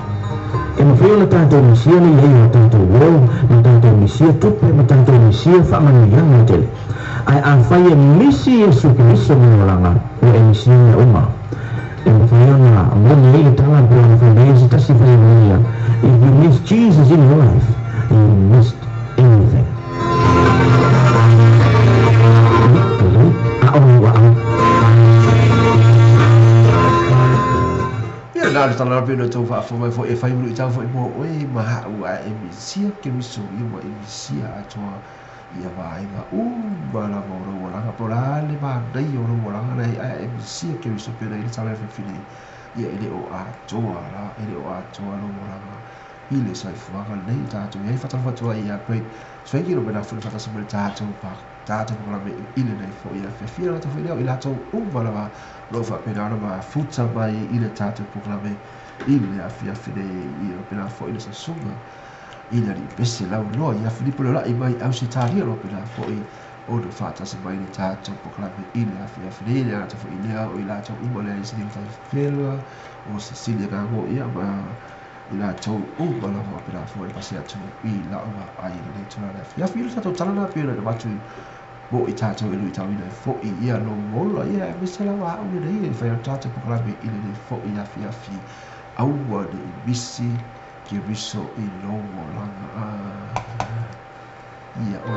E mafai ona tatou misia le i ai o tatou uo, ma tatou misia tupe, ma tatou misia faamanuiaga e tele. Ae afai e misi Iesu Keriso ma le olaga, ua e misia mea uma. E mafai ona moni ai le tala pei ona fai mai ai se tasi faiamoia, If you miss Jesus in your life, you missed everything. Lelei, a o ua au. Ia lena le tala pei ona outou faafofoga mai foi e fai muliʻitau foi mo oe ma a'u ae e misia Keriso ia ua e misia atoa ia vaega uma lava o lou olaga po o le a le manaia o lou olaga lea ae e misia Keriso pei ona i ai le tala e faifi nei ia e le o atoa la e le o atoa lou olaga i le soifuaga lenei tatou i ai faatalofa atu ai ia Craig Swanky lo mena foi le faatasi mai le tatou pa tatou polokalame i lenei foi afiafi latou foi lea o i latou uma lava o lo o faapena ona mafuta mai i le tatou polokalame i le afiafi nei ia pena foi le susuga i le alii pese lauloa ia Filipo Leolai mai Ausetalia o lo o pena foi ona faatasi mai le tatou polokalame i le afiafi nei le latou foi lea o i latou uma lea i Sini Taifela o Cecilia Gago ia ma i latou uma lava o pena foi le pasi atu i lau vaai i lenei tulaga le afiafi i le tatou tala lena pei ona avatu mo i tatou e luitauina ai foi ia lou ola ia aemaise lava au lenei e fai atu tatou polokalame i lenei foi afiafi aua ne i misi Keriso i lou olaga ia o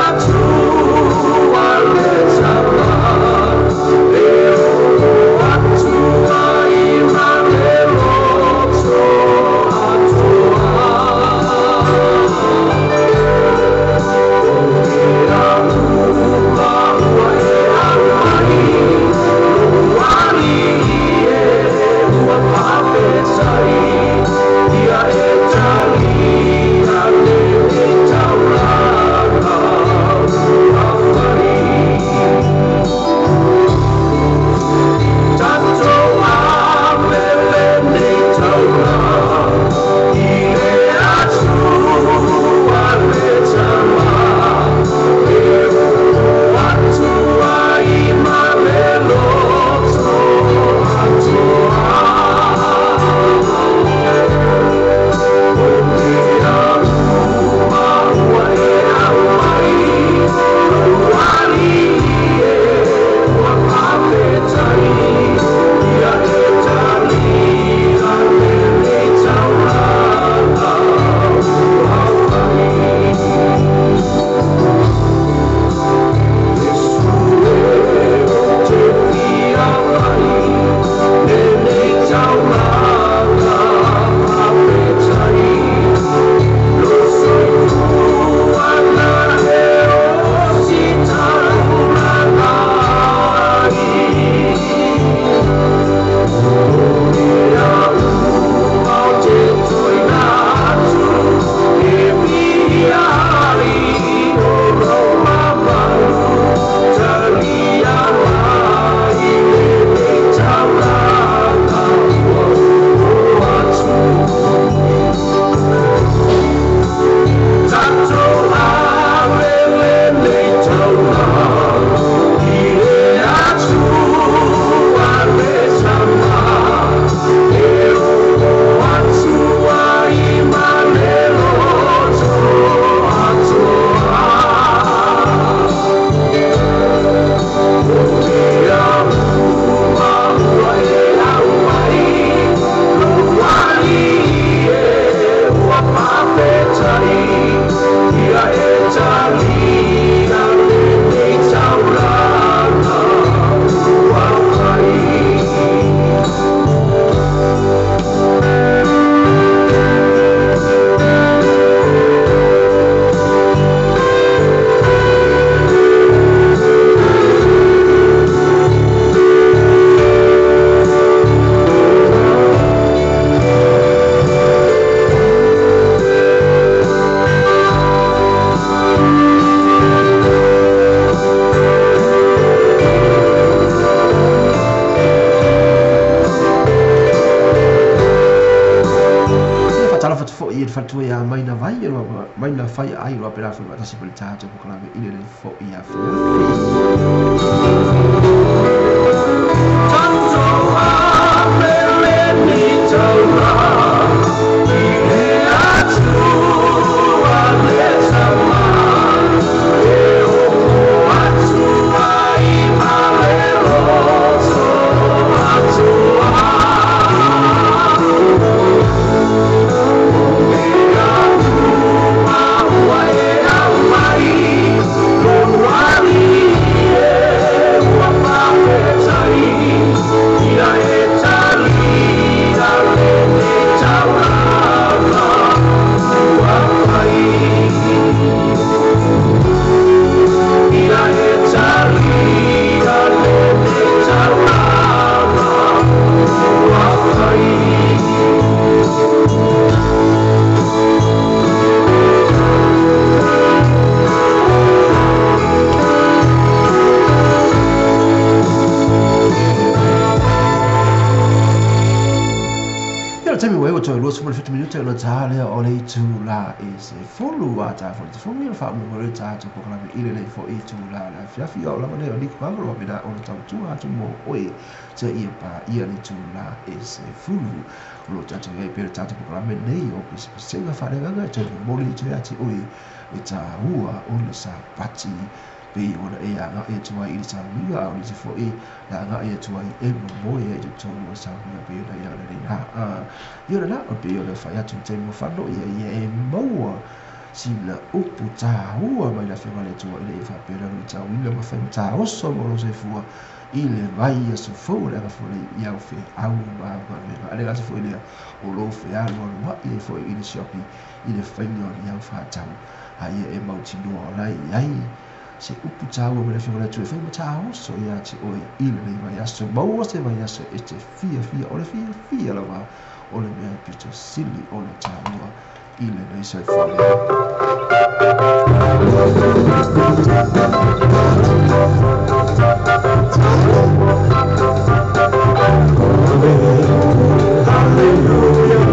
Atua le faletua ia Maina Vai Maina Fai ai o pena foi faatasi ma le tatou polokalame i lenei fo'i afiafi. Sina upu tāua mai la whionga le tua i le whapera rui tāwina ma whai tāoso mo lo se fua i le vai a so fau le aga fua le iau whe au ma ma ale gasa fua i le o lo whe alu alu wa i le fua i le siopi i le whainga o le iau whātau a ia e mautinoa o lai ai se upu tāua mai la whionga le tua i whai ma tāoso i ati oe i le nei vai aso maua se vai aso e te fia fia o le fia fia lava o le mea pito sili o le tāua i lenei soifua. Hallelujah.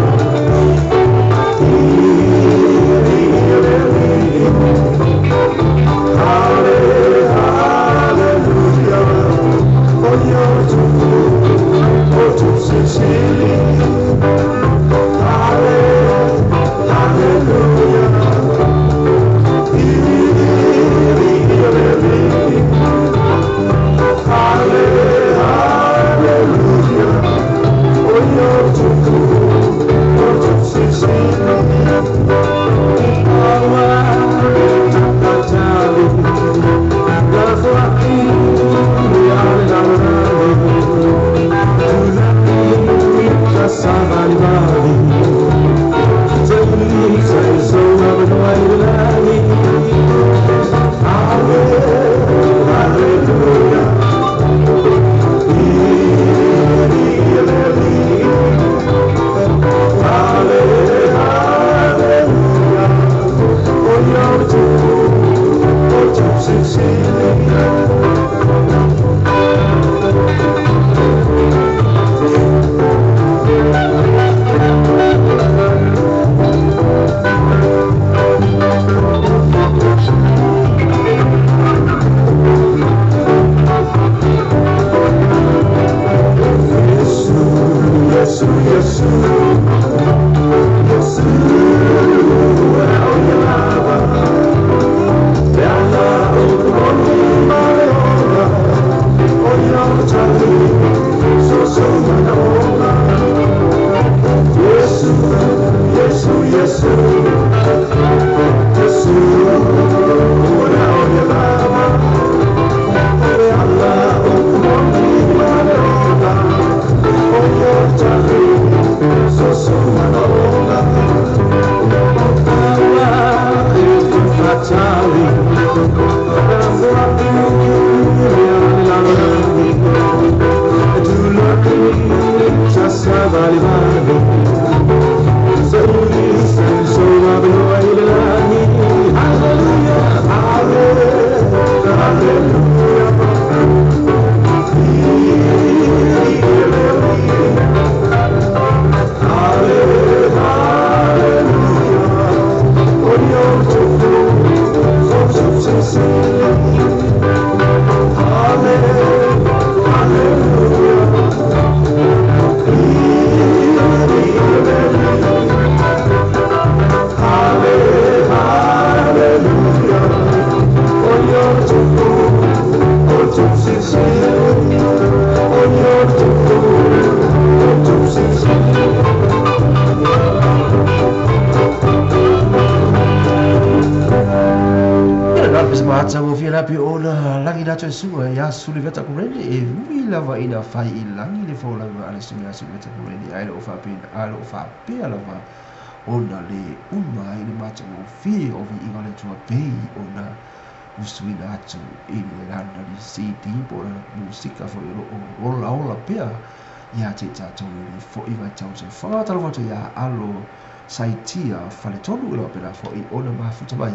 Matagofie la pe ona lagi na toe suga ia suli veta kureni e ui lava ina fai i lagi le folauga a le suga suli veta kureni ae loo faapena ae loo faapea lava ona le uma ai le matagofie o viiga o le Atua pei ona usuina atu i le lana le CD po o lana musika foi o loo olaola pea ia te i tatou i lenei foi vaitau soifuaga. Talofa atu ia alo Saitia faletonu i loo faapena foi ona mafuta mai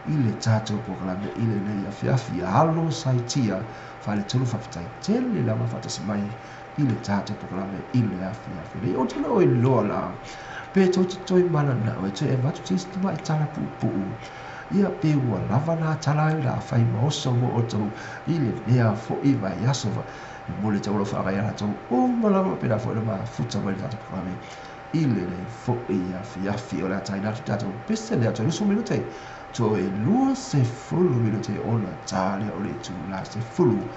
i le tatou polokalame i lenei afiafi. Alo Saitia faletonu, faafetai tele lava faatasi mai i le tatou polokalame i le afiafi nei. Ou te le o iloa la pe tou te toe mananao e toe avatu se isi tamai tala puupuu ia pe ua lava nā tala ai la fai ma oso mo outou i le lea foi vaiaso. E momoli atu au lau faagaia latou uma lava pena foi le mafuta mai le tatou polokalame i lenei foi afiafi. O le a taina atu tatou pese lea toe 20 minute, toe 20 minute ona ta lea o le itula 10.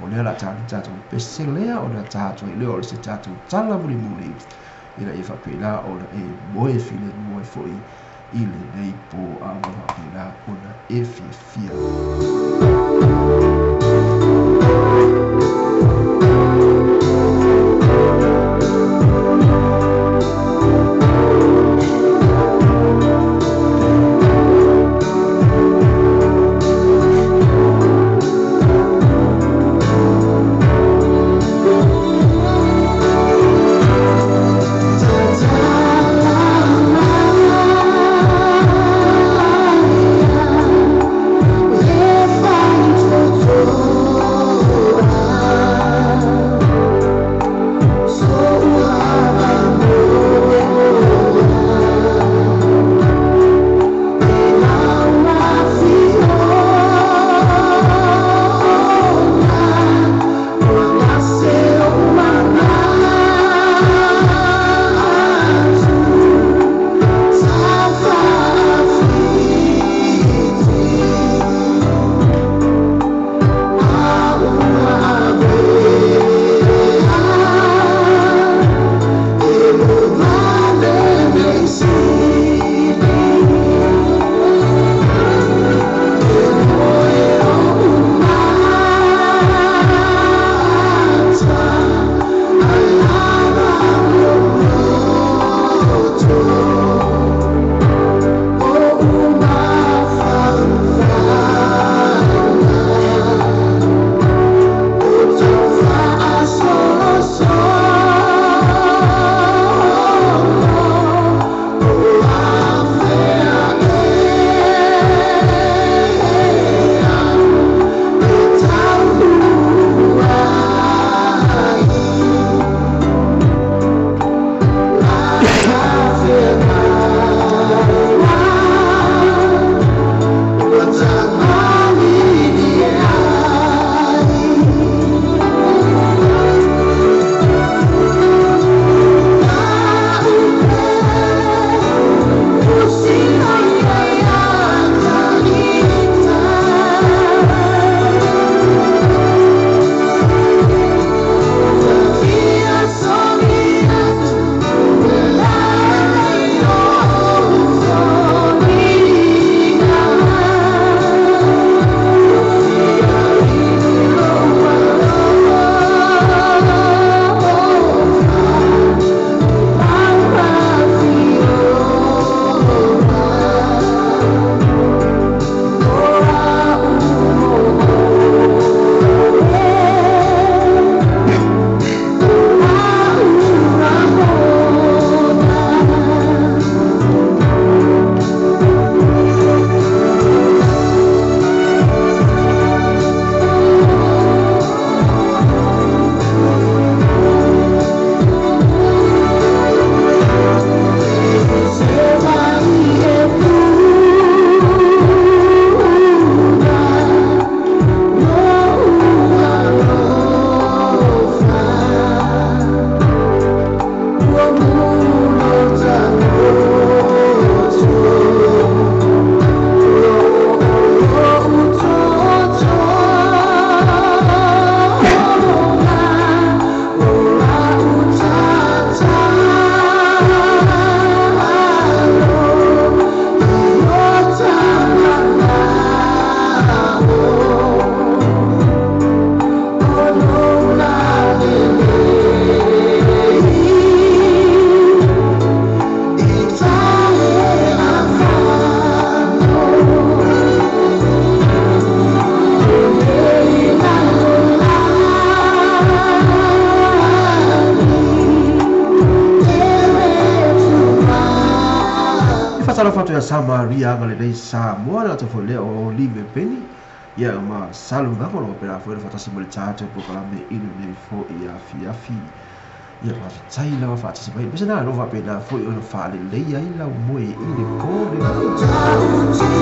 O lea la ta tatou pese lea ona ta atu ai lea o le se tatou tala mulimuli ina ia faapena ona e moe filemu ai foi i lenei po a ua faapena ona e fiafia. If I Faatalofa atu ia Samaria agalelei Samoa le latou foi lea o Olive Peni ia ma Salugago o lo o faapena foi ona faatasi mai le tatou polokalame i lenei foi afiafi. Ia faafetai lava faatasi mai. Aemaise na o lo o faapena foi ona faaleleia ai lau moe i le po lenei.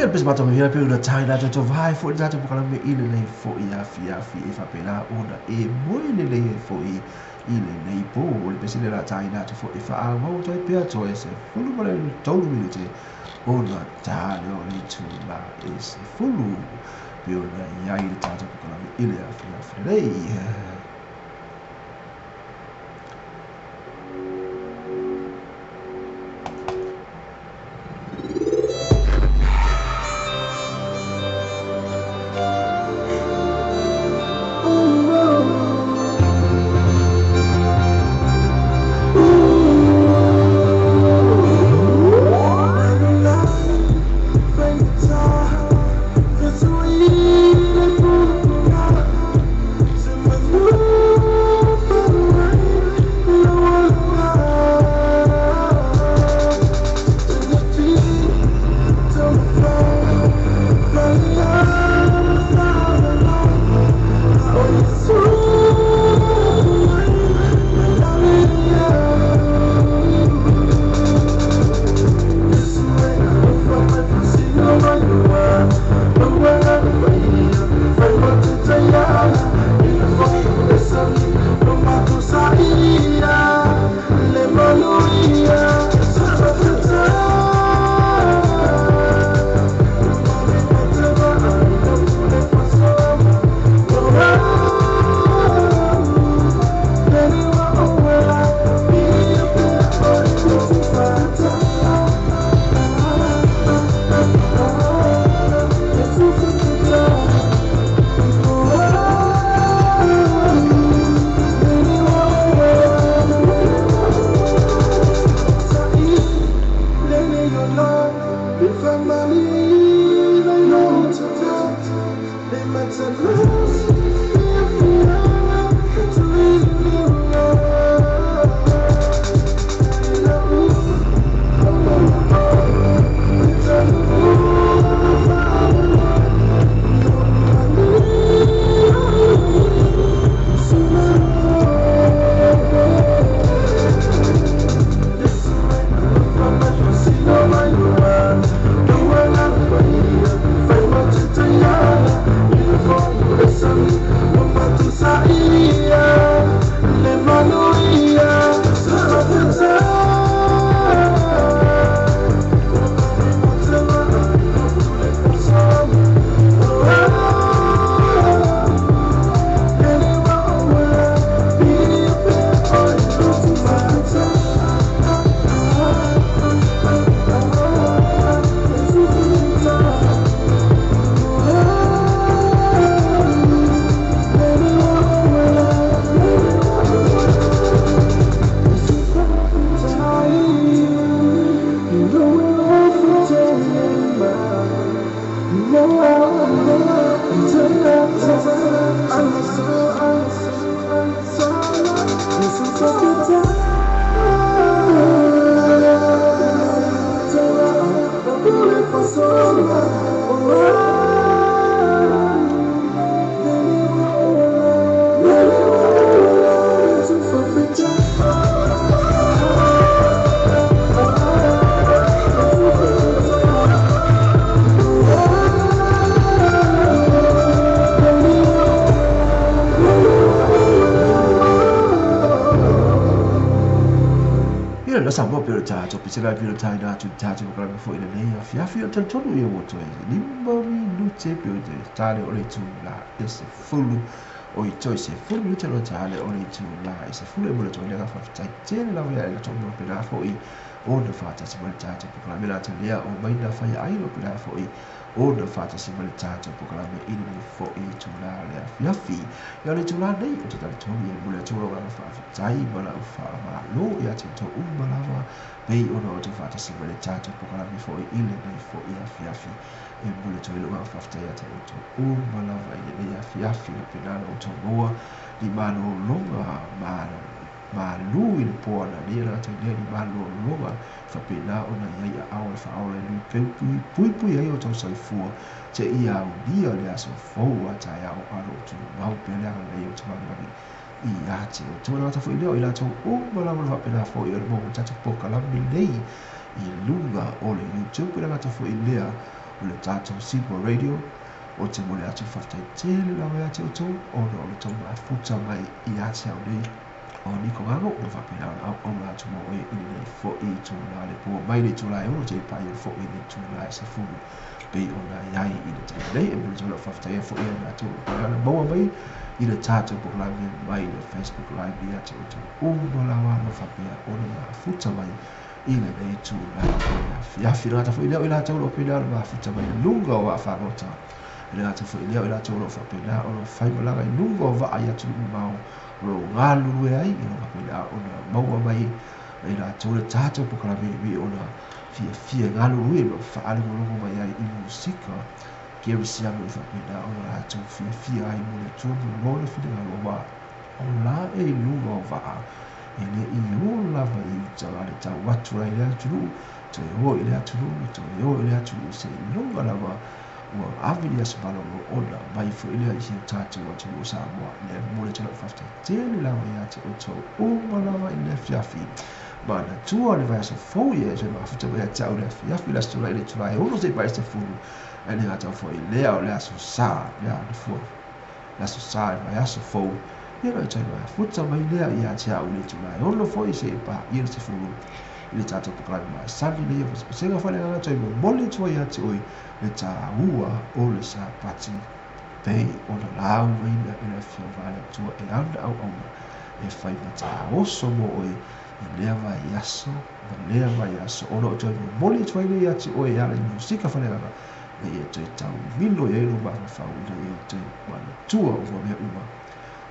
Ia le pese matagofie pe ona tai la tatou vae foi le tatou polokalame i lenei foi afiafi e faapena ona e moe lelei ai foi i lenei po. O le pese lea o le a taina atu foi e faaauau atu ai pea toe 13 minute ona ta lea o le itula e 10 pe ona i ai le tatou polokalame i le afiafi lenei.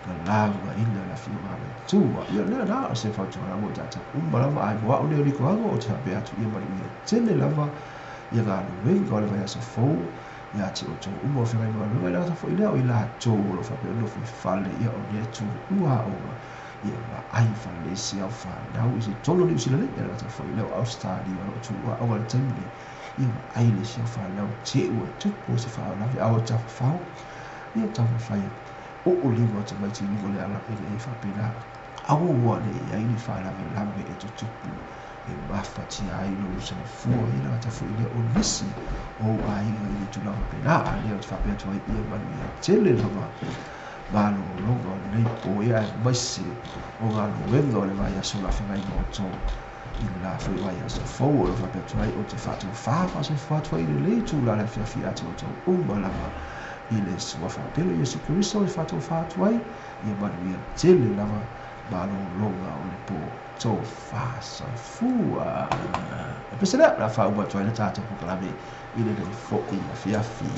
Galagaina le afioga a le Atua. Ia lea la o se fautuaga mo i tatou uma lava, ae mo au nei o Likoago, ou te faapea atu ia manuia tele lava ia galuega o le vaiaso fou ia te outou uma o feagai ma galuega. E le gata foi lea, o i latou o lo o faapea ona nofo i fale, ia o lea tuua aoga, ia vaai falesi au fanau i se tolu o Niu Sila nei, e le gata foi lea o Ausetalia o lo o tuua aoga i le taimi nei, ia vaai le isi au fanau te ua tupu se faalavelave, a o tafafao, ia taumafai e oo lima o tamaiti i luga o le ala ina ia faapena aua ne i ai ni faalavelave e tutupu e mafatia ai lou soifua. Ia le gata foi lea o nisi o ou aiga i le tulaga faapena. A lea ou te faapea atu ai, ia manuia tele lava malologa o lenei po, ia aemaise o galuega o le vaiaso o le a feagai ma outou i le la foi vaiaso fou. O lo o faapea atu ai, ou te faatofa faasoifua atu ai i lenei itula le afiafi ia te outou uma lava i le suafa pele o Iesu Keriso e faatofa atu ai, ia manuia tele lava malologa o le po. Tofa soifua. E pese lea, o le a faauma atu ai le tatou polokalame i lenei foi afiafi.